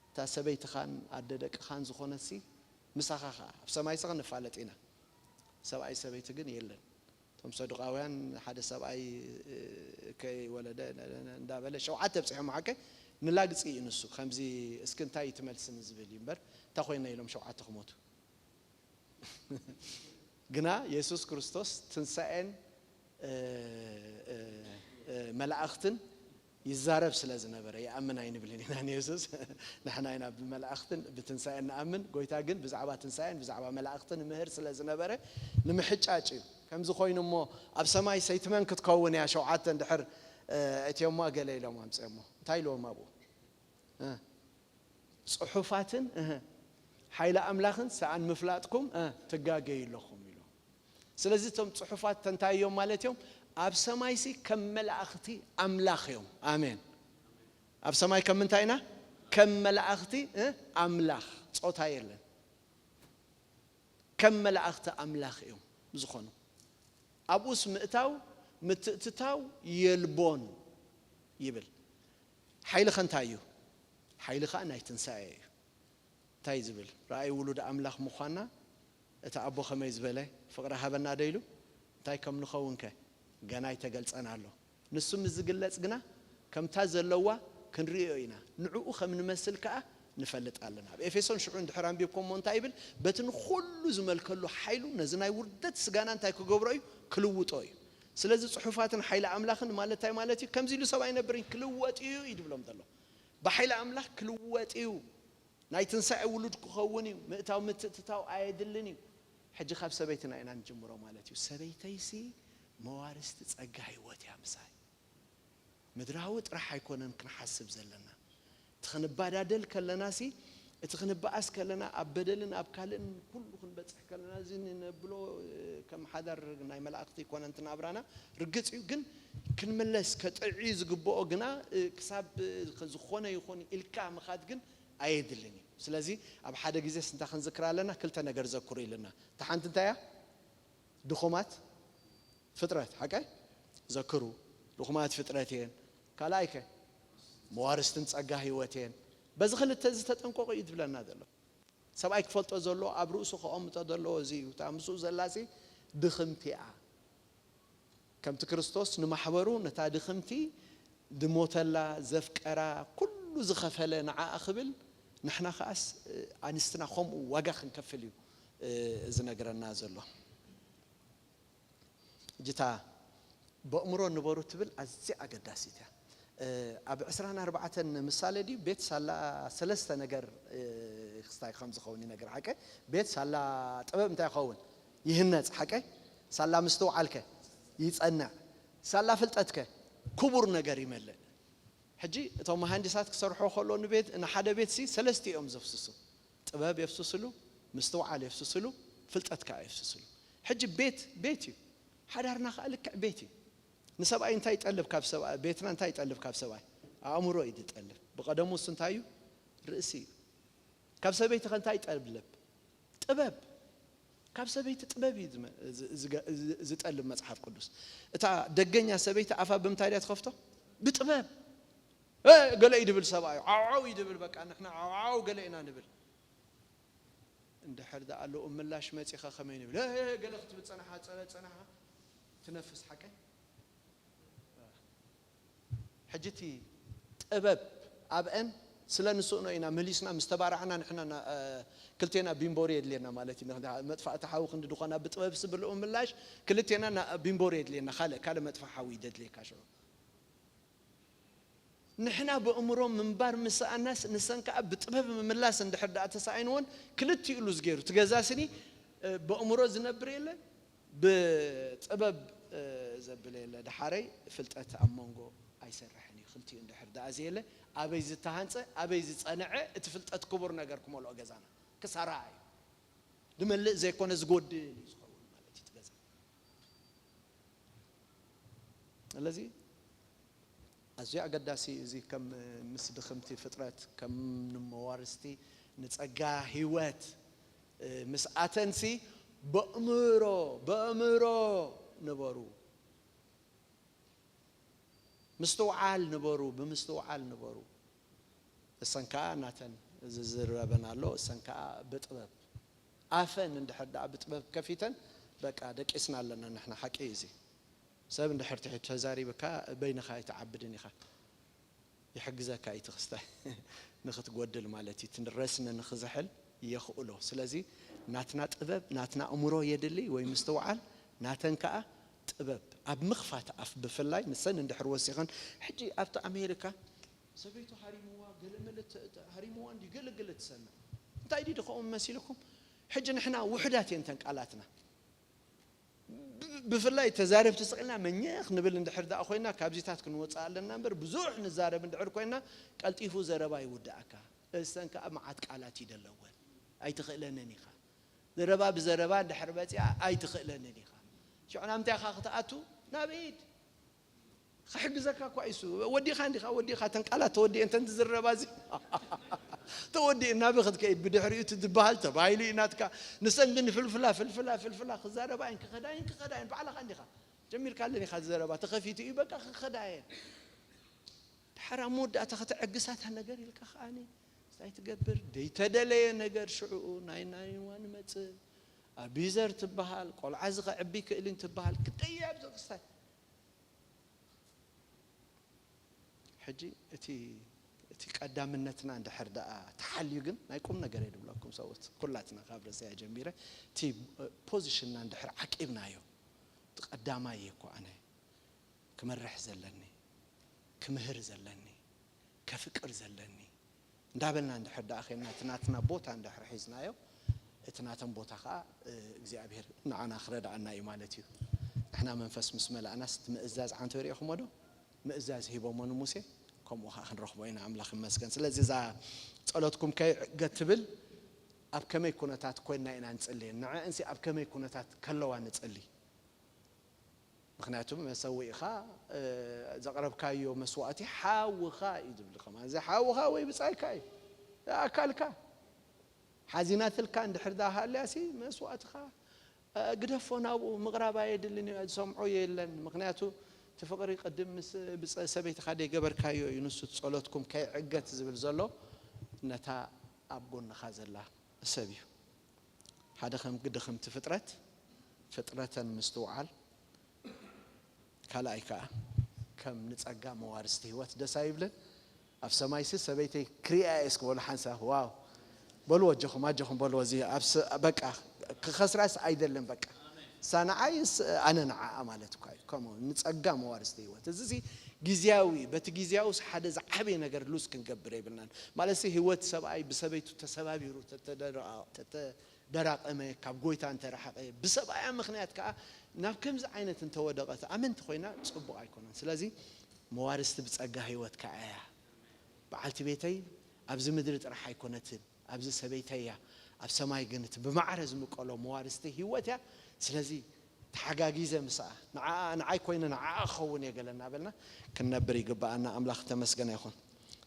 እታ ሰበይትኻን ኣደ ደቅኻን ዝኾነትሲ ምሳኻ ኸኣ ኣብ ሰማይሲ ክንፋለጥ ኢና። ሰብኣይ ሰበይቲ ግን የለን። እቶም ሰዱቃውያን ሓደ ሰብኣይ፣ እ፣ ከይወለደ እንዳበለ ሸውዓተ ኣብጺሖም ሓቀ ንላግጺ እዩ ንሱ። ከምዚ እስኪ እንታይ እዩ ትመልስኒ ዝብል እዩ እምበር፣ እንታይ ኮይነ ኢሎም ሸውዓተ ክሞቱ። ግና የሱስ ክርስቶስ ትንሳኤን፣ እ፣ እ፣ እ፣ መላእኽትን ይዛረብ ስለ ዝነበረ ይኣምን ኣይንብልን ኢና ንየሱስ። ንሕና ኢና ብመላእኽትን ብትንሳኤን ንኣምን፣ ጎይታ ግን ብዛዕባ ትንሳኤን ብዛዕባ መላእኽትን ይምህር ስለ ዝነበረ ንምሕጫጭ እዩ። ከምዚ ኮይኑ እሞ ኣብ ሰማይ ሰይቲ መን ክትከውን እያ ሸውዓተ እንድሕር፣ እ፣ እትዮማ ገለ ኢሎም ኣምፅኦሞ። እንታይ ኢልዎም ኣብኡ? እ፣ ጽሑፋትን፣ እህ፣ ሓይሊ ኣምላኽን ሰኣን ምፍላጥኩም፣ እ፣ ትጋገዩ ኣለኹም ኢሉ። ስለዚ እቶም ጽሑፋት ተንታይ እዮም ማለት እዮም? ኣብ ሰማይሲ ከም መላእኽቲ ኣምላኽ እዮም። ኣሜን። ኣብ ሰማይ ከም ምንታይ ኢና? ከም መላእኽቲ፣ እ፣ ኣምላኽ። ጾታ የለን። ከም መላእኽቲ ኣምላኽ እዮም ዝኾኑ። ኣብኡስ ምእታው ምትእትታው የልቦን ይብል። ሓይሊ ኸ እንታይ እዩ? ሓይሊ ኸኣ ናይ ትንሳኤ እዩ። እንታይ እዩ ዝብል? ረኣይ ውሉድ ኣምላኽ ምዃና እቲ ኣቦ ኸመይ ዝበለ ፍቕሪ ሃበና ዶ ኢሉ? እንታይ ከም ንኸውን ከ ገና ኣይተገልጸን ኣሎ። ንሱ ምስ ዝግለጽ ግና ከምታ ዘለዋ ክንርእዮ ኢና፣ ንዕኡ ከም ንመስል ከኣ ንፈልጥ ኣለና። ኣብ ኤፌሶን ሽዑ እንድሕር ኣንቢብኩሞ እንታይ ይብል? በቲ ንኹሉ ዝመልከሉ ሓይሉ ነዚ ናይ ውርደት ስጋና እንታይ ክገብሮ እዩ? ክልውጦ እዩ። ስለዚ ጽሑፋትን ሓይሊ ኣምላኽን ማለት እንታይ ማለት እዩ? ከምዚ ኢሉ ሰብ ኣይነብርን፣ ክልወጥ እዩ እዩ ድብሎም ዘሎ። ብሓይሊ ኣምላኽ ክልወጥ እዩ። ናይ ትንሳኤ ውሉድ ክኸውን እዩ። ምእታው ምትእትታው ኣየድልን እዩ። ሕጂ ካብ ሰበይትና ኢና ንጅምሮ ማለት እዩ። ሰበይተይሲ መዋርስቲ ጸጋ ህይወት እያ ምሳይ። ምድራዊ ጥራሕ ኣይኮነን ክንሓስብ ዘለና። እቲ ክንባዳደል ከለናሲ፣ እቲ ክንበኣስ ከለና፣ ኣብ በደልን ኣብ ካልእን ኩሉ ክንበጽሕ ከለና፣ እዚ ንነብሎ፣ እ፣ ከም ሓዳር ናይ መላእኽቲ ኣይኮነን እቲ ናብራና። ርግጽ እዩ፣ ግን ክንምለስ፣ ከጥዕዩ ዝግብኦ ግና፣ እ፣ ክሳብ፣ እ፣ ዝኾነ ይኹን ኢልካ ምኻድ ግን ኣየድልን እዩ። ስለዚ ኣብ ሓደ ግዜስ እንታይ ክንዝክር ኣለና? ክልተ ነገር ዘክሩ ኢልና። እታ ሓንቲ እንታይ እያ? ድኹማት ፍጥረት፣ ሓቀይ? ዘክሩ፣ ድኹማት ፍጥረት እየን። ካልኣይ ከ? መዋርስትን ጸጋ ህይወት እየን። በዚ ክልተ እዚ ተጠንቀቑ እዩ ዝብለና ዘሎ። ሰብኣይ ክፈልጦ ዘለዎ፣ ኣብ ርእሱ ከቐምጦ ዘለዎ እዚ እዩ። እታ ምስኡ ዘላሲ ድኽምቲ እያ። ከምቲ ክርስቶስ ንማሕበሩ ነታ ድኽምቲ ድሞተላ፣ ዘፍቀራ፣ ኩሉ ዝኸፈለ ንዓኣ ክብል፣ ንሕና ከኣስ፣ እ፣ ኣንስትና ከምኡ ዋጋ ክንከፍል እዩ፣ እ፣ ዝነግረና ዘሎ። እጅታ በእምሮ ንበሩ ትብል ኣዝያ ኣገዳሲት እያ። እ፣ ኣብ ዕስራን ኣርባዕተን ምሳሌ ድዩ ቤት ሳላ ሰለስተ ነገር፣ እ፣ ክስታይ ከም ዝኸውን ይነግር። ሓቀ? ቤት ሳላ ጥበብ እንታይ ይኸውን? ይህነጽ። ሓቀ? ሳላ ምስትውዓልከ ይጸንዕ። ሳላ ፍልጠትከ ክቡር ነገር ይመልእ። ሕጂ እቶም መሃንዲሳት ክሰርሑ ከሎ ንቤት፣ ንሓደ ቤት ሲ ሰለስተ እዮም ዘፍስሱ። ጥበብ የፍስስሉ፣ ምስትውዓል የፍስስሉ፣ ፍልጠት ከኣ የፍስስሉ። ሕጂ ቤት፣ ቤት እዩ። ሓዳርና ከኣ ልክዕ ቤት እዩ። ንሰብኣይ እንታይ ይጠልብ ካብ ሰብኣይ? ቤትና እንታይ ይጠልብ ካብ ሰብኣይ? ኣእምሮ እዩ ዝጠልብ። ብቐደሙ እሱ እንታይ እዩ? ርእሲ እዩ። ካብ ሰበይቲ ከ እንታይ ይጠልብ? ጥበብ። ካብ ሰበይቲ ጥበብ እዩ ዝመ-፣ ዝ-፣ ዝገ-፣ ዝ-፣ ዝጠልብ መጽሓፍ ቅዱስ። እታ ደገኛ ሰበይቲ ኣፋ ብምንታይ ድያ ትኸፍቶ? ብጥበብ። "እ፣ ገለ እዩ ድብል ሰብኣዩ፣ ዓው፣ ዓው እዩ ድብል፣ በቃ ንሕና ዓው፣ ዓው ገለ ኢና ንብል።" እንድሕር ደኣ ኣለኡ ምላሽ መጺኻ ከመይ ንብል? "እ፣ እ፣ ገለ ክትብል ጸናሓ፣ ጸለ-፣ ጸናሓ ትነፍስ ሓቀይ?" ሕጂ እቲ ጥበብ ኣብአን ስለ ንስእኖ ኢና መሊስና ምስ ተባራዕና ንሕና ና-፣ እ፣ ክልቴና ቢምቦሪ የድልየና ማለት እዩ። መጥፋእቲ ሓዊ ክንዲ ድኾና ብጥበብ ስብልኡ ምላሽ ክልቴና ና-፣ ቢምቦሪ የድልየና፣ ካልእ፣ ካልእ መጥፋእ ሓዊ ይደድልየካ ሽዑ። ንሕና ብእምሮ ምንባር ምስኣናስ ንሰን ከኣ ብጥበብ ምምላስ እንድሕር ደኣ ተሳኢንወን ክልቲኡ ሉዝ ገይሩ። እቲ ገዛ ስኒ፣ እ፣ ብእምሮ ዝነብር የለ፣ ብጥበብ፣ እ፣ ዘብል የለ። ደሓረይ ፍልጠት ኣብ መንጎ ኣይሰርሕን እዩ። ክልቲኡ እንድሕር ደኣ ዘየለ፣ ኣበይ ዝተሃንጸ፣ ኣበይ ዝጸንዐ፣ እቲ ፍልጠት ክቡር ነገር ክመልኦ ገዛና። ክሳራ እዩ። ዝመልእ ዘይኮነ ዝጎድል እዩ ዝኸውን ማለት እዩ እቲ ገዛ። ስለዚ ኣዝዩ ኣገዳሲ እዩ። እዚ ከም ምስ ድኽምቲ ፍጥረት፣ ከም ንመዋርስቲ ንጸጋ ህይወት፣ እ፣ ምስ ኣተንሲ በእምሮ፣ በእምሮ ንበሩ። ምስትውዓል ንበሩ፣ ብምስትውዓል ንበሩ። እሰን ከኣ ናተን ዝዝረበን ኣሎ፣ እሰን ከኣ ብጥበብ። ኣፈን እንድሕር ደኣ ብጥበብ ከፊተን፣ በቃ ደቂስና ኣለና ንሕና፣ ሓቂ እዩ እዚ። ሰብ እንድሕር ትሕት ተዛሪብካ በይንኻ ኣይትዓብድን ኢኻ። ይሕግዘካ እዩ እቲ ክስታይ ንኽትጎድል ማለት እዩ። እቲ ረስኒ ንኽዝሕል የኽእሎ። ስለዚ ናትና ጥበብ፣ ናትና እምሮ የድሊ ወይ ምስትውዓል፣ ናተን ከኣ ጥበብ። ኣብ ምኽፋት ኣፍ ብፍላይ ንሰን እንድሕር ወሲኸን፣ ሕጂ ኣብቲ ኣሜሪካ ሰበይቱ ሃሪምዋ፣ ገለ መለ ተ-፣ ተ-፣ ሃሪምዋ እንዲ ገለ ገለ ትሰምዕ። እንታይ ድዩ ድኸውን መሲልኩም? ሕጂ ንሕና ውሑዳት እየን ተን ቃላትና። ብ-፣ ብፍላይ ተዛረብቲ ስቕ ኢልና መኘኽ ንብል እንድሕር ደኣ ኮይና፣ ካብዚታት ክንወጽእ ኣለና እምበር፣ ብዙሕ ንዛረብ እንድሕር ኮይና፣ ቀልጢፉ ዘረባ ይውድኣካ። እሰን ከኣ መዓት ቃላት ይደለወን። ኣይትኽእለንን ኢኻ። ዘረባ ብዘረባ እንድሕር መጺኣ፣ ኣይትኽእለንን ኢኻ። ሽዑ ናምንታይ ኢኻ ክትኣቱ? ናብ ኢድ። ክሕግዘካ እኳ ኢሱ። ወዲኻ እንዲኻ፣ ወዲኻ፣ ተን ቃላት ተወዲኤን፣ ተን ትዝረባ እዚ ተወዲኤን ናበይ ክትከይድ? ብድሕሪኡ እቲ ዝበሃል ተባሂሉ እዩ ናትካ። ንሰን ግን ፍልፍላ፣ ፍልፍላ፣ ፍልፍላ ክዛረባ እየን፣ ክኸዳ እየን፣ ክኸዳ እየን። ባዕልኻ እንዲኻ ጀሚርካለን ኢኻ ዝዘረባ። ተኸፊቱ እዩ፣ በቃ ክኸዳ እየን። ድሓር ኣብ መወዳእታ ከተዕግሳታ ነገር ኢልካ ከኣኒ እንታይ ትገብር? ደይተደለየ ነገር ሽዕኡ ናይ ናይዋ ንመጽእ። ኣቢዘር ትበሃል ቆልዓ እዚ ከዕቢ ክእልን ትበሃል ክደይ ኣብዚ ክስታይ። ሕጂ እቲ እቲ ቀዳምነትና እንድሕር ደኣ ተሓልዩ ግን ናይ ቁም ነገር እየ ድብለኩም ሰብኡት። ኩላትና ካብ ርእሰያ ጀሚረ እቲ ፖዚሽንና እንድሕር ዓቂብናዮ፣ እቲ ቀዳማይ እየ እኮ ኣነ ክመርሕ ዘለኒ፣ ክምህር ዘለኒ፣ ከፍቅር ዘለኒ እንዳበልና እንድሕር ደኣ ኸይድና፣ እቲ ናትና ቦታ እንድሕር ሒዝናዮ፣ እቲ ናቶም ቦታ ኸዓ እግዚኣብሔር ንዓና ክረድኣና እዩ ማለት እዩ። ንሕና መንፈስ ምስ መላእናስ እቲ ምእዛዝ ዓንተው ርኢኹሞ ዶ? ምእዛዝ ሂቦሞ ንሙሴ፣ ከምኡ ኸዓ ክንረኽቦ ኢና። ኣምላኽ ይመስገን። ስለዚ እዛ ጸሎትኩም ከይዕገት ትብል ኣብ ከመይ ኩነታት ኮይንና ኢና ንጽሊ? ንዐእንሲ ኣብ ከመይ ኩነታት ከለዋ ንጽሊ? ምኽንያቱ መሰዊእኻ ዘቕረብካዮ መስዋእቲ ሓውኻ እዩ ዝብል። ከማን እዚ ሓውኻ ወይ ብጻይካ እዩ፣ ኣካልካ ሓዚናትልካ እንድሕር ደኣ ሃልያሲ መስዋእትኻ ግደፎ፣ ናብኡ ምቕራብ ኣየድልን እዩ፣ ዝሰምዖ የለን። ምኽንያቱ እቲ ፍቕሪ ቅድም ምስ ብጸ ሰበይትኻ ደይገበርካዮ እዩ። ንሱ ጸሎትኩም ከይዕገት ዝብል ዘሎ ነታ ኣብ ጎንኻ ዘላ ሰብ እዩ። ሓደ ከም ግዲ ከምቲ ፍጥረት ፍጥረተን ምስትውዓል፣ ካልኣይ ከኣ ከም ንጸጋ መዋርስቲ ህይወት ደስ ኣይብልን? ኣብ ሰማይሲ ሰበይተይ ክሪኣ እየ እስኪ በሉ ሓንሳብ። ዋው በልዎ፣ ኣጆኹም ኣጆኹም በልዎ። እዚ ኣብ ስ- በቃ ክኸስራስ ኣይደልን። በቃ እሳ ንዓይስ ኣነ ንዓኣ ማለት እኳ እዩ። ከምኡ ንጸጋ መዋርስቲ ህይወት። እዚ ሲ ግዝያዊ፣ በቲ ግዝያውስ ሓደ ዝዓበየ ነገር ሉዝ ክንገብር የብልናን። ማለት ሲ ህይወት ሰብኣይ ብሰበይቱ ተሰባቢሩ ተተደራ- ተተ- ደራቐመ፣ ካብ ጎይታ እንተረሓቐ፣ ብሰብኣያ ምኽንያት ከኣ ናብ ከምዚ ዓይነት እንተወደቐት ኣመንቲ ኮይና ጽቡቕ ኣይኮነን። ስለዚ መዋርስቲ ብጸጋ ህይወት ከኣ እያ። በዓልቲ ቤተይ ኣብዚ ምድሪ ጥራሕ ኣይኮነትን፣ ኣብዚ ሰበይተይ እያ፣ ኣብ ሰማይ ግን እቲ ብማዕረ ዝምቀሎ መዋርስቲ ህይወት እያ። ስለዚ ተሓጋጊዘ ምስኣ፣ ንዓኣ፣ ንዓይ ኮይነ ንዓኣ ክኸውን እየ ገለ እናበልና ክንነብር ይግብኣና። ኣምላኽ ተመስገነ ይኹን።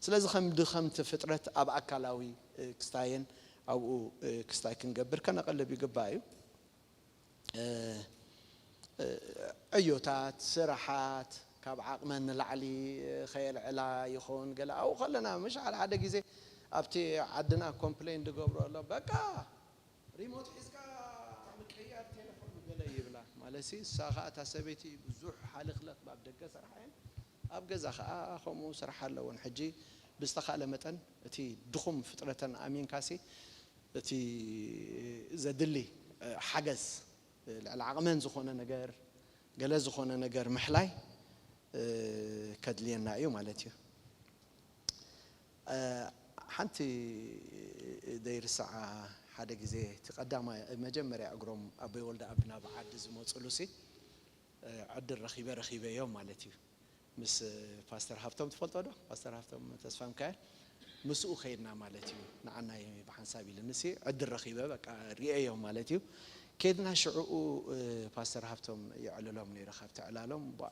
ስለዚ ከም ድኸምቲ ፍጥረት ኣብ ኣካላዊ ክስታየን ኣብኡ ክስታይ ክንገብር ከነቐልብ ይግባእ እዩ። ዕዮታት፣ ስራሓት ካብ ዓቕመን ንላዕሊ ከየልዕላ ይኸውን። ገለ ኣብኡ ከለና ምሽ ሓደ ሓደ ግዜ ኣብቲ ዓድና ኮምፕሌን ዝገብሩ ኣሎ። በቃ ሪሞት ሒዝካ ምቅያር ቴሌፎን ገለ ይብላ። ማለትሲ እሳ ኸኣ እታ ሰበይቲ ብዙሕ ሃልኽለኽ ኣብ ደገ ስራሕ እየን፣ ኣብ ገዛ ኸኣ ከምኡ ስራሕ ኣለወን። ሕጂ ብዝተኻእለ መጠን እቲ ድኹም ፍጥረተን ኣሚንካሲ እቲ ዘድሊ ሓገዝ፣ ልዕሊ ዓቕመን ዝኾነ ነገር፣ ገለ ዝኾነ ነገር ምሕላይ ከድልየና እዩ ማለት እዩ። ሓንቲ ዘይርስዓ ሓደ ግዜ እቲ ቀዳማይ መጀመርያ እግሮም ኣቦይ ወልደኣብ ናብ ዓዲ ዝመፅሉ ሲ ዕድል ረኺበ ረኺበዮም ማለት እዩ። ምስ ፓስተር ሃብቶም ትፈልጦ ዶ? ፓስተር ሃብቶም ተስፋ ሚካኤል ምስኡ ከይድና ማለት እዩ። ንዓናይ ብሓንሳብ ኢሉ ንሲ ዕድል ረኺበ በቃ ሪኤዮም ማለት እዩ። ከይድና ሽዕኡ ፓስተር ሃብቶም የዕልሎም ነይሩ። ካብቲ ዕላሎም ቧ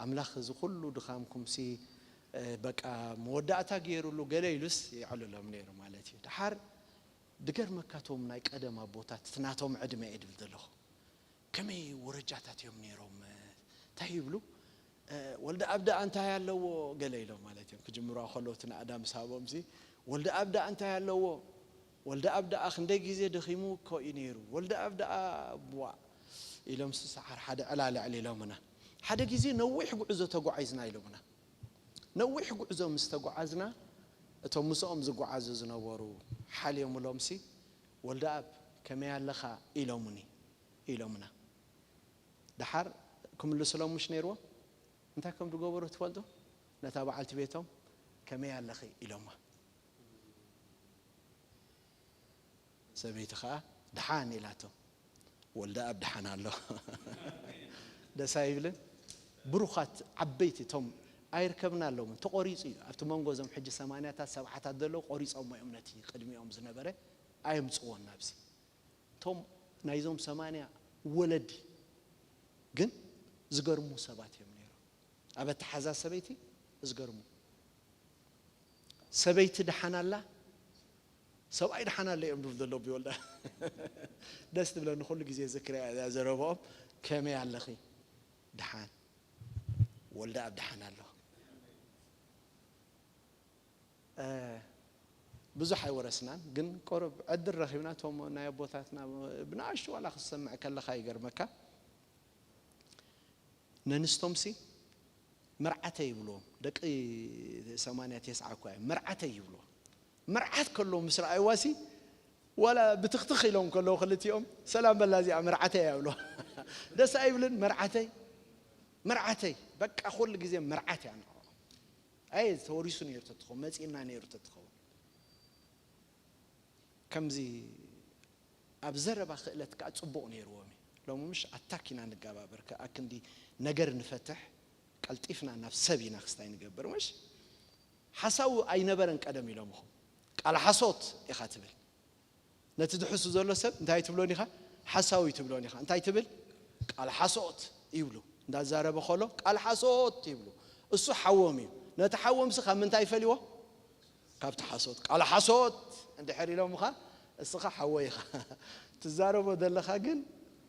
ኣምላኽ እዚ ኩሉ ድኻምኩም ሲ በቃ መወዳእታ ገይሩሉ ገለ ኢሉስ የዕልሎም ነይሩ ማለት እዩ። ድሓር ድገርመካ እቶም ናይ ቀደም ኣቦታት እቲ ናቶም ዕድመ እየ ድብል ዘለኹ ከመይ ወረጃታት እዮም ነይሮም እንታይ ይብሉ ወልደ ኣብ ደኣ እንታይ ኣለዎ ገለ ኢሎም ማለት እዮም ክጅምሩ ከለዉ እቲ ናእዳ ምስ ሃቦም ሲ ወልደ ኣብ ደኣ እንታይ ኣለዎ ወልደ ኣብ ደኣ ክንደይ ግዜ ደኺሙ እኮ እዩ ነይሩ ወልደ ኣብ ደኣ ቧ ኢሎም ሲ ሰዓር ሓደ ዕላልዕል ኢሎምና ሓደ ግዜ ነዊሕ ጉዕዞ ተጓዒዝና ኢሎምና ነዊሕ ጉዕዞ ምስ ተጓዓዝና እቶም ምስኦም ዝጓዓዙ ዝነበሩ ሓልዮምሎም ሲ ወልደኣብ ከመይ ኣለኻ ኢሎሙኒ ኢሎምና ደሓር ክምልስሎም ምሽ ነይርዎም እንታይ ከም ዝገበሩ ትፈልጡ ነታ በዓልቲ ቤቶም ከመይ ኣለኺ ኢሎማ ሰበይቲ ከዓ ደሓን ኢላቶ ወልደኣብ ደሓን ኣሎ ደስ ኣይብልን ብሩኻት ዓበይቲ እቶም ኣይርከብና ኣሎምን ተቆሪፁ እዩ ኣብቲ መንጎ እዞም ሕጂ ሰማንያታት ሰብዓታት ዘለዉ ቆሪፆሞ እዮም ነቲ ቅድሚኦም ዝነበረ ኣየምፅዎን ናብዚ እቶም ናይዞም ሰማንያ ወለዲ ግን ዝገርሙ ሰባት እዮም ነይሮም። ኣብ ኣተሓዛ ሰበይቲ ዝገርሙ። ሰበይቲ ደሓን ኣላ፣ ሰብኣይ ደሓን ኣሎ እዮም ድብል ዘለዉ ብወልዳ። ደስ ትብለኒ፣ ኩሉ ግዜ ዝክርያ እዛ ዘረባኦም። ከመይ ኣለኺ? ደሓን። ወልዳ ኣብ ደሓን ኣሎ። እ፣ ብዙሕ ኣይወረስናን፣ ግን ቆረብ ዕድል ረኺብና። እቶም ናይ ኣቦታትና ብንኣሽቱ ዋላ ክትሰምዕ ከለኻ ይገርመካ። ነንስቶምሲ መርዓተይ ይብልዎም። ደቂ ሰማንያ ተስዓ እኳ እዮም መርዓተይ ይብልዎም። መርዓት ከለዉ ምስ ረኣይዋሲ ዋላ ብትኽትኽ ኢሎም ከለዉ ክልቲኦም ሰላም በላ እዚኣ መርዓተይ እያ ይብልዋ። ደስ ኣይብልን? መርዓተይ፣ መርዓተይ። በቃ ኩሉ ግዜ መርዓት እያ ንዕኦም። ኣየ ተወሪሱ ነይሩ ተትኸውን፣ መጺእና ነይሩ ተትኸውን። ከምዚ ኣብ ዘረባ ክእለት ከኣ ጽቡቕ ነይርዎም እዩ። ሎሚ ምሽ ኣታክ ኢና ንገባበር፣ ከኣ ክንዲ ነገር ንፈትሕ ቀልጢፍና ናብ ሰብ ኢና ክስታይ ንገብር። ምሽ ሓሳዊ ኣይነበረን ቀደም ኢሎምኹም። ቃል ሓሶት ኢኻ ትብል። ነቲ ዝሕሱ ዘሎ ሰብ እንታይ ትብሎን ኢኻ? ሓሳዊ ትብሎን ኢኻ። እንታይ ትብል? ቃል ሓሶት ይብሉ። እንዳዛረበ ከሎ ቃል ሓሶት ይብሉ። እሱ ሓዎም እዩ። ነቲ ሓዎም ሲ ካብ ምንታይ ይፈልይዎ? ካብቲ ሓሶት። ቃል ሓሶት እንድሕር ኢሎምኻ፣ እስኻ ሓወይ ኢኻ። ትዛረቦ ዘለኻ ግን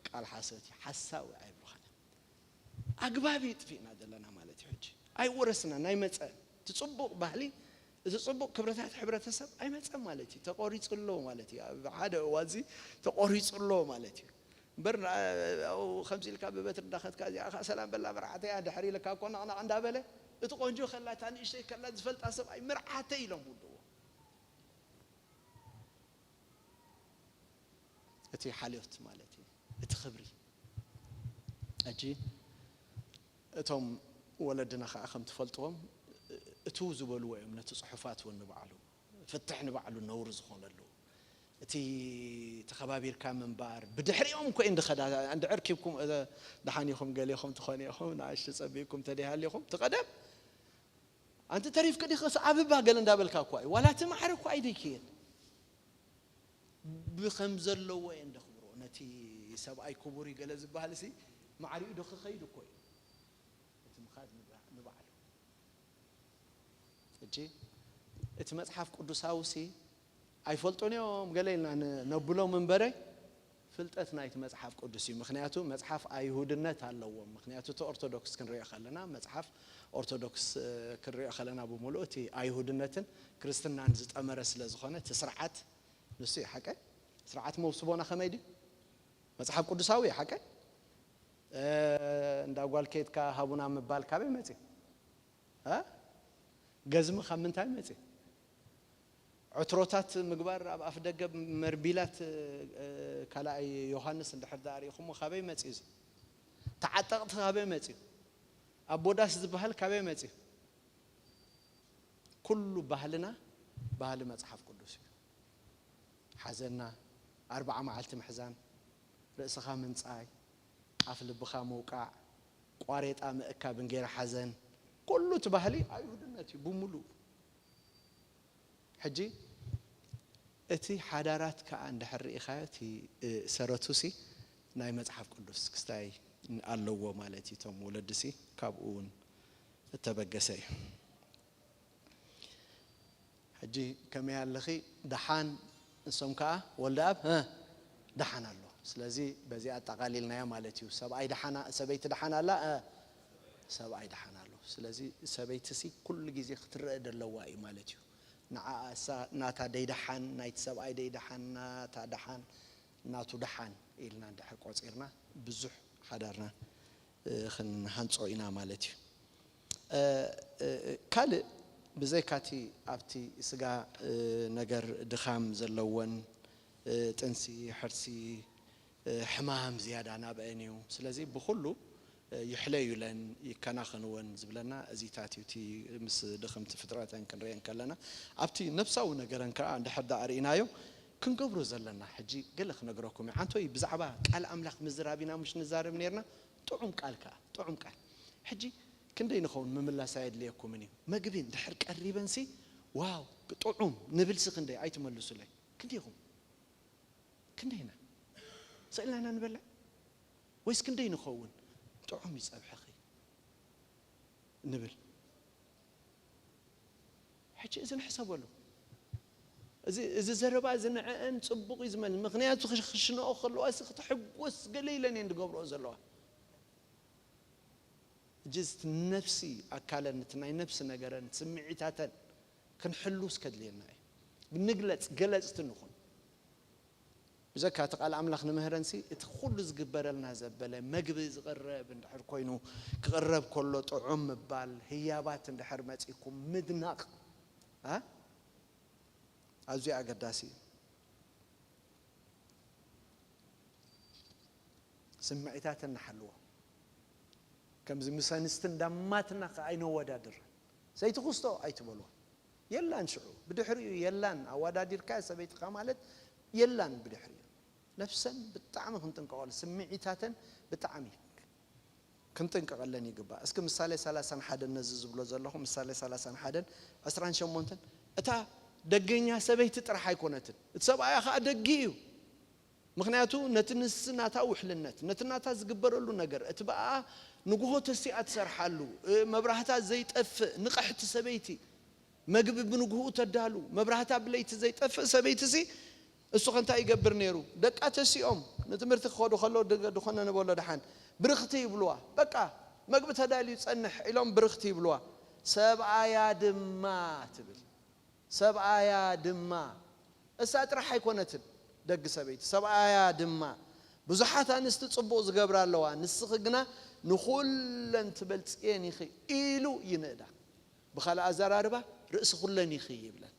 ቃል ሓሶት እዩ። ሓሳዊ ኣይብሉኻን። ኣግባብ ይጥፊእና ዘለና ማለት እዩ። ሕጂ ኣይወረስና ናይ መጸ እቲ ጽቡቕ ባህሊ፣ እቲ ጽቡቕ ክብርታት ሕብረተሰብ ኣይመጸን ማለት እዩ። ተቆሪጹ ኣሎ ማለት እዩ። ኣብ ሓደ እዋንዚ ተቆሪጹ ኣሎ ማለት እዩ። እምበር ና-፣ ኣብኡ ከምዚ ኢልካ ብበትሪ እንዳኸድካ እዚኣ ኸዓ ሰላም በላ መርዓተያ ድሕሪ ኢልካ እኮ ናቕናቕ እንዳበለ፣ እቲ ቆንጆ ከላ፣ እታ ንእሽተይ ከላ ዝፈልጣ ሰብኣይ መርዓተይ ኢሎም ውድዎ። እቲ ሓልዮት ማለት እዩ፣ እቲ ክብሪ። ሕጂ እቶም ወለድና ኸዓ ከም ትፈልጥዎም እትው ዝበልዎ እዮም ነቲ ጽሑፋት እውን ንባዕሉ። ፍትሕ ንባዕሉ ነውሪ ዝኾነሉ። እቲ ተኸባቢርካ ምንባር፣ ብድሕሪኦም እኮ እየን ዝኸዳ። እንድዒ ርኪብኩም፣ እ፣ ደሓን ኢኹም፣ ገሌኹም ትኾኑ ኢኹም፣ ንኣሽቱ ጸቢቕኩም ተደይሃሊኹም፣ እቲ ቀደም ኣንቲ ተሪፍኪ ዲኺ ኣበባ ገለ እንዳበልካ እኳ እዩ። ዋላ እቲ ማዕረ እኳ ኣይደይክየን። ብኸም ዘለዎ እየን ደኽብሮ። ነቲ ሰብኣይ ክቡር እዩ ገለ ዝበሃል ሲ ማዕሪኡ ዶ ክኸይድ እኮ እዩ። እቲ ምኻድ ንባ-፣ ንባዕሉ። ሕጂ እቲ መጽሓፍ ቅዱሳዊ ሲ ኣይፈልጡን እዮም ገለ ኢልና ን-፣ ነብሎም እምበረ፣ ፍልጠት ናይቲ መጽሓፍ ቅዱስ እዩ። ምኽንያቱ መጽሓፍ ኣይሁድነት ኣለዎም። ምኽንያቱ እቲ ኦርቶዶክስ ክንሪኦ ከለና፣ መጽሓፍ ኦርቶዶክስ፣ እ፣ ክንሪኦ ከለና፣ ብምሉእ እቲ ኣይሁድነትን ክርስትናን ዝጠመረ ስለ ዝኾነ፣ እቲ ስርዓት ንሱ እዩ። ሓቀ? ስርዓት መውስቦና ከመይ ድዩ? መጽሓፍ ቅዱሳዊ እዩ። ሓቀ? እ፣ እንዳ ጓል ከይድካ ሃቡና ምባል ካበይ መጽዩ? እ? ገዝሚ ካብ ምንታይ መጽዩ? ዕትሮታት ምግባር ኣብ ኣፍ ደገ መርቢላት፣ እ፣ ካልኣይ ዮሃንስ እንድሕር ደኣ ርኢኹሞ ካበይ መጽዩ? እዚ ተዓጠቕቲ ካበይ መጽዩ? ኣቦ ዳስ ዝበሃል ካበይ መጽዩ? ኩሉ ባህልና ባህሊ መጽሓፍ ቅዱስ እዩ። ሓዘና፣ ኣርብዓ መዓልቲ ምሕዛን፣ ርእስኻ ምንጻይ፣ ኣፍ ልብኻ ምውቃዕ፣ ቋሬጣ ምእካብ እንጌራ ሓዘን፣ ኩሉ እቲ ባህሊ ኣይሁድነት እዩ ብምሉኡ። ሕጂ እቲ ሓዳራት ከኣ እንድሕር ርኢኻዮ፣ እቲ፣ እ፣ ሰረቱሲ ናይ መጽሓፍ ቅዱስ ክስታይ ኣለዎ ማለት እዩ። እቶም ወለድሲ ካብኡ እውን እተበገሰ እዩ። ሕጂ ከመይ ኣለኺ? ደሓን። ንሶም ከኣ ወልደኣብ፣ እ፣ ደሓን ኣሎ። ስለዚ በዚ ኣጠቓሊልናዮ ማለት እዩ። ሰብኣይ ደሓን፣ ሰበይቲ ደሓን ኣላ፣ እ፣ ሰብኣይ ደሓን ኣሎ። ስለዚ ሰበይትሲ ኩሉ ግዜ ክትረአ ደለዋ እዩ ማለት እዩ። ንዓኣ እሳ ናታ ደይደሓን፣ ናይቲ ሰብኣይ ደይደሓን፣ ናታ ደሓን፣ ናቱ ደሓን ኢልና እንድሕር ቆጺርና ብዙሕ ሓዳርና እ፣ ክንሃንጾ ኢና ማለት እዩ። እ፣ እ፣ ካልእ ብዘይካቲ ኣብቲ ስጋ፣ እ፣ ነገር ድኻም ዘለወን፣ እ፣ ጥንሲ፣ ሕርሲ፣ እ፣ ሕማም ዝያዳ ናብአን እዩ። ስለዚ ብኹሉ፣ እ፣ ይሕለዩለን፣ ይከናኸንወን ዝብለና እዚታት እዩ። እቲ ምስ ድኽምቲ ፍጥረተን ክንርእየን ከለና፣ ኣብቲ ነፍሳዊ ነገረን ከኣ እንድሕር ደኣ ርኢናዮ፣ ክንገብሮ ዘለና። ሕጂ ገለ ክነግረኩም እዩ። ዓንቶይ ብዛዕባ ቃል ኣምላኽ ምዝራብ ኢና ምሽ ንዛረብ ነርና። ጥዑም ቃል ከኣ፣ ጥዑም ቃል። ሕጂ ክንደይ ንኸውን ምምላስ ኣየድልየኩምን እዩ። መግቢ እንድሕር ቀሪበንሲ፣ ዋው፣ ጥዑም ንብልሲ ክንደይ ኣይትመልሱለይ። ክንደይ ኢኹም? ክንደይና? ስእልና ኢና ንበልዕ? ወይስ ክንደይ ንኸውን? ጥዑም እዩ ጸብሕኺ ንብል። ሕጂ እዚ ንሕሰበሉ። እዚ፣ እዚ ዘረባ እዚ ንዕአን ጽቡቕ እዩ ዝመል። ምኽንያቱ ክሽ-፣ ክሽንኦ ከለዋ እዚ ክትሕጎስ ገለ ኢለን እየን ዝገብርኦ ዘለዋ። ሕጂ እቲ ነፍሲ ኣካለን፣ እቲ ናይ ነፍሲ ነገረን፣ ስምዒታተን ክንሕሉ እስከድልየና እዩ። ንግለጽ፣ ገለጽቲ ንኹን። ብዘካ እቲ ቃል ኣምላኽ ንምህረንሲ፣ እቲ ኩሉ ዝግበረልና ዘበለ መግቢ ዝቕረብ እንድሕር ኮይኑ፣ ክቕረብ ከሎ ጥዑም ምባል፣ ህያባት እንድሕር መጺኩም ምድናቕ፣ ኣ? ኣዝዩ ኣገዳሲ እዩ። ስምዒታተን ንሓልዎ። ከምዚ ምስ ኣንስቲ እንዳማትና ከ ኣይነወዳድር። ሰይቲ ኩስቶ ኣይትበልዋ። የላን ሽዑ። ብድሕሪኡ የላን። ኣወዳዲርካ ሰበይትኻ ማለት የላን ብድሕሪኡ። ነፍሰን ብጣዕሚ ክንጥንቀቐሉ፣ ስምዒታተን ብጣዕሚ ክንጥንቀቐለን ይግባእ። እስኪ ምሳሌ ሰላሳን ሓደን ነዚ ዝብሎ ዘለኹ፣ ምሳሌ ሰላሳን ሓደን ዕስራን ሸሞንተን፣ እታ ደገኛ ሰበይቲ ጥራሕ ኣይኮነትን፣ እቲ ሰብኣያ ኸዓ ደጊ እዩ። ምኽንያቱ ነቲ ንስ ናታ ውሕልነት፣ ነቲ ናታ ዝግበረሉ ነገር፣ እቲ ብኣ ንግሆ ተሲኣ ትሰርሓሉ፣ እ፣ መብራህታ ዘይጠፍእ ንቕሕቲ ሰበይቲ፣ መግቢ ብንግህኡ ተዳሉ፣ መብራህታ ብለይቲ ዘይጠፍእ ሰበይትሲ፣ እሱ ኸ እንታይ ይገብር ነይሩ? ደቃ ተሲኦም ንትምህርቲ ክኸዱ ከለዉ፣ ድ-፣ ድኾነ ንበሎ ደሓን፣ ብርኽቲ ይብልዋ። በቃ፣ መግቢ ተዳልዩ ይጸንሕ ኢሎም ብርኽቲ ይብልዋ። ሰብኣያ ድማ ትብል። ሰብኣያ ድማ፣ እሳ ጥራሕ ኣይኮነትን፣ ደጊ ሰበይቲ፣ ሰብኣያ ድማ፣ ብዙሓት ኣንስቲ ጽቡቕ ዝገብራ ኣለዋ፣ ንስኺ ግና ንኹለን ትበልጽየን ኢኺ ኢሉ ይንእዳ። ብኻልእ ኣዘራርባ፣ ርእሲ ኩለን ኢኺ ይብለን።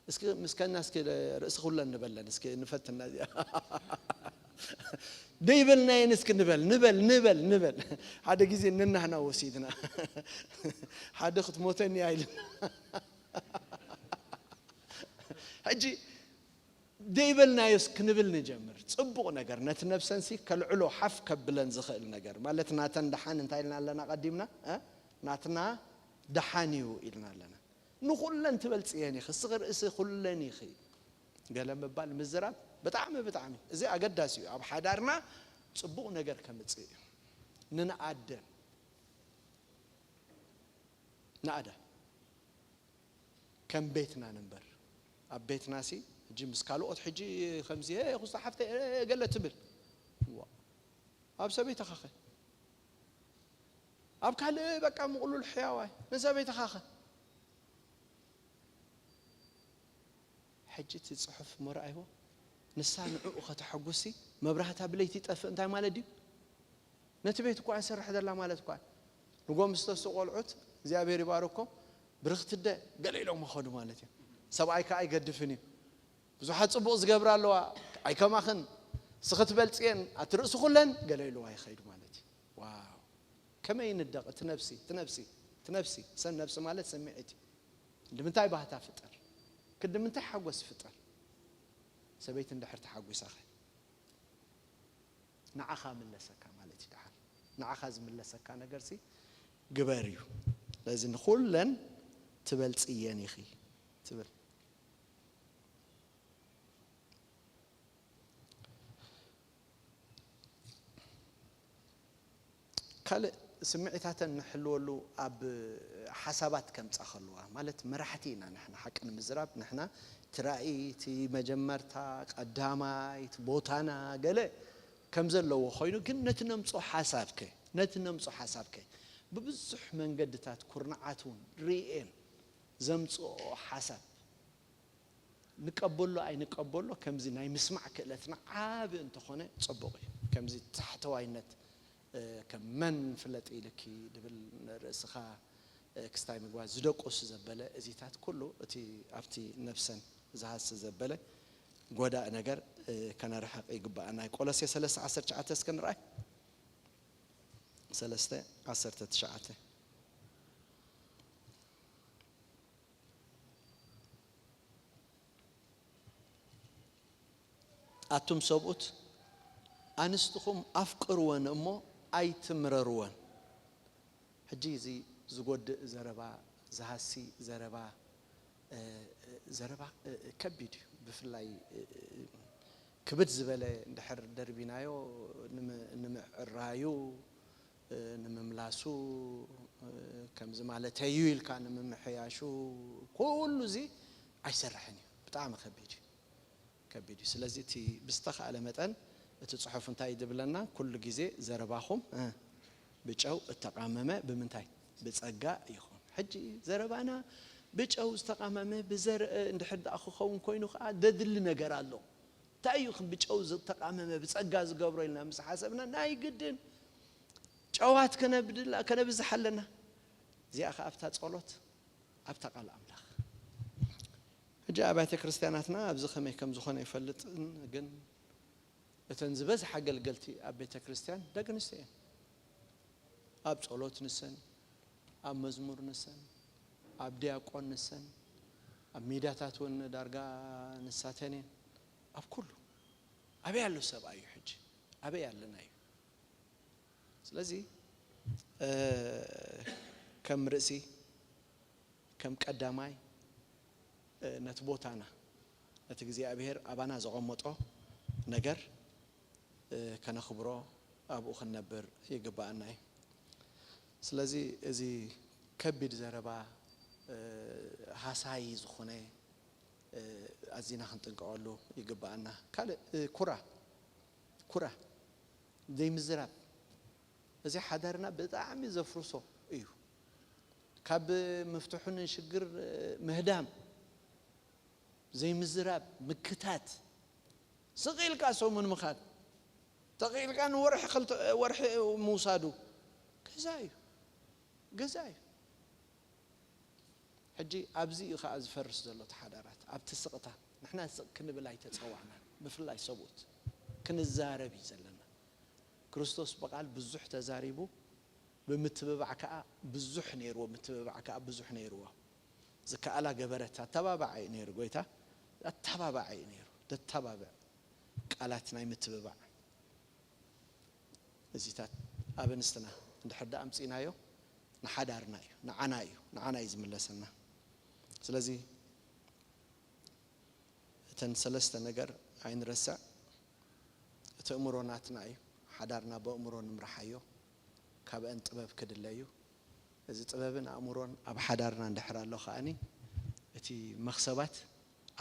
እስኪ ምስከና እስኪ ርእሲ ኩለን ንበለን፣ እስኪ ንፈትና እዚኣ። ደይበልናየን እስኪ ንበል፣ ንበል፣ ንበል፣ ንበል። ሓደ ግዜ ነናህና ወሲድና። ሓደ ክትሞተኒ እያ ኢልና። ሕጂ ደይበልናዮስ ክንብል ንጀምር። ጽቡቕ ነገር፣ ነቲ ነብሰንሲ ከልዕሎ፣ ሓፍ ከብለን ዝኽእል ነገር። ማለት ናተን ደሓን እንታይ ኢልና ኣለና ቀዲምና? እ? ናትና ደሓን እዩ ኢልና ኣለና። ንኹለን ትበልጽየን ኢኺ፣ እስኺ ርእሲ ኩለን ኢኺ። ገለ ምባል፣ ምዝራብ ብጣዕሚ፣ ብጣዕሚ እዚ ኣገዳሲ እዩ። ኣብ ሓዳርና ጽቡቕ ነገር ከምጽእ እዩ። ንንኣደን፣ ንኣደ ከም ቤትና ንንበር። ኣብ ቤትናሲ፣ ሕጂ ምስ ካልኦት፣ ሕጂ ከምዚ፣ "ሄ፣ ኩስታ ሓፍተይ፣ እ፣ ገለ" ትብል። ዋ። ኣብ ሰበይትኻኸ? ኣብ ካልእ በቃ ምቕሉል ሕያዋይ። ንሰበይትኻኸ? ሕጂ እቲ ጽሑፍ እሞ ረኣይዎ። ንሳ ንዕኡ ከተሐጉሲ፣ መብራህታ ብለይቲ ይጠፍእ እንታይ ማለት ድዩ? ነቲ ቤት እኳ ኣይሰርሕ ዘላ ማለት እኳ። ንጎ ምስ ተስኡ ቆልዑት፣ እግዚኣብሔር ይባርኮም፣ ብርኽቲ ኣደ ገለ ኢሎም ኸዱ ማለት እዩ። ሰብኣይ ከኣ ኣይገድፍን እዩ። ብዙሓት ጽቡቕ ዝገብራ ኣለዋ፣ ኣይከማኽን፣ እስኺ ትበልጽየን፣ ኣቲ ርእሲ ኩለን፣ ገለ ኢልዋ ይኸይዱ ማለት እዩ። ዋው! ከመይ ይንደቕ እቲ ነብሲ፣ እቲ ነብሲ፣ እቲ ነብሲ፣ ሰን ነብሲ ማለት ስምዒት እዩ። ክንዲ ምንታይ ባህታ ፍጠር? ክንዲ ምንታይ ሓጎስ ፍጠር? ሰበይቲ እንድሕር ተሓጒሳኸ? ንዓኻ ምለሰካ ማለት እዩ። ደሓር ንዓኻ ዝምለሰካ ነገርሲ ግበር እዩ። ስለዚ ንኹለን ትበልጽየን ኢኺ ትብል። ካልእ ስምዒታተን ንሕልወሉ ኣብ ሓሳባት ከምጻ ከለዋ፣ ማለት መራሕቲ ኢና ንሕና፣ ሓቂ ንምዝራብ ንሕና እቲ ራእይ፣ እቲ መጀመርታ፣ ቀዳማይ፣ እቲ ቦታና ገለ ከም ዘለዎ ኮይኑ፣ ግን ነቲ ነምጾ ሓሳብከ፣ ነቲ ነምጾ ሓሳብከ ብብዙሕ መንገድታት ኩርናዓት እውን ርእየን ዘምጽኦ ሓሳብ ንቀበሎ ኣይንቀበሎ፣ ከምዚ ናይ ምስማዕ ክእለትና ዓቢ እንተኾነ ጽቡቕ እዩ። ከምዚ ታሕተዋይነት፣ እ፣ ከም መን ፍለጥ ኢልኪ ድብል ንርእስኻ፣ እ፣ ክስታይ ምግባር ዝደቁስ ዘበለ እዚታት ኩሉ እቲ ኣብቲ ነብሰን ዝሃሲ ዘበለ ጎዳእ ነገር፣ እ፣ ከነርሕቕ ይግባኣና። ናይ ቆሎሴ ሰለስተ ዓሰርተ ትሽዓተ እስከ ንርኣይ። ሰለስተ ዓሰርተ ትሽዓተ። ኣቱም ሰብኡት፣ ኣንስትኹም ኣፍቅርወን እሞ ኣይትምረርወን። ሕጂ እዚ ዝጎድእ ዘረባ፣ ዝሃሲ ዘረባ፣ እ፣ ዘረባ፣ እ፣ ከቢድ እዩ። ብፍላይ፣ እ፣ ክብድ ዝበለ እንድሕር ደርቢናዮ፣ ንም-፣ ንምዕራዩ፣ ንምምላሱ፣ ከምዚ ማለተይ እዩ ኢልካ ንምምሕያሹ፣ ኩሉ እዚ ኣይሰርሕን እዩ። ብጣዕሚ ከቢድ እዩ፣ ከቢድ እዩ። ስለዚ እቲ ብዝተኻእለ መጠን እቲ ጽሑፍ እንታይ ድብለና? ኩሉ ግዜ ዘረባኹም፣ እ፣ ብጨው እተቓመመ ብምንታይ? ብጸጋ ይኹን። ሕጂ ዘረባና ብጨው ዝተቓመመ ብዘርእ እንድሕር ደኣ ክኸውን ኮይኑ ከኣ ደድሊ ነገር ኣሎ። እንታይ እዩ ብጨው ዝተቓመመ ብጸጋ ዝገብሮ ኢልና ምስ ሓሰብና፣ ናይ ግድን ጨዋት ከነብድላ-፣ ከነብዝሕ ኣለና። እዚኣ ከኣ ኣብታ ጸሎት፣ ኣብታ ቃል ኣምላኽ። ሕጂ ኣብያተ ክርስቲያናትና ኣብዚ ከመይ ከም ዝኾነ ይፈልጥን፣ ግን እተን ዝበዝሓ ኣገልገልቲ ኣብ ቤተ ክርስቲያን ደቂ ኣንስትዮ እየን። ኣብ ጸሎት ንሰን፣ ኣብ መዝሙር ንሰን፣ ኣብ ዲያቆን ንሰን፣ ኣብ ሚድያታት እውን ዳርጋ ንሳተን እየን። ኣብ ኩሉ ኣበይ ኣሎ ሰብኣይ እዩ ሕጂ? ኣበይ ኣለና እዩ? ስለዚ፣ እ፣ ከም ርእሲ፣ ከም ቀዳማይ፣ እ፣ ነቲ ቦታና፣ ነቲ እግዚኣብሔር ኣባና ዘቐመጦ ነገር፣ እ፣ ከነኽብሮ፣ ኣብኡ ክንነብር ይግብኣና እዩ። ስለዚ እዚ ከቢድ ዘረባ፣ እ፣ ሃሳዪ ዝኾነ፣ እ፣ ኣዚና ክንጥንቀቐሉ ይግብኣና። ካልእ፣ እ፣ ኩራ፣ ኩራ፣ ዘይምዝራብ፣ እዚ ሓዳርና ብጣዕሚ ዘፍርሶ እዩ። ካብ ምፍትሑ ንሽግር ምህዳም፣ ዘይምዝራብ፣ ምክታት፣ ስቕ ኢልካ ሰሙን ምኻድ፣ ተኽኢልካ ንወርሒ ክልተ ወርሒ ምውሳዱ ገዛ እዩ፣ ገዛ እዩ። ሕጂ ኣብዚ እዩ ኸዓ ዝፈርስ ዘሎ እቲ ሓዳራት፣ ኣብቲ ስቕታ። ንሕና ስቕ ክንብል ኣይተጸዋዕናን፣ ብፍላይ ሰብኡት ክንዛረብ እዩ ዘለና። ክርስቶስ ብቓል ብዙሕ ተዛሪቡ፣ ብምትብባዕ ከኣ ብዙሕ ነይርዎ፣ ምትብባዕ ከኣ ብዙሕ ነይርዎ። ዝከኣላ ገበረት፣ ኣተባባዓይ እዩ ነይሩ ጎይታ፣ ኣተባባዓይ እዩ ነይሩ፣ ደተባብዕ ቃላት ናይ ምትብባዕ። እዚታት ኣብ ኣንስትና እንድሕር ደኣ ኣምጺእናዮ፣ ንሓዳርና እዩ፣ ንዓና እዩ፣ ንዓና እዩ ዝምለሰና። ስለዚ እተን ሰለስተ ነገር ኣይንረስዕ። እቲ እምሮ ናትና እዩ፣ ሓዳርና በእምሮ ንምርሓዮ፣ ካብአን ጥበብ ክድለ እዩ። እዚ ጥበብን ኣእምሮን ኣብ ሓዳርና እንድሕር ኣሎ ከኣኒ፣ እቲ መኽሰባት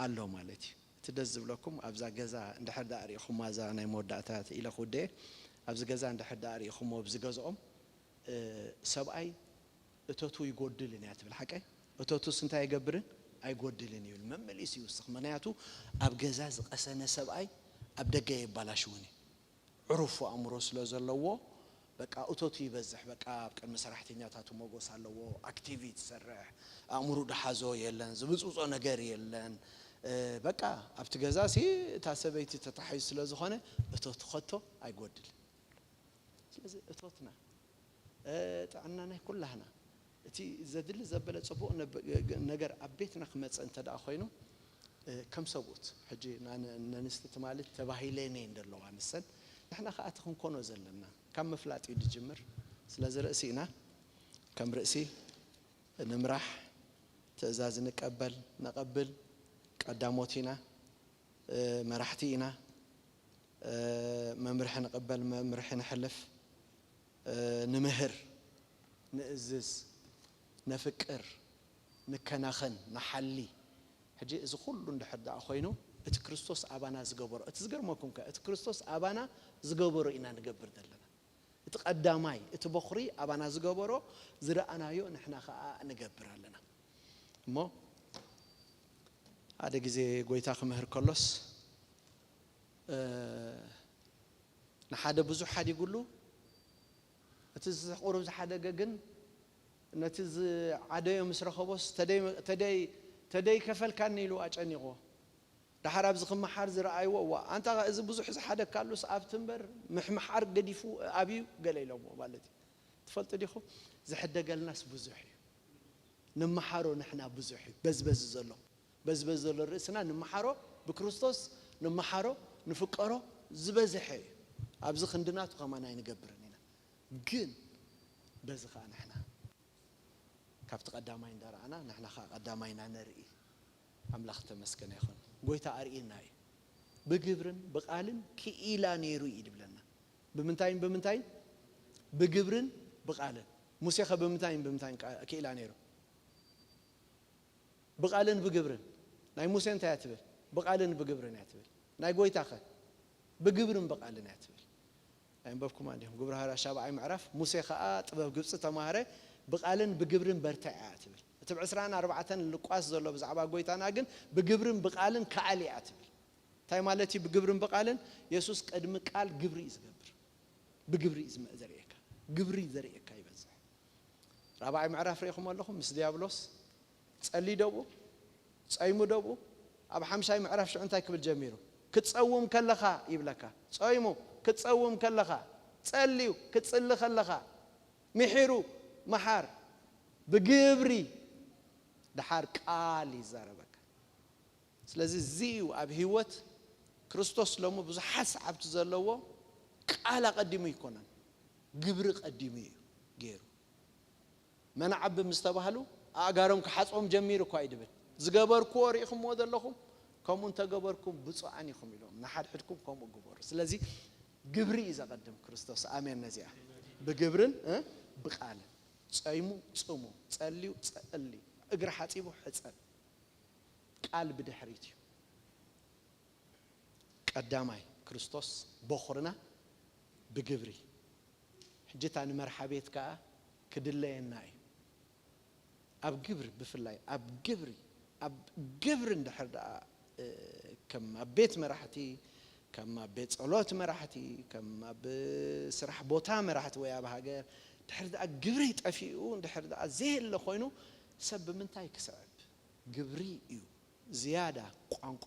ኣሎ ማለት እዩ። እቲ ደስ ዝብለኩም፣ ኣብዛ ገዛ እንድሕር ደኣ ርኢኹማ፣ እዛ ናይ መወዳእታ ኢለ ክውድኤ፣ ኣብዚ ገዛ እንድሕር ደኣ ርኢኹሞ፣ ኣብዚ ገዝኦም፣ እ፣ ሰብኣይ እቶቱ ይጎድልን እያ ትብል፣ ሓቀይ? እቶቱስ እንታይ ኣይገብርን? ኣይጎድልን ይብል። መመሊሱ ይውስኽ። ምኽንያቱ ኣብ ገዛ ዝቐሰነ ሰብኣይ ኣብ ደገ የባላሽውን እዩ። ዕሩፍ ኣእምሮ ስለ ዘለዎ፣ በቃ እቶቱ ይበዝሕ። በቃ ኣብ ቅድሚ ሰራሕተኛታቱ ሞጎስ ኣለዎ፣ ኣክቲቪ ትሰርሕ፣ ኣእምሩ ድሓዞ የለን፣ ዝብጽጾ ነገር የለን። እ፣ በቃ ኣብቲ ገዛ ሲ እታ ሰበይቲ ተታሒዙ ስለ ዝኾነ እቶቱ ከቶ ኣይጎድልን። ስለዚ እቶትና፣ እ፣ ጥዕና ናይ ኩላህና፣ እቲ ዘድሊ ዘበለ ጽቡቕ ነብ-፣ ነገር ኣብ ቤትና ክመጽእ እንተ ደኣ ኮይኑ፣ እ፣ ከም ሰብኡት፣ ሕጂ ና-፣ ን-፣ ነንስቲ ትማሊ ተባሂለን እየን ዘለዋ ንሰን፣ ንሕና ከኣ እቲ ክንኮኖ ዘለና ካብ ምፍላጥ እዩ ዝጅምር። ስለዚ ርእሲ ኢና፣ ከም ርእሲ ንምራሕ፣ ትእዛዝ ንቀበል፣ ነቐብል፣ ቀዳሞት ኢና፣ እ፣ መራሕቲ ኢና፣ እ፣ መምርሒ ንቐበል፣ መምርሒ ነሕልፍ፣ እ፣ ንምህር፣ ንእዝዝ፣ ነፍቅር፣ ንከናኸን፣ ንሓሊ። ሕጂ እዚ ኩሉ እንድሕር ደኣ ኮይኑ፣ እቲ ክርስቶስ ኣባና ዝገበሮ፣ እቲ ዝገርመኩም ከ፣ እቲ ክርስቶስ ኣባና ዝገበሮ ኢና ንገብር ዘለና። እቲ ቀዳማይ፣ እቲ በኹሪ ኣባና ዝገበሮ ዝረኣናዮ ንሕና ኸኣ ንገብር ኣለና። እሞ ሓደ ግዜ ጎይታ ክምህር ከሎስ፣ እ፣ ንሓደ ብዙሕ ሓዲጉሉ፣ እቲ ዝ-፣ ቁሩብ ዝሓደገ ግን ነቲ ዝዓደዮ ምስ ረኸቦስ፣ "ተደይ-፣ ተደይ-፣ ተደይ ከፈልካኒ?" ኢሉ ኣጨኒቕዎ። ደሓር ኣብዚ ክመሓር ዝረኣይዎ፣ "እዋ፣ ኣንታ እዚ ብዙሕ ዝሓደግካሉስ ኣብቲ እምበር፣ ምሕምሓር ገዲፉ ኣብዩ" ገለ ኢሎምዎ ማለት እዩ። ትፈልጡ ዲኹም? ዝሕደገልናስ ብዙሕ እዩ። ንመሓሮ ንሕና ብዙሕ እዩ። በዝበዚ ዘሎ፣ በዝበዚ ዘሎ ርእስና ንመሓሮ፣ ብክርስቶስ ንመሓሮ፣ ንፍቀሮ፣ ዝበዝሐ እዩ። ኣብዚ ክንዲ ናቱ ከማን ኣይንገብርን ኢና። ግን በዚ ኸኣ ንሕና ካብቲ ቀዳማይ እንዳረኣና፣ ንሕና ኸኣ ቀዳማይና ነርኢ። ኣምላኽ ተመስገነ ይኹን። ጎይታ ኣርእየና እዩ። ብግብርን ብቓልን ክኢላ ነይሩ እዩ ድብለና። ብምንታይን ብምንታይን? ብግብርን ብቓልን። ሙሴኸ ብምንታይን ብምንታይን ክኢላ ነይሩ? ብቓልን ብግብርን። ናይ ሙሴ እንታይ እያ ትብል? ብቓልን ብግብርን እያ ትብል። ናይ ጎይታኸ? ብግብርን ብቓልን እያ ትብል። ኣይንበብኩም እንዲኹም ግብረ ሃዋርያ ሻብዓይ ምዕራፍ፣ ሙሴ ኸኣ ጥበብ ግብፂ ተማህረ፣ ብቓልን ብግብርን በርትዕ እያ ትብል። እቲ ብ ዕስራን ኣርባዕተን ልቋስ ዘሎ ብዛዕባ ጎይታና ግን ብግብርን ብቓልን ከኣል እያ ትብል። እንታይ ማለት እዩ? ብግብርን ብቓልን የሱስ ቅድሚ ቃል ግብሪ እዩ ዝገብር። ብግብሪ እዩ ዝመ- ዘርእየካ። ግብሪ ዘርእየካ ይበዝሕ። ራብዓይ ምዕራፍ ርኢኹም ኣለኹም ምስ ዲያብሎስ ጸሊ ደቡ ጸይሙ ደቡ ኣብ ሓምሻይ ምዕራፍ ሽዑ እንታይ ክብል ጀሚሩ? ክትጸውም ከለኻ ይብለካ። ጸይሙ ክትጸውም ከለኻ፣ ጸልዩ ክትጽሊ ከለኻ፣ ምሒሩ መሓር፣ ብግብሪ ደሓር ቃል ይዛረበካ። ስለዚ እዚ እዩ ኣብ ህይወት ክርስቶስ ሎሚ ብዙሓት ሰዓብቲ ዘለዎ። ቃል ኣቐዲሙ ኣይኮነን፣ ግብሪ ቀዲሙ እዩ ገይሩ። መናዓቢ ምስ ተባህሉ ኣእጋሮም ክሓፅቦም ጀሚሩ እኳ እዩ ድብል። ዝገበርክዎ ርኢኹምዎ ዘለኹም፣ ከምኡ እንተገበርኩም ብፁዓን ኢኹም ኢሎም ንሓድሕድኩም ከምኡ ግበሩ። ስለዚ ግብሪ እዩ ዘቐድም ክርስቶስ። ኣሜን። ነዚኣ ብግብርን እ ብቃልን ጸይሙ ጽሙ፣ ጸልዩ ጸሊ፣ እግሪ ሓጺቡ ሕጸብ። ቃል ብድሕሪት እዩ። ቀዳማይ ክርስቶስ በኹርና ብግብሪ። ሕጂ እታ ንመርሓ ቤት ከኣ ክድለየና እዩ። ኣብ ግብሪ ብፍላይ ኣብ ግብሪ ኣብ ግብሪ እንድሕር ደኣ እ፣ ከም ኣብ ቤት መራሕቲ፣ ከም ኣብ ቤት ጸሎት መራሕቲ፣ ከም ኣብ ስራሕ ቦታ መራሕቲ ወይ ኣብ ሃገር ድሕር ደኣ ግብሪ ጠፊኡ እንድሕር ደኣ ዘየለ ኮይኑ ሰብ ብምንታይ ክስዕብ? ግብሪ እዩ ዝያዳ ቋንቋ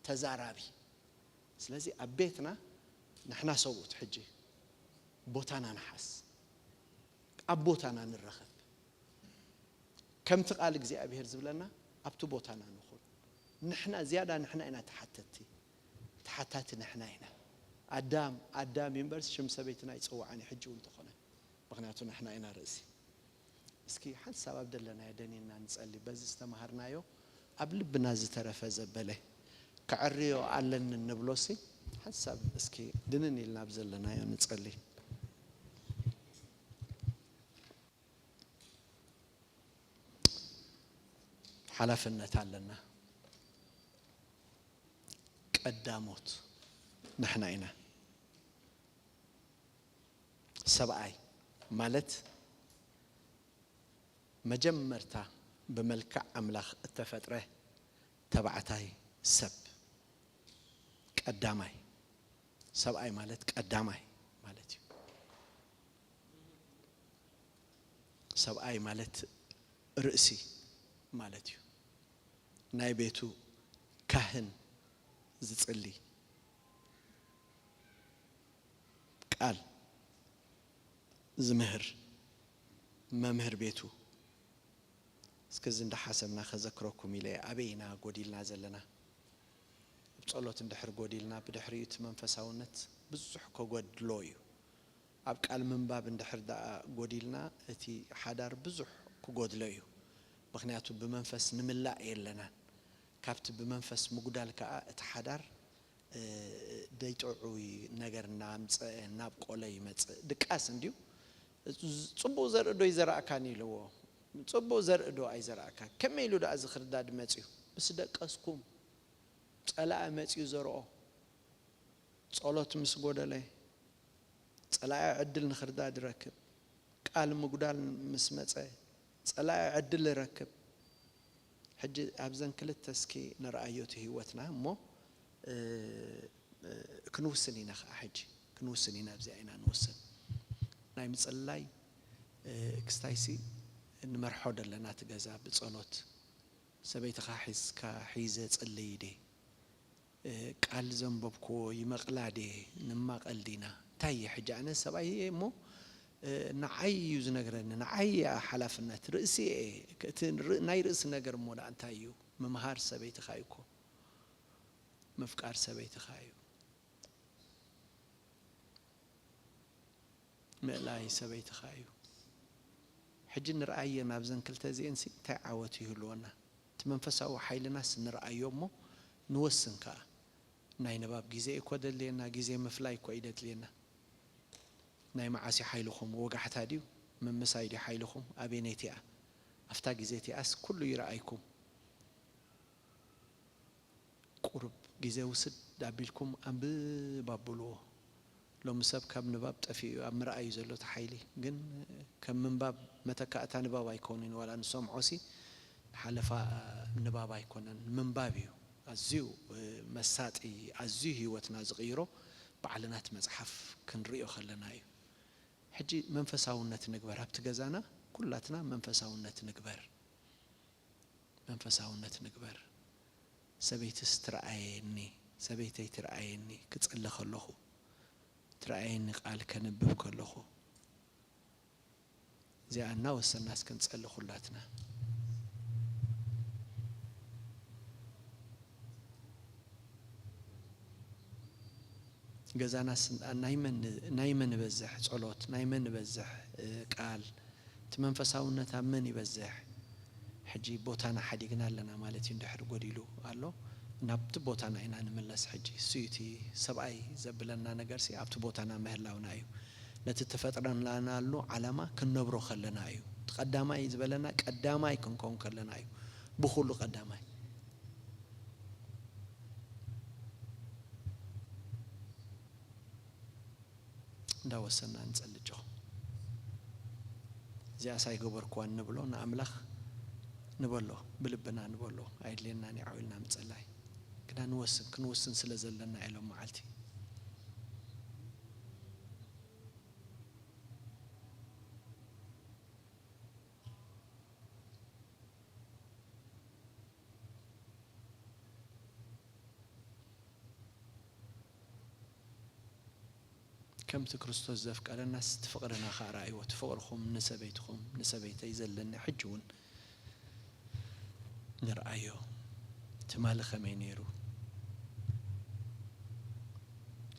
ተዛራቢ። ስለዚ ኣብ ቤትና ንሕና ሰብኡት ሕጂ ቦታና ንሓዝ፣ ኣብ ቦታና ንረኸብ። ከምቲ ቃል እግዚኣብሔር ዝብለና ኣብቲ ቦታና ንኹን። ንሕና ዝያዳ ንሕና ኢና ተሓተቲ፣ ተሓታቲ ንሕና ኢና። ኣዳም ኣዳም እዩ እምበርስ ሽም ሰበይትና ኣይፀዋዕን እዩ ሕጂ እውን እንተኾነ፣ ምክንያቱ ንሕና ኢና ርእሲ። እስኪ ሓንሳብ ኣብ ደለናዮ ደኒና ንጸሊ። በዚ ዝተማሃርናዮ ኣብ ልብና ዝተረፈ ዘበለ ከዕርዮ ኣለኒ እንብሎሲ ሓንሳብ እስኪ ድንን ኢልና ኣብ ዘለናዮ ንጸሊ። ሓላፍነት ኣለና። ቀዳሞት ንሕና ኢና። ሰብኣይ ማለት መጀመርታ ብመልክዕ ኣምላኽ እተፈጥረ ተባዕታይ ሰብ ቀዳማይ። ሰብኣይ ማለት ቀዳማይ ማለት እዩ። ሰብኣይ ማለት ርእሲ ማለት እዩ። ናይ ቤቱ ካህን ዝጽሊ ቃል ዝምህር መምህር ቤቱ። እስከ እዚ እንዳሓሰብና ከዘክረኩም ኢለ ኣበይ ኢና ጎዲልና ዘለና? ኣብ ጸሎት እንድሕር ጎዲልና ብድሕሪኡ እቲ መንፈሳውነት ብዙሕ ከጎድሎ እዩ። ኣብ ቃል ምንባብ እንድሕር ደኣ ጎዲልና እቲ ሓዳር ብዙሕ ክጎድሎ እዩ። ምክንያቱ ብመንፈስ ንምላእ የለናን። ካብቲ ብመንፈስ ምጉዳል ከኣ እቲ ሓዳር እ፣ ደይጥዑይ ነገር እናምፀአ እናብቆለ ይመፅእ። ድቃስ እንድዩ። ጽቡቕ ዘርኢ ዶ ይዘራእካን ኢልዎ። ጽቡቕ ዘርኢ ዶ ኣይዘራእካን? ከመይ ኢሉ ደኣ እዚ ክርዳድ መፅዩ? ምስ ደቀስኩም ጸላኢ መፅዩ ዘርኦ። ጸሎት ምስ ጎደለ ጸላኢ ዕድል ንኽርዳድ ይረክብ። ቃል ምጉዳል ምስ መጸ ጸላኢ ዕድል ይረክብ። ሕጂ ኣብዘን ክልተ እስኪ ንርኣዮ እቲ ህይወትና እሞ፣ እ፣ እ፣ ክንውስን ኢና ኸዓ ሕጂ። ክንውስን ኢና፣ ኣብዚኣ ኢና ንውስን። ናይ ምጽላይ፣ እ፣ ክስታይሲ ንመርሖ ደለና እቲ ገዛ ብጸሎት። ሰበይትኻ ሒዝካ ሒዘ ጽልይ ድየ? እ፣ ቃል ዘንበብክዎ ይመቕላ ድየ? ንማቐል ዲና? እንታይ እየ ሕጂ ኣነ ሰብኣይ እየ እሞ፣ እ፣ ንዓይ እዩ ዝነግረኒ፣ ንዓይ እያ ሓላፍነት፣ ርእሲ እየ። እቲ ር-፣ ናይ ርእሲ ነገር እሞ ደኣ እንታይ እዩ? ምምሃር ሰበይትኻ እዩ እኮ። ምፍቃር ሰበይትኻ እዩ። ምእላይ ሰበይትኻ እዩ። ሕጂ ንርኣየን ኣብዘን ክልተ እዚኤንሲ እንታይ ዓወት ይህልወና? እቲ መንፈሳዊ ሓይልናስ ንርኣዮ እሞ ንወስን ከኣ። ናይ ንባብ ግዜ እኮ ደድልየና፣ ግዜ ምፍላይ እኮ እዩ ደድልየና። ናይ መዓስ እዩ ሓይልኹም? ወጋሕታ ድዩ? ምምሳይ ድዩ ሓይልኹም? ኣበየነይቲ እያ? ኣብታ ግዜ እቲኣስ ኩሉ ይረኣይኩም። ቁሩብ ግዜ ውስድ ኣቢልኩም ኣንብብ ኣብልዎ። ሎሚ ሰብ ካብ ንባብ ጠፊኡ ኣብ ምርኣይ እዩ ዘሎ እቲ ሓይሊ። ግን ከም ምንባብ መተካእታ ንባብ ኣይኮኑን፣ ዋላ ንሰምዖ ሲ ሓለፋ ንባብ ኣይኮነን፣ ምንባብ እዩ ኣዝዩ መሳጢ፣ ኣዝዩ ህይወትና ዝቕይሮ ባዕልና እቲ መጽሓፍ ክንርእዮ ከለና እዩ። ሕጂ መንፈሳውነት ንግበር፣ ኣብቲ ገዛና ኩላትና መንፈሳውነት ንግበር። መንፈሳውነት ንግበር። ሰበይትስ ትረኣየኒ፣ ሰበይተይ ትረኣየኒ፣ ክጽሊ ከለኹ ትረኣየኒ፣ ቃል ከንብብ ከለኹ። እዚኣ እናወሰና እስኪ ንጸሊ ኩላትና። ገዛናስ ናይ መን፣ ናይ መን በዝሕ ጸሎት፣ ናይ መን በዝሕ፣ እ፣ ቃል፣ እቲ መንፈሳውነት ኣብ መን ይበዝሕ? ሕጂ ቦታና ሓዲግና ኣለና ማለት እዩ። እንድሕር ጎዲሉ ኣሎ፣ ናብቲ ቦታና ኢና ንምለስ። ሕጂ እሱ እዩ እቲ ሰብኣይ ዘብለና ነገርሲ ኣብቲ ቦታና ምህላውና እዩ። ነቲ ተፈጥረናሉ ዓላማ ክንነብሮ ከለና እዩ። እቲ ቀዳማይ ዝበለና ቀዳማይ ክንከውን ከለና እዩ። ብኹሉ ቀዳማይ። እንዳወሰና ንጸሊ ኣጆኹም። እዚኣስ ኣይገበርክዋን ንብሎ ንኣምላኽ ንበሎ፣ ብልብና ንበሎ። ኣየድልየናን እዩ ዓው ኢልና ምጽላይ። ግና ንወስን፣ ክንውስን ስለ ዘለና እየ ሎም መዓልቲ። ከምቲ ክርስቶስ ዘፍቀረናስ እቲ ፍቕርና ኸኣ ረኣይዎ። እቲ ፍቕርኹም ንሰበይትኹም፣ ንሰበይተይ ዘለኒ ሕጂ እውን ንርኣዮ። ትማሊ ከመይ ነይሩ?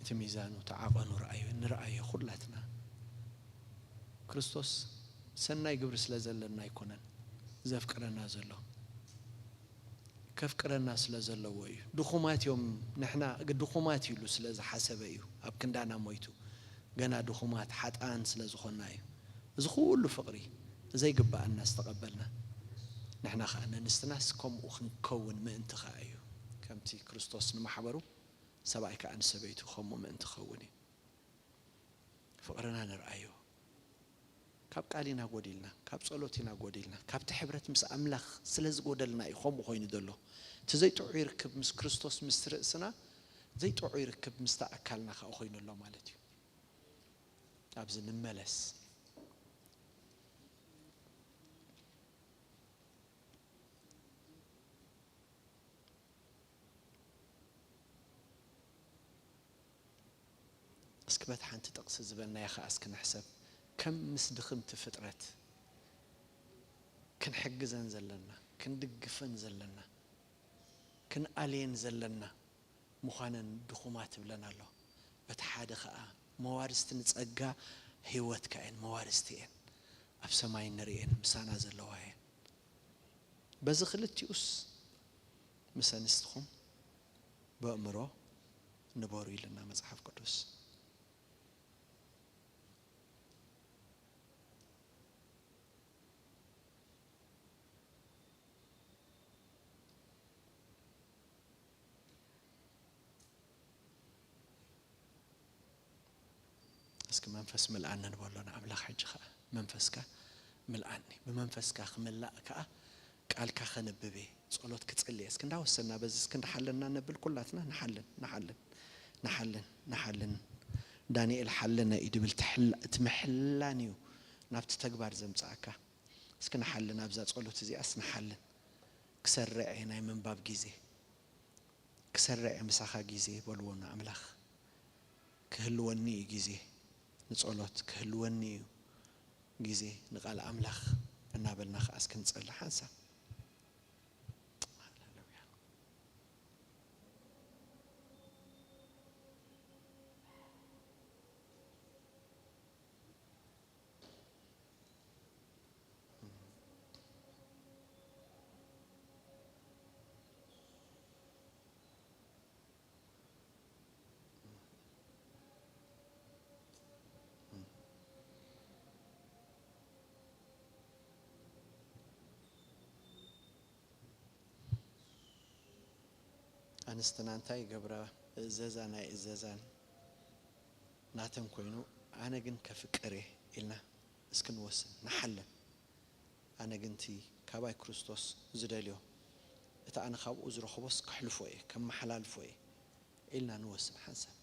እቲ ሚዛኑ፣ እቲ ዓቐኑ ረኣዮ፣ ንርኣዮ ኩላትና። ክርስቶስ ሰናይ ግብሪ ስለ ዘለና ኣይኮነን ዘፍቅረና ዘሎ፣ ከፍቅረና ስለ ዘለዎ እዩ። ድኹማት እዮም፣ ንሕና ግ-፣ ድኹማት ኢሉ ስለ ዝሓሰበ እዩ ኣብ ክንዳና ሞይቱ። ገና ድኹማት ሓጥኣን ስለ ዝኾንና እዩ እዚ ኩሉ ፍቕሪ ዘይግብኣና ዝተቐበልና። ንሕና ኸኣ ነንስትናስ ከምኡ ክንከውን ምእንቲ ኸኣ እዩ። ከምቲ ክርስቶስ ንማሕበሩ፣ ሰብኣይ ከኣ ንሰበይቱ ከምኡ ምእንቲ ኸውን እዩ። ፍቕርና ንርኣዮ። ካብ ቃል ኢና ጎዲልና፣ ካብ ጸሎት ኢና ጎዲልና፣ ካብቲ ሕብረት ምስ ኣምላኽ ስለ ዝጎደልና እዩ ከምኡ ኮይኑ ዘሎ። እቲ ዘይጥዑይ ርክብ ምስ ክርስቶስ፣ ምስ ርእስና፣ ዘይጥዑይ ርክብ ምስቲ ኣካልና ከኣ ኮይኑ ኣሎ ማለት እዩ። ኣብዚ ንመለስ። እስኪ በታ ሓንቲ ጥቕሲ ዝበልናያ ኸኣ እስኪ ንሕሰብ። ከም ምስ ድኽምቲ ፍጥረት ክንሕግዘን ዘለና፣ ክንድግፈን ዘለና፣ ክንኣልየን ዘለና ምዃነን ድኹማት ትብለን ኣሎ። በቲ ሓደ ኸኣ መዋርስቲ ንጸጋ ህይወትካ እየን፣ መዋርስቲ እየን። ኣብ ሰማይ ንርእየን፣ ምሳና ዘለዋ እየን። በዚ ክልቲኡስ ምስ ኣንስትኹም በእምሮ ንበሩ ኢልና መጽሓፍ ቅዱስ። እስኪ መንፈስ ምልኣኒ ንበሎ ንኣምላኽ። ሕጂ ኸኣ መንፈስካ ምልኣኒ። ብመንፈስካ ክምላእ ከኣ ቃልካ ከንብብ እየ፣ ጸሎት ክጽሊ እየ። እስኪ እንዳወሰና በዚ እስኪ እንዳሓለና ነብል ኩላትና፣ ንሓልን፣ ንሓልን፣ ንሓልን፣ ንሓልን። ዳንኤል ሓለነ እዩ ድብል ትሕላ-፣ እቲ ምሕላን እዩ ናብቲ ተግባር ዘምጽኣካ። እስኪ ንሓልን፣ ኣብዛ ጸሎት እዚኣስ ንሓልን። ክሰርዕ እየ ናይ ምንባብ ግዜ። ክሰርዕ እየ ምሳኻ ግዜ በልዎ ንኣምላኽ። ክህልወኒ እዩ ግዜ ንጸሎት፣ ክህልወኒ እዩ ግዜ ንቃል ኣምላኽ እናበልና ከኣ እስኪ ንጸሊ ሓንሳብ። ሃሌሉያ። ኣንስትና እንታይ ይገብራ? እዘዛ ናይ እዘዛን ናተን ኮይኑ፣ ኣነ ግን ከፍቅር እየ ኢልና እስኪ ንወስን፣ ንሓልም። ኣነ ግን እቲ ካባይ ክርስቶስ ዝደልዮ፣ እቲ ኣነ ካብኡ ዝረኽቦስ ከሕልፎ እየ፣ ከመሓላልፎ እየ ኢልና ንወስን ሓንሳብ።